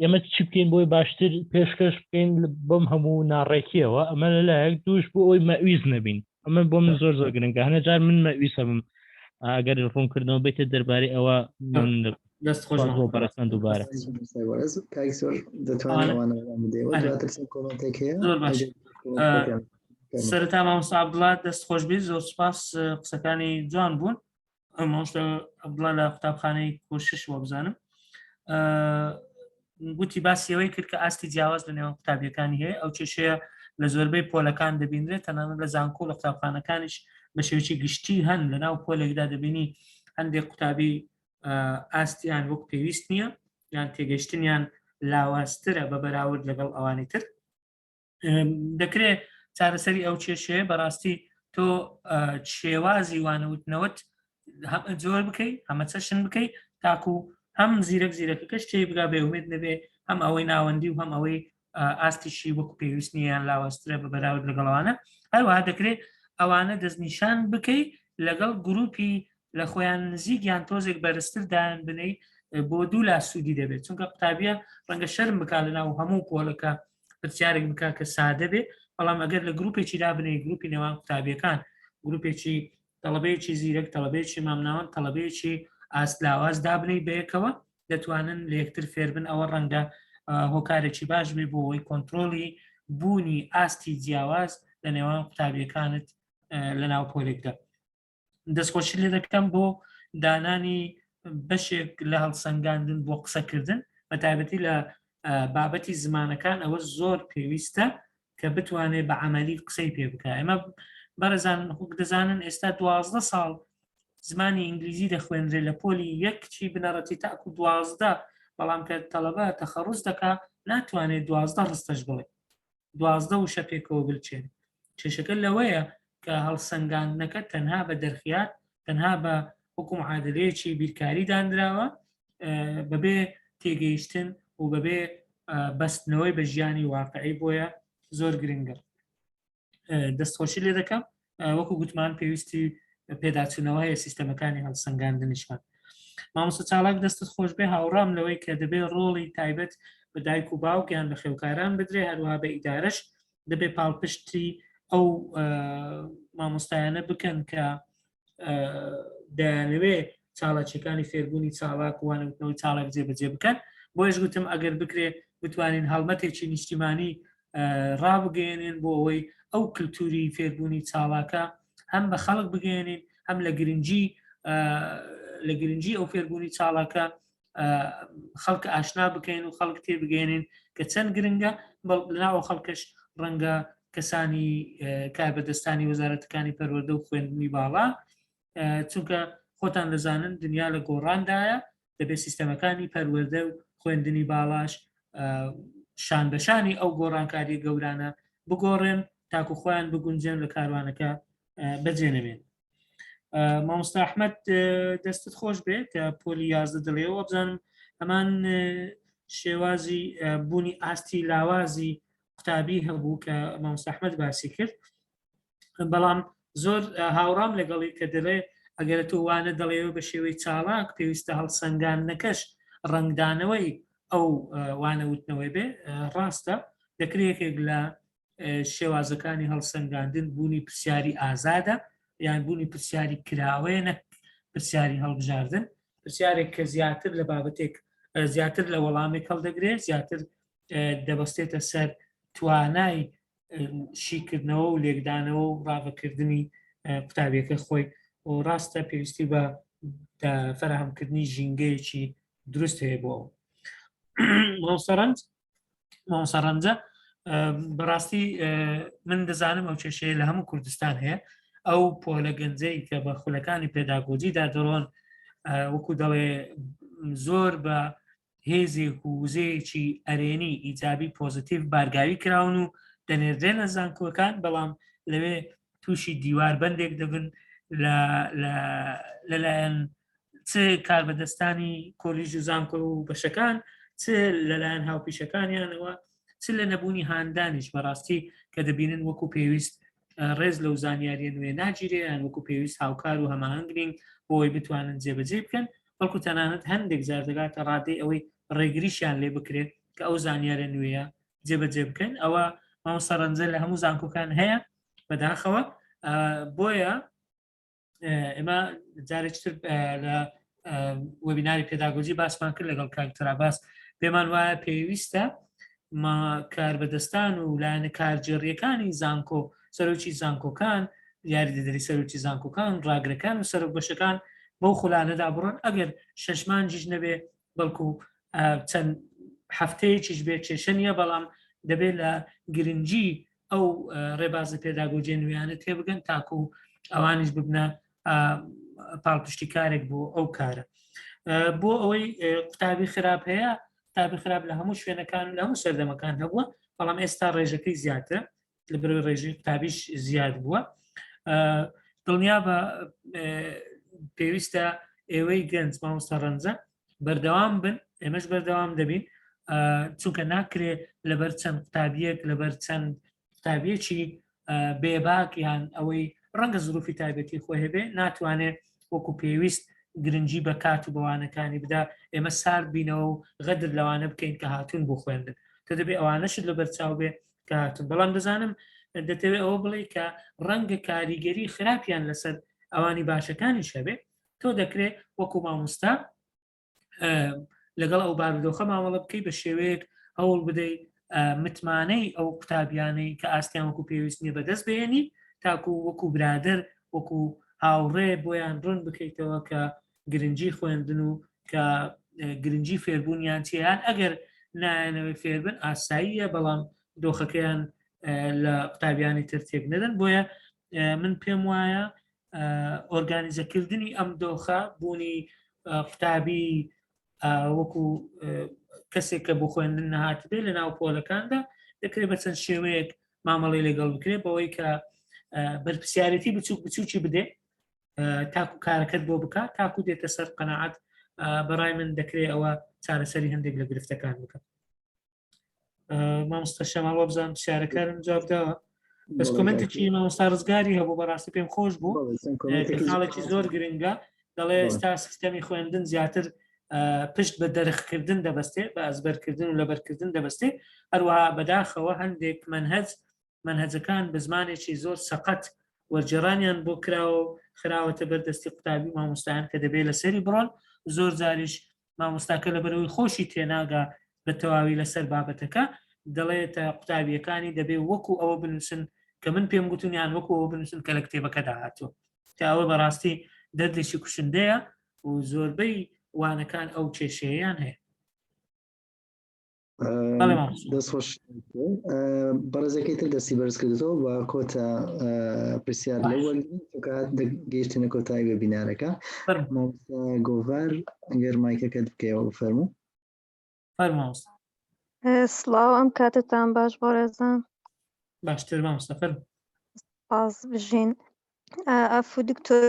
ئێمە چی بکەین بۆی باشتر پێشکەش بکەین بەم هەموو ناڕێکیەوە ئەمە لەلایەک دووش بۆ ئەوی مەویز نەبین ئەمە بۆ من زۆر زۆر گرنگە هەنە جار من مەویسە بم ئەگەر ڕوونکردنەوە بێتە دەربارەی ئەوە من دەست خۆش بۆ بەڕێزتان دووبارە زۆر باش سەرەتا مامۆستا عەبدوڵا دەست خۆش بێت زۆر سپاس قسەکانی جوان بوون مامۆستا عەبدوڵا لە قوتابخانەی کۆشش وابزانم گوتی باسی ئەوەی کرد کە ئاستی جیاواز لە نێوان قوتابیەکانی هەیە ئەو کێشەیە لە زۆربەی پۆلەکان دەبینرێت تەنانەت لە زانکۆ لە قوتابخانەکانیش بە شێوەیەکی گشتی هەن لە ناو پۆلێکدا دەبینی هەندێک قوتابی ئاستیان وەک پێویست نییە یان تێگەشتنیان لاوازترە بە بەراورد لەگەڵ ئەوانی تر دەکرێت چارەسەری ئەو کێشەیە بەڕاستی تۆ شێوازی وانەوتنەوەت زۆر بکەی هەمە چەشن بکەی تاکو هەم زیرەک زیرەکەکەش تێ بگا بێ ئومێد نەبێ هەم ئەوەی ناوەندی و هەم ئەوەی ئاستیشی وەکو پێویست نییە یان لاوازترە بە بەراورد لەگەڵەوانە هەروەها دەکرێت ئەوانە دەستنیشان بکەی لەگەڵ گروپی لە خۆیان نزیک یان تۆزێک بەرزتر دایان بنەی بۆ دوو لا سوودی دەبێت چونکە قوتابیە ڕەنگە شەرم بکات لە ناو هەموو پۆلەکە پرسیارێک بکات کە سادە بێ بەڵام ئەگەر لە گروپێکی دابنەی گروپی نێوان قوتابیەکان گروپێکی تەڵەبەیەکی زیرەک تەڵەبەیەکی مامناوەند تەڵەبەیەکی ئاست لاواز دابنەی بەیەکەوە دەتوانن لە یەکتر فێربن ئەوە ڕەنگە هۆکارێکی باش بێ بۆ ئەوەی کۆنتترۆلی بوونی ئاستی جیاواز لە نێوان قوتابیەکانت لە ناو پۆلێکدا دەستخۆشی لێ دەکەم بۆ دانانی بەشێک لە هەڵسەنگاندن بۆ قسەکردن بە تایبەتی لە بابەتی زمانەکان ئەوە زۆر پێویستە کە بتوانێت بە عملی قسەی پێ بکە ئێمە بەڕێزان خوک دەزانن ئێستا دوازدە ساڵ زمانی ئینگلیزی دەخوێنرێ لە پۆلی یەک چی بنەڕەتی تاکو دوازدە بەڵام کە تەڵەبە تەخەڕوز دەکا ناتوانێت دوازدە ڕستەش بڵێ دوازدە وشە پێکەوە بلچێنێ کێشەکە لەوەیە کە هەڵسەنگاندنەکە تەنها بە دەرخیات تەنها بە حکوم عادلەیەکی بیرکاری دانراوە بەبێ تێگەیشتن و بەبێ بەستنەوەی بە ژیانی واقعی بۆیە زۆر گرنگە دەستخۆشی لێ دەکەم وەکو گوتمان پێویستی پێداچوونەوە هەیە سیستەمەکانی هەڵسەنگاندنیشمان مامۆستا چالاک دەستت خۆش بێ هاوڕام لەوەی کە دەبێ ڕۆڵی تایبەت بە دایک و باوک یان بە خێوکاران بدرێ هەروها بە ئیدارەش دەبێ پاڵپشتی ئەو مامۆستایانە بکەن کە دەیانەوێ چاڵاکیەکانی فێربوونی چاڵاک وانەوتنەوەی چاڵک جێبەجێ بکەن بۆیش گوتم ئەگەر بکرێ بتوانین هەڵمەتێکی نیشتیمانی ڕابگەێنن بۆ ئەوەی ئەو کللتوری فێربوونی چاڵاکە هەم بە خەڵک بگەێنین هەم لە گرنگی لە گرنگی ئەو فێربوونی چاڵاکە خەڵک ئاشنا بکەین و خەڵک تێبگەێنین کە چەند گرنگە لەناو خەڵکش ڕەنگە کەسانی کاربەدەستانی وەزارەتەکانی پەروەردە و خوێندنی باڵا چونکە خۆتان دەزانن دنیا لە گۆڕاندایە دەبێت سیستەمەکانی پەروەردە و خوێندنی باڵاش شان بەشانی ئەو گۆڕانکاری گەورانە بگۆڕێن تاکو خۆیان بگونجێن لە کاروانەکە بەجێ نەبێن مامۆستا ئەحمد دەستت خۆش بێ کە پۆلی 11 دەڵێەوە بزانم هەمان شێوازی بوونی ئاستی لاوازی قوتابی هەبوو کە مامۆستا ئەحمد باسی کرد بەڵام زۆر هاوڕام لەگەڵی کە دەڵێ ئەگەر تۆ وانە دەڵێەوە بە شێوەی چاڵاک پێویستە هەڵسەنگان نەکەش ڕنگدانەوەی ئەو وانە وتنەوەی بێ ڕاستە دەکرێت یەکێک لە شێوازەکانی هەڵسەنگاندن بوونی پرسیاری ئازادە یان بوونی پرسیاری کراوەیە نەک پرسیاری هەڵبژاردن پرسیارێک کە زیاتر لە بابەتێک زیاتر لە وەڵامێک هەڵدەگرێت زیاتر دەبەستێتە سەر توانای شیکردنەوە و لێکدانەوە و ڕاڤەکردنی قوتابیەکە خۆی و ڕاستە پێویستی بە فەراهەمکردنی ژینگەیەکی دروست هەیە بۆ مامۆستا مامۆستا ڕەنجە بەڕاستی من دەزانم ئەو کێشەیە لە هەموو کوردستان هەیە ئەو پۆلە گەنجەی کە بە خولەکانی پێداگۆجیدا دەڕۆن وەکو دەڵێ زۆر بە هێزێک و وزەیەکی ئەرێنی ئیجابی پۆزیتیڤ بارگاوی کراون و دەنێردرێنە زانکۆکان بەڵام لەوێ تووشی دیوار بەندێک دەبن لەلایەن چ کاربەدەستانی کۆلیژ و زانکۆ و بەشەکان چ لەلایەن هاوپیشەکانیانەوە چ لە نەبوونی هاندانیش بەڕاستی کە دەبینن وەکو پێویست ڕێز لەو زانیاریە نوێ ناگیرێ یان وەکو پێویست هاوکار و هەماهەنگ نین بۆی بتوانن جێبەجێ بکەن بەڵکو تەنانەت هەندێک جار دەگاتە ڕادەی ئەوەی ڕێگریشیان لێ بکرێت کە ئەو زانیارە نوێیە جێبەجێ بکەن ئەوە مامۆستا ڕەنجە لە هەموو زانکۆکان هەیە بەداخەوە بۆیە ئێمە جارێکتر لە وەبیناری پێداگۆجی باسمان کرد لەگەڵ کاک تراباس پێمان وایە پێویستە ما کاربەدەستان و لایەنە کارگێڕیەکانی زانکۆ سەرۆکی زانکۆکان یاریدەدەری سەرۆکی زانکۆکان ڕاگرەکان و سەرۆک بەشەکان بەو خولانەدا بڕۆن ئەگەر شەشمانجیش نەبێ بەڵکو چەند هەفتەیەکیش بێ کێشە نییە بەڵام دەبێت لە گرنگی ئەو ڕێبازە پێداگۆجیە نوێیانە تێبگەن تاکو ئەوانیش ببنە پاڵپشتی کارێک بۆ ئەو کارە بۆ ئەوەی قوتابی خراپ هەیە قوتابی خراپ لە هەموو شوێنەکان لە هەموو سەردەمەکان هەبووە بەڵام ئێستا ڕێژەکەی زیاترە لە بەرەوەی ڕێژەی قوتابیش زیاد بووە دڵنیا بە پێویستە ئێوەی گەنج مامۆستا ڕەنجە بەردەوام بن ئێمەش بەردەوام دەبین چونکە ناکرێ لەبەر چەند قوتابیەک لەبەر چەند قوتابیەکی بێباک یان ئەوەی ڕەنگە زروفی تایبەتی خۆی هەبێ ناتوانێت وەکو پێویست گرنگی بە کات و بەوانەکانی بدا ئێمە سارد بینەوە و غەدر لەوانە بکەین کە هاتوون بۆ خوێندن تە دەبێ ئەوانەشت لەبەر چاو بێ کە هاتوون بەڵام دەزانم دەتەوێت ئەوە بڵێ کە ڕەنگە کاریگەری خراپیان لەسەر ئەوانی باشەکانیش هەبێ تۆ دەکرێت وەکو مامۆستا لەگەڵ ئەو بارودۆخە مامەڵە بکەی بە شێوەیەک هەوڵ بدەیت متمانەی ئەو قوتابیانەی کە ئاستیان وەکو پێویست نیە بەدەست بێنی تاکو وەکو برادر وەکو هاوڕێ بۆیان ڕوون بکەیتەوە کە گرنگی خوێندن و کە گرنگی فێربوونیان چیان ئەگەر نایەنەوەی فێربن ئاساییە بەڵام دۆخەکەیان لە قوتابیانی تر تێک نەدەن بۆیە من پێم وایە ئۆرگانیزەکردنی ئەم دۆخە بوونی قوتابی وەکو کەسێک کە بۆ خوێندن نەهاتبێ لە ناو پۆلەکاندا دەکرێت بە چەند شێوەیەک مامەڵی لەگەڵ بکرێت بەوەی کە بەرپسیارەتی بچوک بچوکی بدێ تاکو کارەکەت بۆ بکات تاکو دێتە سەر قەنەعەت بەڕای من دەکرێت ئەوە چارەسەری هەندێک لە گرفتەکان بکە مامۆستا شەماڵ وابزانم پرسیارەکانم جواب داوە بەس کۆمنتێکی مامۆستا ڕزگاری هەبوو بەڕاستی پێم خۆش بوو خاڵێکی زۆر گرنگە دەڵێ ئێستا سیستەمی خوێندن زیاتر پشت بە دەرخکردن دەبەستێ بە ئەزبەرکردن و لەبەرکردن دەبەستێ هەروەها بەداخەوە هەندێک منهج مەنهەجەکان بە زمانێکی زۆر سەقەت وەرگێڕانیان بۆ کراوە و خراوەتە بەر دەستی قوتابی و مامۆستایان کە دەبێت لەسەری بڕۆن، زۆر جاریش مامۆستاکە لەبەرئەوەی خۆشی تێناگا بە تەواوی لەسەر بابەتەکە دەڵێتە قوتابیەکانی دەبێ وەکو ئەوە بنووسن کە من پێم گوتون یان وەکو ئەوە بنووسن کە لە کتێبەکەدا هاتووە کە ئەوە بەڕاستی دەردێکی کوشندەیە و زۆربەی وانەکان ئەو کێشەیەیان هەیە. دەست خۆش بەڕێزەکەی تر دەستی بەرز کردەوە بە کۆتا پرسیار لە وەرگرین گەیشتنە کۆتایی وێبینارەکە گۆڤار گەر مایکەکەت بکەیەوە فەرموو. فەرموو. سڵاو ئەم کاتتان باش بەڕێزان. باشتر مامۆستا فەرموو. سپاس بژین. ئەفو دکتۆر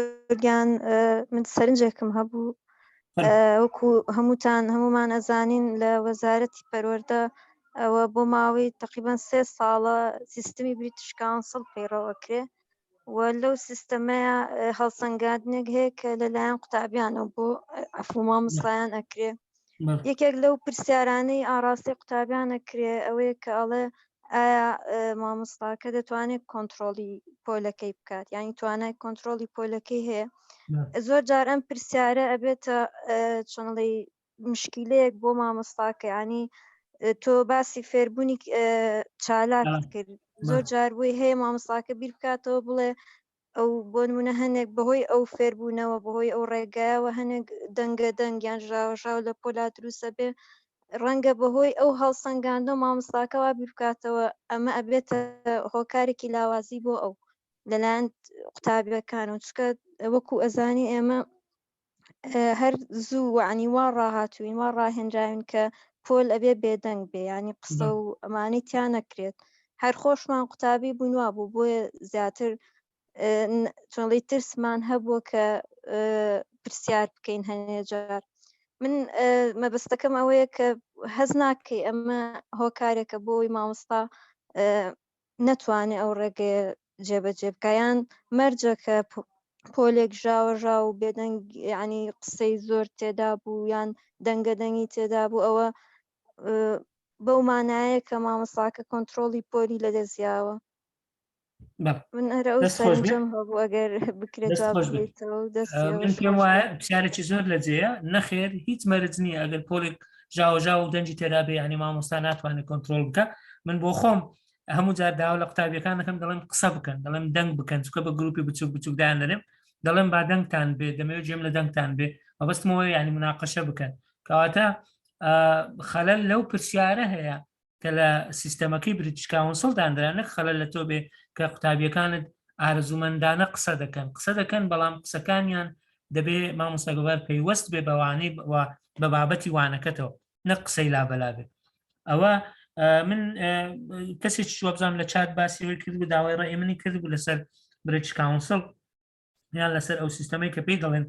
گیان من سەرنجێکم هەبوو وەکو هەمووتان هەمومان ئەزانین لە وەزارەتی پەروەردە ئەوە بۆ ماوەی تقریبان سێ ساڵە سیستمی British Council پەیڕەوەکرێ و لەو سیستەمەیە هەڵسەنگاندنێک هەیە کە لەلایەن قوتابیانەوە بۆ عەفو مامۆستایان ئەکرێ یەکێک لەو پرسیارانەی ئاراستەی قوتابیان ئەکرێ ئەوەیە کە ئەڵێ ئایا مامۆستاکە دەتوانێت کۆنتترۆلی پۆلەکەی بکات یعنی توانای کۆنتترۆلی پۆلەکەی هەیە زۆر جار ئەم پرسیارە ئەبێتە چۆنڵی مشکیلەیەک بۆ مامۆستاکە ینی تۆ باسی فێربوونی چالاکت کرد زۆر جار بووی هەیە مامۆستاکە بیر بکاتەوە بڵێ ئەو بۆ نمونە هەنێک بەهۆی ئەو فێربوونەوە بەهۆی ئەو ڕێگایەوە هەنێک دەنگە دەنگ یان ژاوەژاو لە پۆلا دروستە بێ ڕەنگە بەهۆی ئەو هەڵسەنگاندە مامۆستاکەوا بیر بکاتەوە ئەمە ئەبێتە هۆکارێکی لاوازی بۆ ئەو لەلایەن قوتابیەکان و چکە وەکو ئەزانی ئێمە هەر زوو وعنی وا ڕاهاتوین وا ڕاهێنراوین کە پۆل ئەبێ بێدەنگ بێ ینی قسە و ئەمانەی تیا نەکرێت هەر خۆشمان قوتابی بووین وا بوو بۆیە زیاتر چۆنڵی ترسمان هەبووە کە پرسیار بکەین هەنێ جار من مەبەستەکەم ئەوەیە کە هەز ناکەی ئەمە هۆکارێکە بۆی مامۆستا نەتوانێ ئەو ڕێگەیە جێبەجێ بکا یان مەرجە کە پۆلێک ژاوەژاو و بێدەنگ یعنی قسەی زۆر تێدا بوو یان دەنگە دەنگی تێدا بوو ئەوە بەو مانایە کە مامۆستاکە کۆنتترۆلی پۆلی لەدەستیاوە من هەر ئەو سەرنجم هەبوو ئەگەر بکرێت من پێم وایە پرسیارێکی زۆر لە جێیە نەخێر هیچ مەرج نییە ئەگەر پۆلێک ژاوەژاو و دەنگی تێدا بێ ینی مامۆستا ناتوانێت کۆنتترۆل بکە من بۆ خۆم هەموو جار داوا لە قوتابیەکان دەکەم دەڵێم قسە بکەن دەڵێم دەنگ بکەن چکە بە گروپی بچوک بچوکدان دەنێم دەڵێم با دەنگتان بێ دەمەوێت جێم لە دەنگتان بێ مەبەستمەوە ینی مناقەشە بکەن کەواتە خەلەل لەو پرسیارە هەیە کە لە سیستەمەکەی British Council دانرا نەک خەلەل لە تۆ بێ کە قوتابیەکانت ئارەزوومەندانە قسە دەکەن قسە دەکەن بەڵام قسەکانیان دەبێ مامۆستا گۆڤار پەیوەست بێ بەوانەی بە بابەتی وانەکەتەوە نەک قسەی لابەلا بێ ئەوە من کەسێکی وابزانام لە چات باسی ئەوەی کرد و داوای ڕێی منی کرد بوو لەسەر British Council یان لەسەر ئەو سیستەمەی کە پێی دەڵێن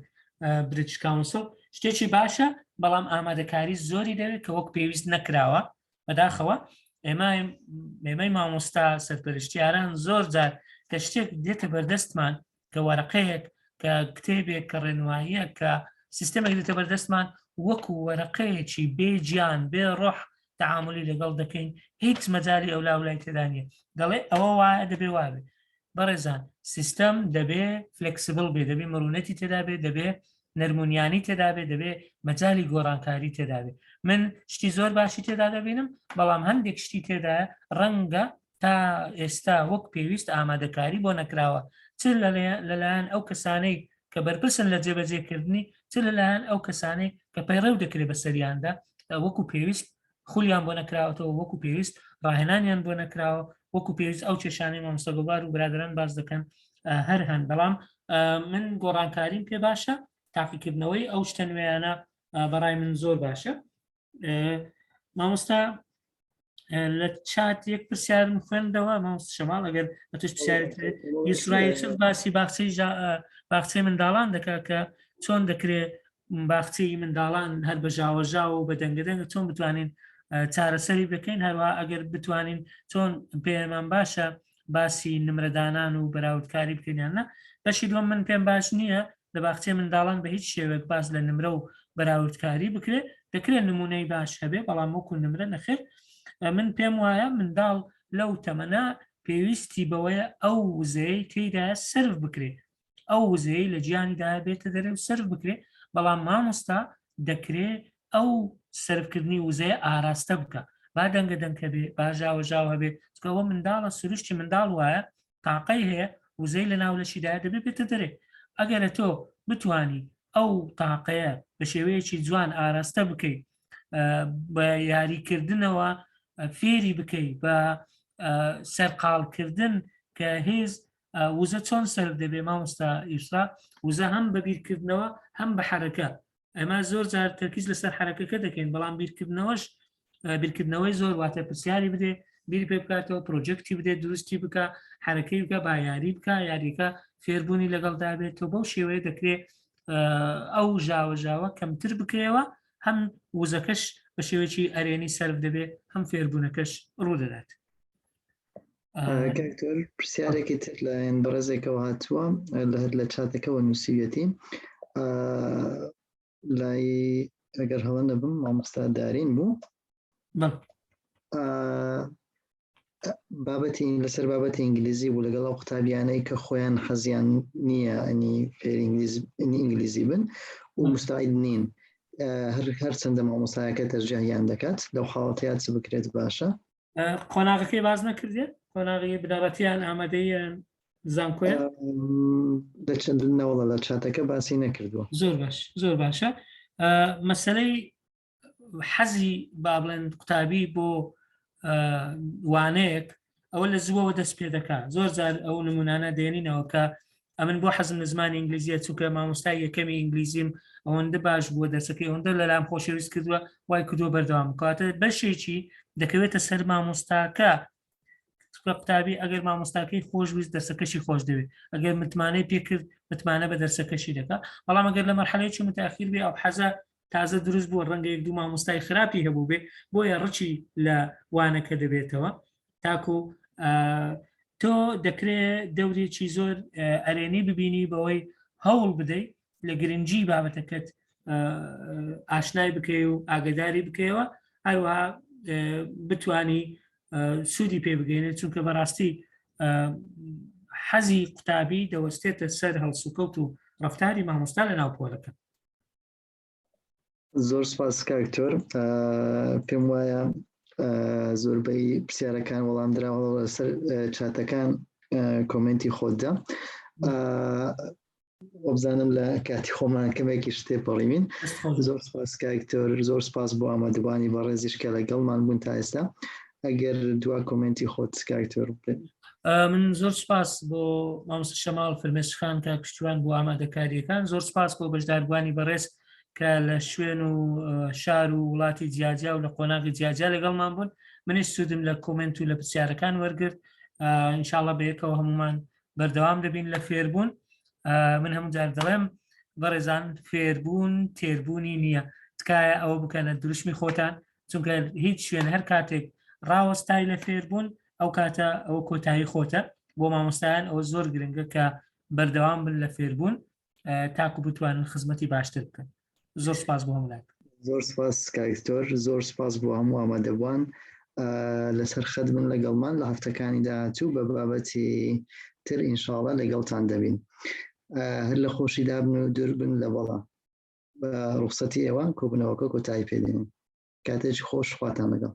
British Council شتێکی باشە بەڵام ئامادەکاری زۆری دەوێت کە وەک پێویست نەکراوە بەداخەوە ئێمە ئێمەی مامۆستا سەرپەرشتیاران زۆر جار کە شتێک دێتە بەردەستمان کە وەرەقەیەک کە کتێبێک کە ڕێنماییە کە سیستەمێک دێتە بەردەستمان وەکو وەرەقەیەکی بێ گیان بێ ڕۆح تعاملی لەگەڵ دەکەین هیچ مەجای ئەو لاولای تێدا نیە دەڵێ ئەوە وایە دەبێ وابێ بەڕێزان سیستەم دەبێ flexible بێ دەبێ مەرونەتی تێدا بێ دەبێ نەرمونیانی تێدا بێ دەبێ مەجای گۆڕانکاری تێدا بێ من شتی زۆر باشی تێدا دەبینم بەڵام هەندێک شتی تێدا ڕەنگە تا ئێستا وەک پێویست ئامادەکاری بۆ نەکراوە چ لەلایەن ئەو کەسانەی کە بەرپرسن لە جێبەجێکردنی چ لەلایەن ئەو کەسانەی کە پەیڕەو دەکرێت بەسەریاندا وەکو پێویست خولیان بۆ نەکراوەتەوە وەکو پێویست ڕاهێنانیان بۆ نەکراوە وەکو پێویست ئەو کێشانەی مامۆستا گۆڤار و برادران باس دەکەن هەر هەن بەڵام من گۆڕانکاریم پێ باشە تاقیکردنەوەی ئەو شتە نوێیانە بەڕای من زۆر باشە مامۆستا لە چات یەک پرسیارم خوێندەوە مامۆستا شەماڵ ئەگەر ئەتوش پرسیارت یوسرا یوسف باسی باخچەی باخچەی منداڵان دەکات کە چۆن دەکرێت باخچەی منداڵان هەر بە ژاوەژاو و بە دەنگەدەنگە چۆن بتوانین چارەسەری بکەین هەروە ئەگەر بتوانین چۆن پێمان باشە باسی نمرەدانان و بەراوردکاری بکەین یان نا بەشی دووەم من پێم باش نییە لە باخچەی منداڵان بە هیچ شێوەیەک باس لە نمرە و بەراوردکاری بکرێت دەکرێت نمونەی باش هەبێ بەڵام وەکو نمرە نەخێر من پێم وایە منداڵ لەو تەمەنە پێویستی بەوەیە ئەو وزەیەی تێیدا سرف بکرێت ئەو وزەیەی لە گیانیدا بێتە دەرێ و سرف بکرێ بەڵام مامۆستا دەکرێ ئەو سرفکردنی وزەیە ئاراستە بکە با دەنگە دەنکە بێ با ژاوە ژاو هەبێ چونکە ئەوە منداڵە سروشتی منداڵ وایە تاقەی هەیە وزەی لە ناو لەشیدا دەبێ بێتە دەرێ ئەگەرە تۆ بتانی ئەو تاقەیە بە شێوەیەکی جوان ئاراستە بکەیت بە یاریکردنەوە فێری بکەیت بە سەرقاڵکردن کە هێز وزە چۆن سەرف دەبێ مامۆستا یوسرا وزە هەم بە بیرکردنەوە هەم بە حرەکە ئەمە زۆر جار تەرکیز لەسەر حرەکەکە دەکەین بەڵام بیرکردنەوەش بیرکردنەوەی زۆر واتە پرسیاری بدێ بیر پێ بکاتەوە پرۆجێکتی بدێ دروستی بکە حرەکەی بکە با یاری بکە یاریەکە فێربوونی لەگەڵدا بێت تۆ بەو شێوەیە دەکرێت ئەو ژاوە ژاوە کەمتر بکرێەوە هەم وزەکەش بە شێوەیەکی ئەرێنی سەرف دەبێت هەم فێربوونەکەش ڕوودەدات. کاکتۆر پرسیارێکی تر لایەن بەڕێزێکەوە هاتووە لە هەر لە چاتەکەەوە نووسیویەتی لای ئەگەر هەڵە نەبم مامۆستا دارین بوو بابەتی لەسەر بابەتی ئینگلیزی بوو لەگەڵ ئەو قوتابیانەی کە خۆیان حەزیان نییە ئەنی فێری ئینگلیزی بن و مستعد نین هەر هەرچەندە مامۆستایەکە تەرجیحیان دەکات لەو حاڵەتەیە چ بکرێت باشە قۆناغەکەی باز نەکردێ قۆناغی بنەڕەتیان ئامادەیان زانکۆیە لە چەند نەوەڵە لە چاتەکە باسی نەکردووە زۆر باش زۆر باشە مەسلەی حەزی با بڵێن قوتابی بۆ وانەیەک ئەوە لە زووەوە دەست پێ دەکا زۆر جار ئەو نمونانە دێنینەوە کە ئەمن بۆ حەزم لە زمانی ئینگلیزیە چونکە مامۆستای یەکەمی ئینگلیزیم ئەوەندە باش بووە دەرسەکەی ئەوەندە لەلام خۆشەویست کردووە وای کردووە بەردەوام کەواتە بەشێکی دەکەوێتە سەر مامۆستاکە چونکە قوتابی ئەگەر مامۆستاکەی خۆش ویست دەرسەکەشی خۆش دەوێت ئەگەر متمانەی پێکرد متمانە بە دەرسەکەشی دەکا بەڵام ئەگەر لە مەرحەلەیەکی متاخیر بێ ئەو حەزە تازە دروست بووە ڕەنگە یەک دوو مامۆستای خراپی هەبوو بێ بۆیە ڕچی لە وانەکە دەبێتەوە تاکو تۆ دەکرێت دەورێکی زۆر ئەرێنی ببینی بەوەی هەوڵ بدەیت لە گرنگی بابەتەکەت ئاشنای بکەی و ئاگداری بکەیەوە هەروەها بتانی سوودی پێ بگەێنێت چونکە بەڕاستی حەزی قوتابی دەوەستێتە سەر هەڵسوکەوت و ڕفتاری مامۆستا لە ناو پۆلەکە زۆر سپاس کاکتۆر پێم وایە زۆربەی پرسیارەکان وەڵام دراوە لەسەر چاتەکان کۆمنتی خۆتدا وەبزانم لە کاتی خۆمان کەمێکی شتێ پەڕیوین زۆر سپاس کاکتۆر زۆر سپاس بۆ ئامادەبانی بەڕێزیش کە لەگەڵمان بوون تا ئێستا ئەگەر دوا کۆمنتی خۆت کاکتۆر بن من زۆر سپاس بۆ مامۆستا شەماڵ فرمێسخان کە پشتیوان بۆ ئامادەکاریەکان زۆر سپاس بۆ بەشداربووانی بەڕێز کە لە شوێن و شار و وڵاتی جیاجیا و لە قۆناغی جیاجیا لەگەڵمان بوون منیش سوودم لە کۆمنت و لە پرسیارەکان وەرگرت ئینشاءاللە بەیەکەوە هەمومان بەردەوام دەبین لە فێربوون من هەموو جار دەڵێم بەڕێزان فێربوون تێربوونی نییە تکایە ئەوە بکەنە دروشمی خۆتان چونکە هیچ شوێن هەر کاتێک ڕاوەستای لە فێربوون ئەو کاتە ئەوە کۆتایی خۆتە بۆ مامۆستایان ئەوە زۆر گرنگە کە بەردەوام بن لە فێربوون تاکو بتوانن خزمەتی باشتر بکەن زۆر سپاس بۆ هەموو لایەک. زۆر سپاس کاک دکتۆر زۆر سپاس بۆ هەموو ئامادەبووان لەسەر خەت بن لەگەڵمان لە هەفتەکانی داهاتوو بە بابەتی تر ئینشاڵە لەگەڵتان دەبین هەر لە خۆشی دابن و دوور بن لە بەڵا بە ڕوخسەتی ئێوە کۆبنەوەکە کۆتایی پێدێنین کاتێکی خۆش خواتان لەگەڵ.